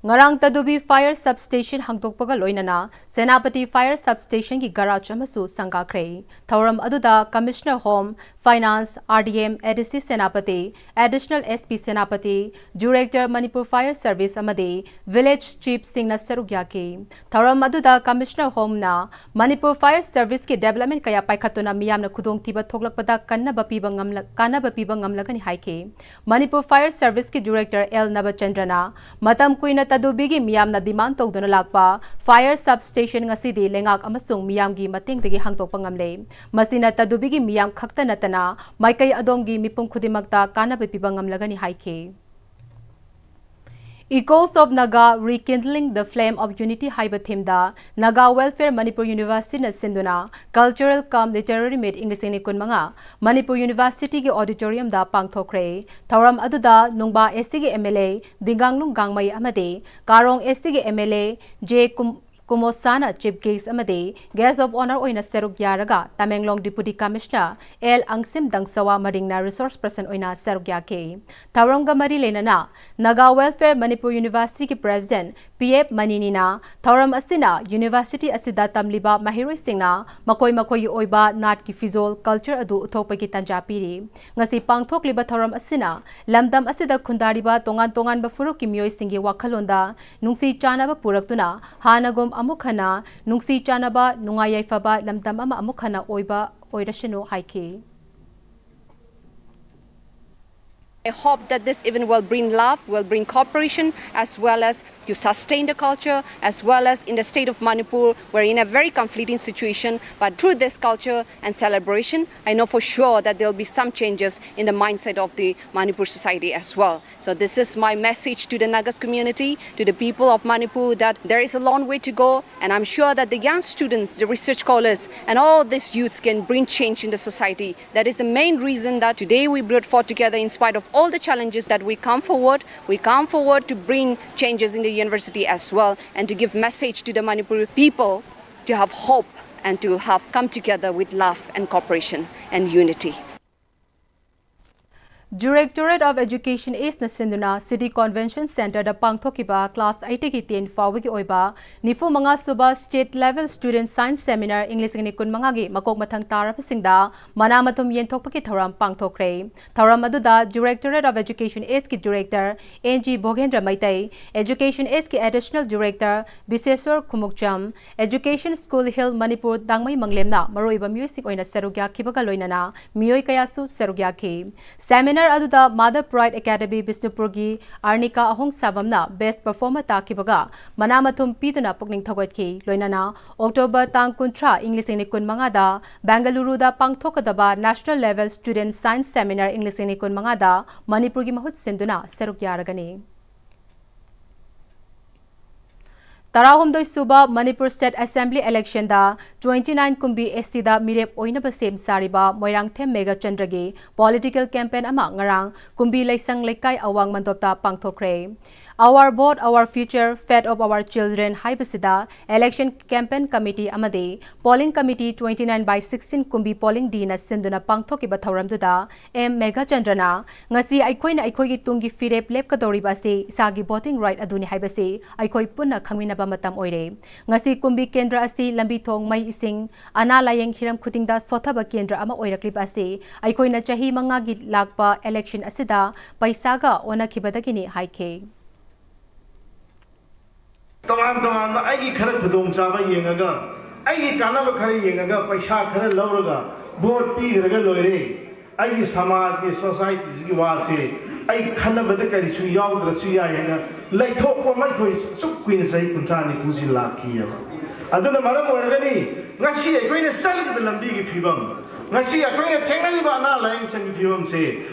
ꯉꯔꯥꯡ ꯇꯗꯨꯕꯤ fire substation ꯍꯥꯡꯗꯣꯛꯄꯒ ꯂꯣꯏꯅꯅ ꯁꯦꯅꯥꯄꯇꯤ fire substationꯒꯤ garage ꯑꯃꯁꯨ ꯁꯪꯒꯥꯈ꯭ꯔꯦ꯫ ꯊꯧꯔꯝ ꯑꯗꯨꯗ Commissioner Home, Finance, RDM, ADC Senapati, Additional SP Senapati, Director Manipur Fire Service ꯑꯃꯗꯤ Village Chiefꯁꯤꯡꯅ ꯁꯔꯨꯛ ꯌꯥꯈꯤ꯫ ꯊꯧꯔꯝ ꯑꯗꯨꯗ Commissioner Homeꯅ ꯃꯅꯤꯄꯨꯔ fire serviceꯀꯤ development ꯀꯌꯥ ꯄꯥꯏꯈꯠꯇꯨꯅ ꯃꯤꯌꯥꯝꯅ ꯈꯨꯗꯣꯡꯊꯤꯕ ꯊꯣꯛꯂꯛꯄꯗ ꯀꯟꯅꯕ ꯄꯤꯕ ꯉꯝꯂ-, ꯀꯥꯟꯅꯕ ꯄꯤꯕ ꯉꯝꯂꯒꯅꯤ ꯍꯥꯏꯈꯤ꯫ ꯃꯅꯤꯄꯨꯔ fire serviceꯀꯤ director L ꯅꯕꯆꯟꯗ꯭ꯔꯅ ꯃꯇꯝ ꯀꯨꯏꯅ ꯇꯗꯨꯕꯤꯒꯤ ꯃꯤꯌꯥꯝꯅ demand ꯇꯧꯗꯨꯅ ꯂꯥꯛꯄ fire substation ꯉꯁꯤꯗꯤ ꯂꯩꯉꯥꯛ ꯑꯃꯁꯨꯡ ꯃꯤꯌꯥꯝꯒꯤ ꯃꯇꯦꯡꯗꯒꯤ ꯍꯥꯡꯗꯣꯛꯄ ꯉꯝꯂꯦ꯫ ꯃꯁꯤꯅ ꯇꯗꯨꯕꯤꯒꯤ ꯃꯤꯌꯥꯝ ꯈꯛꯇ ꯅꯠꯇꯅ ꯃꯥꯏꯀꯩ ꯑꯗꯣꯝꯒꯤ ꯃꯤꯄꯨꯝ ꯈꯨꯗꯤꯡꯃꯛꯇ ꯀꯥꯟꯅꯕ ꯄꯤꯕ ꯉꯝꯂꯒꯅꯤ ꯍꯥꯏꯈꯤ꯫ Echoes of Naga, Rekindling the Flame of Unity ꯍꯥꯏꯕ theme ꯗ Naga Welfare Manipur University ꯅ ꯁꯤꯟꯗꯨꯅ Cultural cum Literary Meet ꯏꯪ ꯂꯤꯁꯤꯡ ꯑꯅꯤ ꯀꯨꯟꯃꯉꯥ ꯃꯅꯤꯄꯨꯔ University ꯒꯤ auditorium ꯗ ꯄꯥꯡꯊꯣꯛꯈ꯭ꯔꯦ꯫ ꯊꯧꯔꯝ ꯑꯗꯨꯗ ꯅꯨꯡꯕꯥ S C ꯒꯤ M L A ꯗꯤꯡꯒꯥꯡꯂꯨꯡ ꯒꯥꯡꯃꯩ ꯑꯃꯗꯤ ꯀꯥꯔꯣꯡ S C ꯒꯤ M L A J ꯀꯨꯝ-, ꯀꯨꯃꯣꯁꯥꯅ chief guest ꯑꯃꯗꯤ guest of honour ꯑꯣꯏꯅ ꯁꯔꯨꯛ ꯌꯥꯔꯒ Tamenglong Deputy Commissioner L ꯑꯪꯁꯤꯝ ꯗꯪꯁꯋꯥ ꯃꯔꯤꯡꯅ resource person ꯑꯣꯏꯅ ꯁꯔꯨꯛ ꯌꯥꯈꯤ꯫ ꯊꯧꯔꯝꯒ ꯃꯔꯤ ꯂꯩꯅꯅ Naga Welfare Manipur University ꯒꯤ President P F ꯃꯅꯤꯅꯤꯅ ꯊꯧꯔꯝ ꯑꯁꯤꯅ university ꯑꯁꯤꯗ ꯇꯝꯂꯤꯕ ꯃꯍꯩꯔꯣꯏꯁꯤꯡꯅ ꯃꯈꯣꯏ ꯃꯈꯣꯏꯒꯤ ꯑꯣꯏꯕ ꯅꯥꯠꯀꯤ ꯐꯤꯖꯣꯜ, culture ꯑꯗꯨ ꯎꯠꯊꯣꯛꯄꯒꯤ ꯇꯥꯟꯖꯥ ꯄꯤꯔꯤ꯫ ꯉꯁꯤ ꯄꯥꯡꯊꯣꯛꯂꯤꯕ ꯊꯧꯔꯝ ꯑꯁꯤꯅ ꯂꯝꯗꯝ ꯑꯁꯤꯗ ꯈꯨꯟꯗꯥꯔꯤꯕ ꯇꯣꯉꯥꯟ ꯇꯣꯉꯥꯟꯕ ꯐꯨꯔꯨꯞꯀꯤ ꯃꯤꯑꯣꯏꯁꯤꯡꯒꯤ ꯋꯥꯈꯜꯂꯣꯟꯗ ꯅꯨꯡꯁꯤ ꯆꯥꯟꯅꯕ ꯄꯨꯔꯛꯇꯨꯅ ꯍꯥꯟꯅꯒꯨꯝ ꯑꯃꯨꯛ ꯍꯟꯅ ꯅꯨꯡꯁꯤ ꯆꯥꯟꯅꯕ, ꯅꯨꯡꯉꯥꯏ ꯌꯥꯏꯐꯕ ꯂꯝꯗꯝ ꯑꯃ ꯑꯃꯨꯛ ꯍꯟꯅ ꯑꯣꯏꯕ ꯑꯣꯏꯔꯁꯅꯨ ꯍꯥꯏꯈꯤ꯫ I hope that this event will bring love, will bring cooperation, as well as to sustain the culture, as well as in the state of Manipur, we're in a very conflicting situation. But through this culture and celebration, I know for sure that there'll be some changes in the mindset of the Manipur society as well. So this is my message to the Nagas community, to the people of Manipur, that there is a long way to go, and I'm sure that the young students, the research scholars, and all these youths can bring change in the society. That is the main reason that today we brought forth together in spite of all the challenges, that we come forward, we come forward to bring changes in the university as well, and to give message to the Manipur people to have hope and to have come together with love and cooperation and unity. Directorate of Education East ꯅ ꯁꯤꯟꯗꯨꯅ City Convention Centre ꯗ ꯄꯥꯡꯊꯣꯛꯈꯤꯕ class eight ꯇꯒꯤ ten ꯐꯥꯎꯕꯒꯤ ꯑꯣꯏꯕ ꯅꯤꯐꯨ ꯃꯉꯥ ꯁꯨꯕ State Level Student Science Seminar ꯏꯪ ꯂꯤꯁꯤꯡ ꯑꯅꯤ ꯀꯨꯟꯃꯉꯥꯒꯤ ꯃꯀꯣꯛ ꯃꯊꯪ ꯇꯥꯔꯕꯁꯤꯡꯗ ꯃꯅꯥ ꯃꯊꯨꯝ ꯌꯦꯟꯊꯣꯛꯄꯒꯤ ꯊꯧꯔꯝ ꯄꯥꯡꯊꯣꯛꯈ꯭ꯔꯦ꯫ ꯊꯧꯔꯝ ꯑꯗꯨꯗ Directorate of Education East ꯀꯤ Director N G ꯚꯣꯒꯦꯟꯗ꯭ꯔ Meitei, Education East ꯀꯤ Additional Director ꯕꯤꯁꯦꯁ꯭ꯋꯔ Khumukcham, Education School Hill Manipur ꯗꯥꯡꯃꯩ ꯃꯪꯂꯦꯝꯅ ꯃꯔꯨꯑꯣꯏꯕ ꯃꯤꯑꯣꯏꯁꯤꯡ ꯑꯣꯏꯅ ꯁꯔꯨꯛ ꯌꯥꯈꯤꯕꯒ ꯂꯣꯏꯅꯅ ꯃꯤꯑꯣꯏ ꯀꯌꯥꯁꯨ ꯁꯔꯨꯛ ꯌꯥꯈꯤ꯫ Seminar ꯑꯗꯨꯗ Mother Pride Academy ꯕꯤꯁꯅꯨꯄꯨꯔꯒꯤ ꯑꯥꯔꯅꯤꯀꯥ ꯑꯍꯣꯡꯁꯥꯕꯝꯅ best performer ꯇꯥꯈꯤꯕꯒ ꯃꯅꯥ ꯃꯊꯨꯝ ꯄꯤꯗꯨꯅ ꯄꯨꯛꯅꯤꯡ ꯊꯧꯒꯠꯈꯤ꯫ ꯂꯣꯏꯅꯅ October ꯇꯥꯡ ꯀꯨꯟꯊ꯭ꯔꯥ ꯏꯪ ꯂꯤꯁꯤꯡ ꯑꯅꯤ ꯀꯨꯟꯃꯉꯥꯗ ꯕꯦꯡꯒꯂꯨꯔꯨꯗ ꯄꯥꯡꯊꯣꯛꯀꯗꯕ National Level Student Science Seminar ꯏꯪ ꯂꯤꯁꯤꯡ ꯑꯅꯤ ꯀꯨꯟꯃꯉꯥꯗ ꯃꯅꯤꯄꯨꯔꯒꯤ ꯃꯍꯨꯠ ꯁꯤꯟꯗꯨꯅ ꯁꯔꯨꯛ ꯌꯥꯔꯒꯅꯤ꯫ ꯇꯔꯥꯍꯨꯝꯗꯣꯏ ꯁꯨꯕ ꯃꯅꯤꯄꯨꯔ ꯁ꯭ꯇꯦꯠ ꯑꯦꯁꯦꯝꯕ꯭ꯂꯤ ꯏꯂꯦꯛꯁꯟꯗ twenty nine ꯀꯨꯝꯕꯤ ꯑꯦꯁ ꯇꯤꯗ ꯃꯤꯔꯦꯞ ꯑꯣꯏꯅꯕ ꯁꯦꯝ ꯁꯥꯔꯤꯕ ꯃꯣꯏꯔꯥꯡꯊꯦꯝ ꯃꯦꯘꯆꯟꯗ꯭ꯔꯒꯤ ꯄꯣꯂꯤꯇꯤꯀꯦꯜ ꯀꯦꯝꯄꯦꯟ ꯑꯃ ꯉꯔꯥꯡ ꯀꯨꯝꯕꯤ ꯂꯩꯁꯪ ꯂꯩꯀꯥꯏ ꯑꯋꯥꯡ ꯃꯟꯗꯣꯞꯇ ꯄꯥꯡꯊꯣꯛꯈ꯭ꯔꯦ꯫ Our Vote, Our Future, Fate of Our Children ꯍꯥꯏꯕꯁꯤꯗ ꯏꯂꯦꯛꯁꯟ ꯀꯦꯝꯄꯦꯟ ꯀꯃꯤꯇꯤ ꯑꯃꯗꯤ polling committee twenty nine by sixteen Kumbi polling ꯗꯤꯅ ꯁꯤꯟꯗꯨꯅ ꯄꯥꯡꯊꯣꯛꯈꯤꯕ ꯊꯧꯔꯝꯗꯨꯗ ꯑꯦꯝ ꯃꯦꯘꯆꯟꯗ꯭ꯔꯅ, "ꯉꯁꯤ ꯑꯩꯈꯣꯏꯅ ꯑꯩꯈꯣꯏꯒꯤ ꯇꯨꯡꯒꯤ ꯐꯤꯔꯦꯞ ꯂꯦꯞꯀꯗꯧꯔꯤꯕ ꯑꯁꯤ ꯏꯁꯥꯒꯤ ꯚꯣꯇꯤꯡ ꯔꯥꯏꯠ ꯑꯗꯨꯅꯤ ꯍꯥꯏꯕꯁꯤ ꯑꯩꯈꯣꯏ ꯄꯨꯟꯅ ꯈꯪꯃꯤꯟꯅꯕ ꯃꯇꯝ ꯑꯣꯏꯔꯦ꯫ ꯉꯁꯤ ꯀꯨꯝꯕꯤ ꯀꯦꯟꯗ꯭ꯔ ꯑꯁꯤ ꯂꯝꯕꯤ ꯊꯣꯡ, ꯃꯩ ꯏꯁꯤꯡ, ꯑꯅꯥ ꯂꯥꯌꯦꯡ ꯍꯤꯔꯝ ꯈꯨꯗꯤꯡꯗ ꯁꯣꯠꯊꯕ ꯀꯦꯟꯗ꯭ꯔ ꯑꯃ ꯑꯣꯏꯔꯛꯂꯤꯕ ꯑꯁꯤ ꯑꯩꯈꯣꯏꯅ ꯆꯍꯤ ꯃꯉꯥꯒꯤ ꯂꯥꯛꯄ ꯏꯂꯦꯛꯁꯟ ꯑꯁꯤꯗ ꯄꯩꯁꯥꯒ ꯑꯣꯟꯅꯈꯤꯕꯗꯒꯤꯅꯤ" ꯍꯥꯏꯈꯤ꯫ ꯇꯣꯉꯥꯟ ꯇꯣꯉꯥꯟꯕ ꯑꯩꯒꯤ ꯈꯔ ꯈꯨꯗꯣꯡꯆꯥꯕ ꯌꯦꯡꯉꯒ, ꯑꯩꯒꯤ ꯀꯥꯟꯅꯕ ꯈꯔ ꯌꯦꯡꯉꯒ, ꯄꯩꯁꯥ ꯈꯔ ꯂꯧꯔꯒ ꯚꯣꯠ ꯄꯤꯈ꯭ꯔꯒ ꯂꯣꯏꯔꯦ, ꯑꯩꯒꯤ ꯁꯃꯥꯖꯀꯤ, ꯁꯣꯁꯥꯏꯇꯤꯁꯤꯒꯤ ꯋꯥꯁꯦ ꯑꯩ ꯈꯟꯅꯕꯗ ꯀꯔꯤꯁꯨ ꯌꯥꯎꯗ꯭ꯔꯁꯨ ꯌꯥꯏ ꯍꯥꯏꯅ ꯂꯩꯊꯣꯛꯄ ꯑꯃ ꯑꯩꯈꯣꯏ ꯑꯁꯨꯛ ꯀꯨꯏꯅ ꯆꯍꯤ ꯀꯨꯟꯊ꯭ꯔꯥ ꯅꯤꯐꯨꯁꯤ ꯂꯥꯛꯈꯤꯑꯕ꯫ ꯑꯗꯨꯅ ꯃꯔꯝ ꯑꯣꯏꯔꯒꯅꯤ ꯉꯁꯤ ꯑꯩꯈꯣꯏꯅ ꯆꯠꯂꯤꯕ ꯂꯝꯕꯤꯒꯤ ꯐꯤꯕꯝ, ꯉꯁꯤ ꯑꯩꯈꯣꯏꯅ ꯊꯦꯡꯅꯔꯤꯕ ꯑꯅꯥ ꯂꯥꯌꯦꯡ ꯁꯪꯒꯤ ꯐꯤꯕꯝꯁꯦ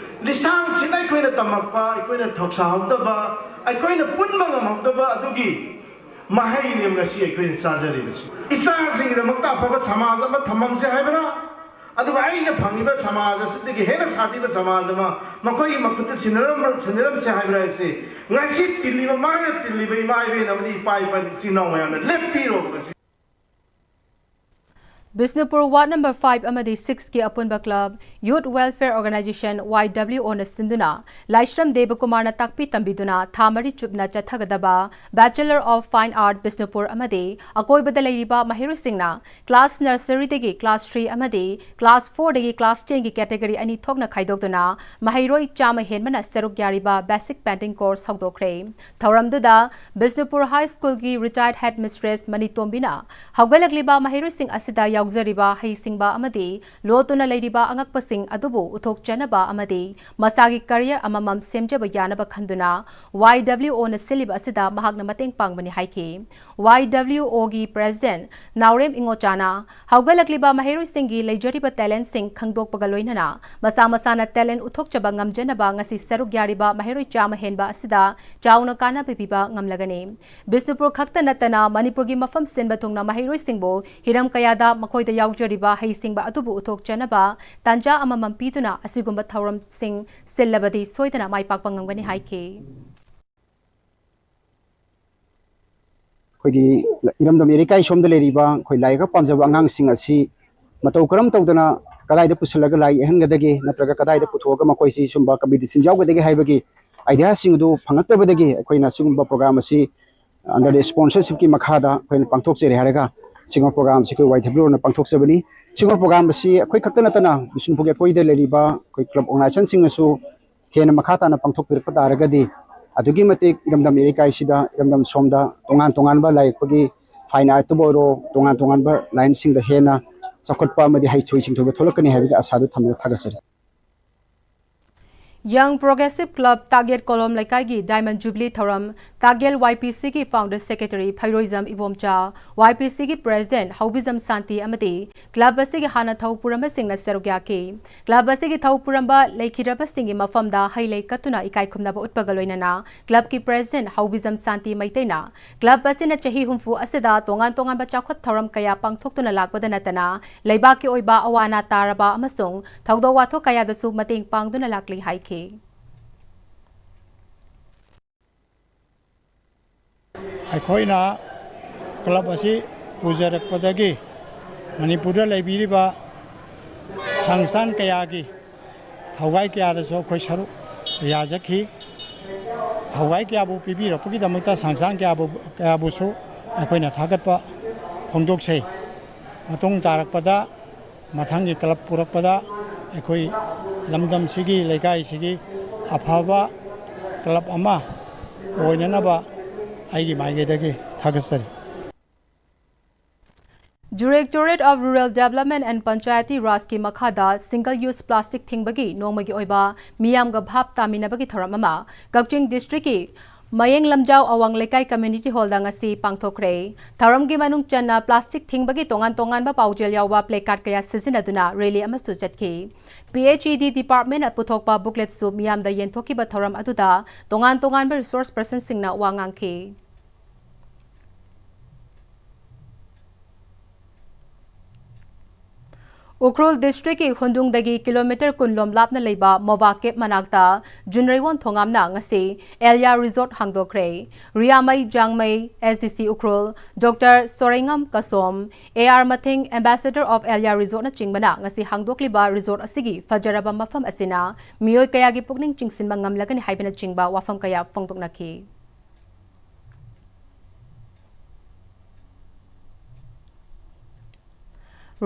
ꯂꯤꯁꯥꯡꯁꯤꯟꯅ ꯑꯩꯈꯣꯏꯅ ꯇꯝꯃꯛꯄ, ꯑꯩꯈꯣꯏꯅ ꯊꯧꯁꯥꯍꯧꯗꯕ, ꯑꯩꯈꯣꯏꯅ ꯄꯨꯟꯕ ꯉꯝꯍꯧꯗꯕ ꯑꯗꯨꯒꯤ ꯃꯍꯩꯅꯦ ꯉꯁꯤ ꯑꯩꯈꯣꯏꯅ ꯆꯥꯖꯔꯤꯕꯁꯤ꯫ ꯏꯆꯥꯁꯤꯡꯒꯤꯗꯃꯛꯇ ꯑꯐꯕ ꯁꯃꯥꯖ ꯑꯃ ꯊꯝꯃꯝꯁꯦ ꯍꯥꯏꯕ꯭ꯔꯥ? ꯑꯗꯨꯒ ꯑꯩꯅ ꯐꯪꯉꯤꯕ ꯁꯃꯥꯖ ꯑꯁꯤꯗꯒꯤ ꯍꯦꯟꯅ ꯁꯥꯊꯤꯕ ꯁꯃꯥꯖ ꯑꯃ ꯃꯈꯣꯏꯒꯤ ꯃꯈꯨꯠꯇ ꯁꯤꯟꯅꯔꯝ-, ꯁꯤꯟꯅꯔꯝꯁꯦ ꯍꯥꯏꯕ꯭ꯔꯥ ꯍꯥꯏꯕꯁꯤ ꯉꯁꯤ ꯇꯤꯜꯂꯤꯕ, ꯃꯥꯅ ꯇꯤꯜꯂꯤꯕ ꯏꯃꯥ ꯏꯕꯦꯟ ꯑꯃꯗꯤ ꯏꯄꯥ ꯏꯄꯥ ꯏꯆꯤꯟ ꯏꯅꯥꯎ ꯃꯌꯥꯝꯅ ꯂꯦꯞꯄꯤꯔꯣ ꯉꯁꯤ꯫ ꯕꯤꯁꯅꯨꯄꯨꯔ ꯋꯥꯔꯗ ꯅꯝꯕꯔ five ꯑꯃꯗꯤ six ꯀꯤ ꯑꯄꯨꯟꯕ club Youth Welfare Organisation, Y W O ꯅ ꯁꯤꯟꯗꯨꯅ ꯂꯥꯏꯁ꯭ꯔꯝ ꯗꯦꯕꯀꯨꯃꯥꯔꯅ ꯇꯥꯛꯄꯤ ꯇꯝꯕꯤꯗꯨꯅ ꯊꯥ ꯃꯔꯤ ꯆꯨꯞꯅ ꯆꯠꯊꯒꯗꯕ Bachelor of Fine Art Bishnupur ꯑꯃꯗꯤ ꯑꯀꯣꯏꯕꯗ ꯂꯩꯔꯤꯕ ꯃꯍꯩꯔꯣꯏꯁꯤꯡꯅ class nursery ꯗꯒꯤ class three ꯑꯃꯗꯤ class four ꯗꯒꯤ class ten ꯒꯤ category ꯑꯅꯤ ꯊꯣꯛꯅ ꯈꯥꯏꯗꯣꯛꯇꯨꯅ ꯃꯍꯩꯔꯣꯏ ꯆꯥꯝꯃ ꯍꯦꯟꯕꯅ ꯁꯔꯨꯛ ꯌꯥꯔꯤꯕ basic painting course ꯍꯧꯗꯣꯛꯈ꯭ꯔꯦ꯫ ꯊꯧꯔꯝꯗꯨꯗ ꯕꯤꯁꯅꯨꯄꯨꯔ High School ꯒꯤ retired headmistress ꯃꯅꯤꯇꯣꯝꯕꯤꯅ ꯍꯧꯒꯠꯂꯛꯂꯤꯕ ꯃꯍꯩꯔꯣꯏꯁꯤꯡ ꯑꯁꯤꯗ ꯌꯥꯎ ꯌꯥꯎꯖꯔꯤꯕ ꯍꯩꯁꯤꯡꯕ ꯑꯃꯗꯤ ꯂꯣꯠꯇꯨꯅ ꯂꯩꯔꯤꯕ ꯑꯉꯛꯄꯁꯤꯡ ꯑꯗꯨꯕꯨ ꯎꯠꯊꯣꯛꯆꯅꯕ ꯑꯃꯗꯤ ꯃꯁꯥꯒꯤ career ꯑꯃꯃꯝ ꯁꯦꯝꯖꯕ ꯌꯥꯅꯕ ꯈꯟꯗꯨꯅ, ꯋꯥꯏ ꯗꯕ꯭ꯂꯤꯎ ꯑꯣꯅ ꯁꯤꯜꯂꯤꯕ ꯑꯁꯤꯗ ꯃꯍꯥꯛꯅ ꯃꯇꯦꯡ ꯄꯥꯡꯕꯅꯤ ꯍꯥꯏꯈꯤ꯫ ꯋꯥꯏ ꯗꯕ꯭ꯂꯤꯎ ꯑꯣꯒꯤ president ꯅꯥꯎꯔꯦꯝ ꯏꯉꯣꯆꯥꯅ ꯍꯧꯒꯠꯂꯛꯂꯤꯕ ꯃꯍꯩꯔꯣꯏꯁꯤꯡꯒꯤ ꯂꯩꯖꯔꯤꯕ talentꯁꯤꯡ ꯈꯪꯗꯣꯛꯄꯒ ꯂꯣꯏꯅꯅ ꯃꯁꯥ ꯃꯁꯥꯅ talent ꯎꯠꯊꯣꯛꯆꯕ ꯉꯝꯖꯅꯕ ꯉꯁꯤ ꯁꯔꯨꯛ ꯌꯥꯔꯤꯕ ꯃꯍꯩꯔꯣꯏ ꯆꯥꯝꯃ ꯍꯦꯟꯕ ꯑꯁꯤꯗ ꯆꯥꯎꯅ ꯀꯥꯟꯅꯕ ꯄꯤꯕ ꯉꯝꯂꯒꯅꯤ꯫ ꯕꯤꯁꯅꯨꯄꯨꯔ ꯈꯛꯇ ꯅꯠꯇꯅ ꯃꯅꯤꯄꯨꯔꯒꯤ ꯃꯐꯝ ꯁꯤꯟꯕ ꯊꯨꯡꯅ ꯃꯍꯩꯔꯣꯏꯁꯤꯡꯕꯨ ꯍꯤꯔꯝ ꯀꯌꯥꯗ ꯃꯈꯣꯏꯗ ꯌꯥꯎꯖꯔꯤꯕ ꯍꯩꯁꯤꯡꯕ ꯑꯗꯨꯕꯨ ꯎꯠꯊꯣꯛꯆꯅꯕ ꯇꯥꯟꯖꯥ ꯑꯃꯃꯝ ꯄꯤꯗꯨꯅ ꯑꯁꯤꯒꯨꯝꯕ ꯊꯧꯔꯝꯁꯤꯡ ꯁꯤꯜꯂꯕꯗꯤ ꯁꯣꯏꯗꯅ ꯃꯥꯏ ꯄꯥꯛꯄ ꯉꯝꯒꯅꯤ ꯍꯥꯏꯈꯤ꯫ ꯑꯩꯈꯣꯏꯒꯤ ꯏꯔꯝꯗꯝ ꯏꯔꯩꯀꯥꯏ ꯁꯣꯝꯗ ꯂꯩꯔꯤꯕ ꯑꯩꯈꯣꯏ ꯂꯥꯏ ꯌꯦꯛꯄ ꯄꯥꯝꯖꯕ ꯑꯉꯥꯡꯁꯤꯡ ꯑꯁꯤ ꯃꯇꯧ ꯀꯔꯝ ꯇꯧꯗꯅ ꯀꯗꯥꯏꯗ ꯄꯨꯁꯤꯜꯂꯒ ꯂꯥꯏ ꯌꯦꯛꯍꯟꯒꯗꯒꯦ, ꯅꯠꯇ꯭ꯔꯒ ꯀꯗꯥꯏꯗ ꯄꯨꯊꯣꯛꯑꯒ ꯃꯈꯣꯏꯁꯤ ꯁꯨꯝꯕ competition ꯌꯥꯎꯒꯗꯒꯦ ꯍꯥꯏꯕꯒꯤ ideaꯁꯤꯡ ꯑꯗꯨ ꯐꯪꯉꯛꯇꯕꯗꯒꯤ ꯑꯩꯈꯣꯏꯅ ꯁꯤꯒꯨꯝꯕ program ꯑꯁꯤ under the sponsorshipꯀꯤ ꯃꯈꯥꯗ ꯑꯩꯈꯣꯏꯅ ꯄꯥꯡꯊꯣꯛꯆꯔꯦ ꯍꯥꯏꯔꯒ ꯁꯤꯒꯨꯝꯕ program ꯑꯁꯤ ꯑꯩꯈꯣꯏ ꯋꯥꯏ ꯗꯕ꯭ꯂꯤꯎ ꯑꯣꯅ ꯄꯥꯡꯊꯣꯛꯆꯕꯅꯤ꯫ ꯁꯤꯒꯨꯝꯕ program ꯑꯁꯤ ꯑꯩꯈꯣꯏ ꯈꯛꯇ ꯅꯠꯇꯅ ꯕꯤꯁꯅꯨꯄꯨꯔꯒꯤ ꯑꯩꯈꯣꯏꯗ ꯂꯩꯔꯤꯕ ꯑꯩꯈꯣꯏ club organizationꯁꯤꯡꯅꯁꯨ ꯍꯦꯟꯅ ꯃꯈꯥ ꯇꯥꯅ ꯄꯥꯡꯊꯣꯛꯄꯤꯔꯛꯄ ꯇꯥꯔꯒꯗꯤ ꯑꯗꯨꯛꯀꯤ ꯃꯇꯤꯛ ꯏꯔꯝꯗꯝ ꯏꯔꯩꯀꯥꯏꯁꯤꯗ, ꯏꯔꯝꯗꯝ ꯁꯣꯝꯗ ꯇꯣꯉꯥꯟ ꯇꯣꯉꯥꯟꯕ ꯂꯥꯏ ꯌꯦꯛꯄꯒꯤ fine artꯇꯕꯨ ꯑꯣꯏꯔꯣ, ꯇꯣꯉꯥꯟ ꯇꯣꯉꯥꯟꯕ lineꯁꯤꯡꯗ ꯍꯦꯟꯅ ꯆꯥꯎꯈꯠꯄ ꯑꯃꯗꯤ ꯍꯩꯊꯣꯏ ꯁꯤꯡꯊꯣꯏꯕ ꯊꯣꯛꯂꯛꯀꯅꯤ ꯍꯥꯏꯕꯒꯤ ꯑꯁꯥꯗꯨ ꯊꯝꯂꯒ ꯊꯥꯒꯠꯆꯔꯤ꯫ Young Progressive Club ꯇꯥꯛꯌꯦꯜ ꯀꯣꯂꯣꯝ ꯂꯩꯀꯥꯏꯒꯤ Diamond Jubilee ꯊꯧꯔꯝ ꯇꯥꯛꯌꯦꯜ ꯋꯥꯏ ꯄꯤ ꯁꯤꯒꯤ founder secretary ꯐꯩꯔꯣꯏꯖꯝ ꯏꯕꯣꯝꯆꯥ, ꯋꯥꯏ ꯄꯤ ꯁꯤꯒꯤ president ꯍꯧꯕꯤꯖꯝ ꯁꯥꯟꯇꯤ ꯑꯃꯗꯤ club ꯑꯁꯤꯒꯤ ꯍꯥꯟꯅ ꯊꯧ ꯄꯨꯔꯝꯕꯁꯤꯡꯅ ꯁꯔꯨꯛ ꯌꯥꯈꯤ꯫ Club ꯑꯁꯤꯒꯤ ꯊꯧ ꯄꯨꯔꯝꯕ ꯂꯩꯈꯤꯗ꯭ꯔꯕꯁꯤꯡꯒꯤ ꯃꯐꯝꯗ ꯍꯩ ꯂꯩ ꯀꯠꯇꯨꯅ ꯏꯀꯥꯏ ꯈꯨꯝꯅꯕ ꯎꯠꯄꯒ ꯂꯣꯏꯅꯅ clubꯀꯤ president ꯍꯧꯕꯤꯖꯝ ꯁꯥꯟꯇꯤ ꯃꯩꯇꯩꯅ club ꯑꯁꯤꯅ ꯆꯍꯤ ꯍꯨꯝꯐꯨ ꯑꯁꯤꯗ ꯇꯣꯉꯥꯟ ꯇꯣꯉꯥꯟꯕ ꯆꯥꯎꯈꯠ ꯊꯧꯔꯝ ꯀꯌꯥ ꯄꯥꯡꯊꯣꯛꯇꯨꯅ ꯂꯥꯛꯄꯗ ꯅꯠꯇꯅ ꯂꯩꯕꯥꯛꯀꯤ ꯑꯣꯏꯕ ꯑꯋꯥ ꯑꯅꯥ ꯇꯥꯔꯕ ꯑꯃꯁꯨꯡ ꯊꯧꯗꯣꯛ ꯋꯥꯊꯣꯛ ꯀꯌꯥꯗꯁꯨ ꯃꯇꯦꯡ ꯄꯥꯡꯗꯨꯅ ꯂꯥꯛꯂꯤ ꯍꯥꯏꯈꯤ꯫ ꯑꯩꯈꯣꯏꯅ club ꯑꯁꯤ ꯄꯨꯖꯔꯛꯄꯗꯒꯤ ꯃꯅꯤꯄꯨꯔꯗ ꯂꯩꯕꯤꯔꯤꯕ ꯁꯪꯁꯊꯥꯟ ꯀꯌꯥꯒꯤ ꯊꯧꯒꯥꯏ ꯀꯌꯥꯗꯁꯨ ꯑꯩꯈꯣꯏ ꯁꯔꯨꯛ ꯌꯥꯖꯈꯤ꯫ ꯊꯧꯒꯥꯏ ꯀꯌꯥꯕꯨ ꯄꯤꯕꯤꯔꯛꯄꯒꯤꯗꯃꯛꯇ ꯁꯪꯁꯊꯥꯟ ꯀꯌꯥꯕꯨ, ꯀꯌꯥꯕꯨꯁꯨ ꯑꯩꯈꯣꯏꯅ ꯊꯥꯒꯠꯄ ꯐꯣꯡꯗꯣꯛꯆꯩ꯫ ꯃꯇꯨꯡ ꯇꯥꯔꯛꯄꯗ ꯃꯊꯪꯒꯤ club ꯄꯨꯔꯛꯄꯗ ꯑꯩꯈꯣꯏ ꯂꯝꯗꯝꯁꯤꯒꯤ, ꯂꯩꯀꯥꯏꯁꯤꯒꯤ ꯑꯐꯕ club ꯑꯃ ꯑꯣꯏꯅꯅꯕ ꯑꯩꯒꯤ ꯃꯥꯏꯀꯩꯗꯒꯤ ꯊꯥꯒꯠꯆꯔꯤ꯫ Directorate of Rural Development and Panchayati Rajꯀꯤ ꯃꯈꯥꯗ single use plastic ꯊꯤꯡꯕꯒꯤ ꯅꯣꯡꯃꯒꯤ ꯑꯣꯏꯕ ꯃꯤꯌꯥꯝꯒ ꯚꯥꯞ ꯇꯥꯃꯤꯟꯅꯕꯒꯤ ꯊꯧꯔꯝ ꯑꯃ ꯀꯛꯆꯤꯡ districtꯀꯤ ꯃꯌꯦꯡ ꯂꯝꯖꯥꯎ ꯑꯋꯥꯡ ꯂꯩꯀꯥꯏ community hallꯗ ꯉꯁꯤ ꯄꯥꯡꯊꯣꯛꯈ꯭ꯔꯦ꯫ ꯊꯧꯔꯝꯒꯤ ꯃꯅꯨꯡ ꯆꯟꯅ plastic ꯊꯤꯡꯕꯒꯤ ꯇꯣꯉꯥꯟ ꯇꯣꯉꯥꯟꯕ ꯄꯥꯎꯖꯦꯜ ꯌꯥꯎꯕ placard ꯀꯌꯥ ꯁꯤꯖꯤꯟꯅꯗꯨꯅ rally ꯑꯃꯁꯨ ꯆꯠꯈꯤ꯫ P H E D departmentꯅ ꯄꯨꯊꯣꯛꯄ bookletꯁꯨ ꯃꯤꯌꯥꯝꯗ ꯌꯦꯟꯊꯣꯛꯈꯤꯕ ꯊꯧꯔꯝ ꯑꯗꯨꯗ ꯇꯣꯉꯥꯟ ꯇꯣꯉꯥꯟꯕ resource personꯁꯤꯡꯅ ꯋꯥ ꯉꯥꯡꯈꯤ꯫ ꯎꯈ꯭ꯔꯨꯜ districtꯀꯤ ꯍꯨꯟꯗꯨꯡꯗꯒꯤ kilometre ꯀꯨꯟ ꯂꯣꯝ ꯂꯥꯞꯅ ꯂꯩꯕ ꯃꯣꯕꯥ cave ꯃꯅꯥꯛꯇ ꯖꯨꯟꯔꯩꯋꯣꯟ ꯊꯣꯉꯥꯝꯅ ꯉꯁꯤ ꯑꯦꯂꯤꯌꯥ resort ꯍꯥꯡꯗꯣꯛꯈ꯭ꯔꯦ꯫ Riyamei Jangmei, S D C Ukhrul, Doctor Soreingam Kasom, A R Mathing, ambassador of Elia resortꯅꯆꯤꯡꯕꯅ ꯉꯁꯤ ꯍꯥꯡꯗꯣꯛꯂꯤꯕ resort ꯑꯁꯤꯒꯤ ꯐꯖꯔꯕ ꯃꯐꯝ ꯑꯁꯤꯅ ꯃꯤꯑꯣꯏ ꯀꯌꯥꯒꯤ ꯄꯨꯛꯅꯤꯡ ꯆꯤꯡꯁꯤꯟꯕ ꯉꯝꯂꯒꯅꯤ ꯍꯥꯏꯕꯅꯆꯤꯡꯕ ꯋꯥꯐꯝ ꯀꯌꯥ ꯐꯣꯡꯗꯣꯛꯅꯈꯤ꯫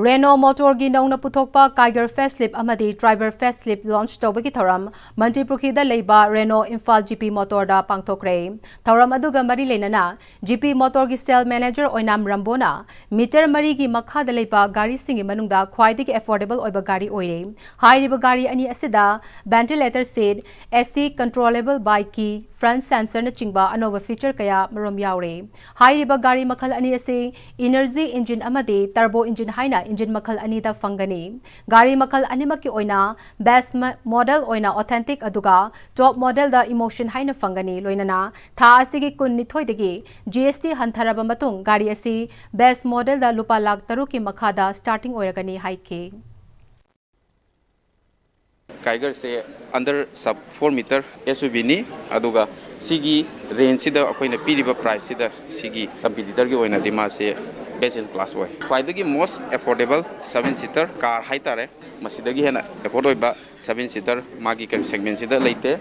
Renault Motorꯒꯤ ꯅꯧꯅ ꯄꯨꯊꯣꯛꯄ Kiger facelift ꯑꯃꯗꯤ Triber facelift launch ꯇꯧꯕꯒꯤ ꯊꯧꯔꯝ ꯃꯟꯇ꯭ꯔꯤꯄꯨꯈ꯭ꯔꯤꯗ ꯂꯩꯕ Renault Imphal G P Motorꯗ ꯄꯥꯡꯊꯣꯛꯈ꯭ꯔꯦ꯫ ꯊꯧꯔꯝ ꯑꯗꯨꯒ ꯃꯔꯤ ꯂꯩꯅꯅ G P Motorꯒꯤ sales manager ꯑꯣꯏꯅꯥꯝ ꯔꯝꯕꯣꯅ meter ꯃꯔꯤꯒꯤ ꯃꯈꯥꯗ ꯂꯩꯕ ꯒꯥꯔꯤꯁꯤꯡꯒꯤ ꯃꯅꯨꯡꯗ ꯈ꯭ꯋꯥꯏꯗꯒꯤ affordable ꯑꯣꯏꯕ ꯒꯥꯔꯤ ꯑꯣꯏꯔꯦ꯫ ꯍꯥꯏꯔꯤꯕ ꯒꯥꯔꯤ ꯑꯅꯤ ꯑꯁꯤꯗ ventilator seat, A C controllable by key, front sensorꯅꯆꯤꯡꯕ ꯑꯅꯧꯕ feature ꯀꯌꯥ ꯃꯔꯨꯝ ꯌꯥꯎꯔꯦ꯫ ꯍꯥꯏꯔꯤꯕ ꯒꯥꯔꯤ ꯃꯈꯜ ꯑꯅꯤ ꯑꯁꯤ Energy engine ꯑꯃꯗꯤ turbo engine ꯍꯥꯏꯅ engine ꯃꯈꯜ ꯑꯅꯤꯗ ꯐꯪꯒꯅꯤ꯫ ꯒꯥꯔꯤ ꯃꯈꯜ ꯑꯅꯤꯃꯛꯀꯤ ꯑꯣꯏꯅ base ꯃ-, model ꯑꯣꯏꯅ Authentic ꯑꯗꯨꯒ top modelꯗ Emotion ꯍꯥꯏꯅ ꯐꯪꯒꯅꯤ꯫ ꯂꯣꯏꯅꯅ ꯊꯥ ꯑꯁꯤꯒꯤ ꯀꯨꯟꯅꯤꯊꯣꯏꯗꯒꯤ G S T ꯍꯟꯊꯔꯕ ꯃꯇꯨꯡ ꯒꯥꯔꯤ ꯑꯁꯤ base modelꯗ ꯂꯨꯄꯥ ꯂꯥꯈ ꯇꯔꯨꯛꯀꯤ ꯃꯈꯥꯗ starting ꯑꯣꯏꯔꯒꯅꯤ ꯍꯥꯏꯈꯤ꯫ Kigerꯁꯦ under sub four meter S U Vꯅꯤ, ꯑꯗꯨꯒ ꯁꯤꯒꯤ rangeꯁꯤꯗ ꯑꯩꯈꯣꯏꯅ ꯄꯤꯔꯤꯕ priceꯁꯤꯗ ꯁꯤꯒꯤ competitorꯒꯤ ꯑꯣꯏꯅꯗꯤ ꯃꯥꯁꯦ best in class ꯑꯣꯏ꯫ ꯈ꯭ꯋꯥꯏꯗꯒꯤ most affordable seven seater car ꯍꯥꯏꯇꯥꯔꯦ, ꯃꯁꯤꯗꯒꯤ ꯍꯦꯟꯅ afford ꯑꯣꯏꯕ seven seater ꯃꯥꯒꯤ ꯀꯩꯅꯣ segmentꯁꯤꯗ ꯂꯩꯇꯦ꯫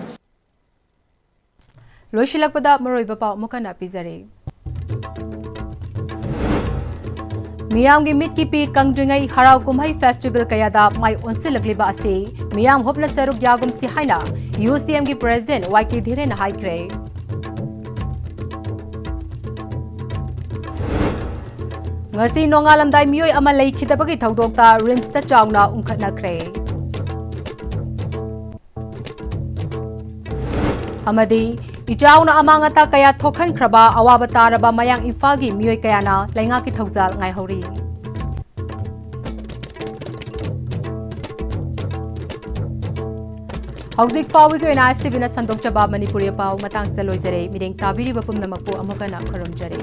ꯂꯣꯏꯁꯤꯜꯂꯛꯄꯗ ꯃꯔꯨꯑꯣꯏꯕ ꯄꯥꯎ ꯑꯃꯨꯛ ꯍꯟꯅ ꯄꯤꯖꯔꯤ꯫ ꯃꯤꯌꯥꯝꯒꯤ ꯃꯤꯠꯀꯤ ꯄꯤ ꯀꯪꯗ꯭ꯔꯤꯉꯩ ꯍꯔꯥꯎ ꯀꯨꯝꯍꯩ festival ꯀꯌꯥꯗ ꯃꯥꯏ ꯑꯣꯟꯁꯤꯜꯂꯛꯂꯤꯕ ꯑꯁꯤ ꯃꯤꯌꯥꯝ ꯍꯨꯞꯅ ꯁꯔꯨꯛ ꯌꯥꯒꯨꯝꯁꯤ ꯍꯥꯏꯅ U C Mꯒꯤ president Y K ꯙꯤꯔꯦꯟꯅ ꯍꯥꯏꯈ꯭ꯔꯦ꯫ ꯉꯁꯤ ꯅꯣꯡꯉꯥꯜꯂꯝꯗꯥꯏ ꯃꯤꯑꯣꯏ ꯑꯃ ꯂꯩꯈꯤꯗꯕꯒꯤ ꯊꯧꯗꯣꯛꯇ ꯔꯤꯝꯁꯇ ꯆꯥꯎꯅ ꯎꯪꯈꯠꯅꯈ꯭ꯔꯦ꯫ ꯑꯃꯗꯤ ꯏꯆꯥꯎꯅ ꯑꯃꯥꯡ ꯑꯇꯥ ꯀꯌꯥ ꯊꯣꯛꯍꯟꯈ꯭ꯔꯕ ꯑꯋꯥꯕ ꯇꯥꯔꯕ ꯃꯌꯥꯡ ꯏꯝꯐꯥꯜꯒꯤ ꯃꯤꯑꯣꯏ ꯀꯌꯥꯅ ꯂꯩꯉꯥꯛꯀꯤ ꯊꯧꯖꯥꯜ ꯉꯥꯏꯍꯧꯔꯤ꯫ ꯍꯧꯖꯤꯛ ꯐꯥꯎꯕꯒꯤ ꯑꯣꯏꯅ ꯑꯦꯁ ꯇꯤ ꯚꯤꯅ ꯁꯟꯗꯣꯛꯆꯕ ꯃꯅꯤꯄꯨꯔꯤ ꯄꯥꯎ ꯃꯇꯥꯡꯁꯤꯗ ꯂꯣꯏꯖꯔꯦ꯫ ꯃꯤꯠꯌꯦꯡ ꯇꯥꯕꯤꯔꯤꯕ ꯄꯨꯝꯅꯃꯛꯄꯨ ꯑꯃꯨꯛ ꯍꯟꯅ ꯈꯨꯔꯨꯝꯖꯔꯤ꯫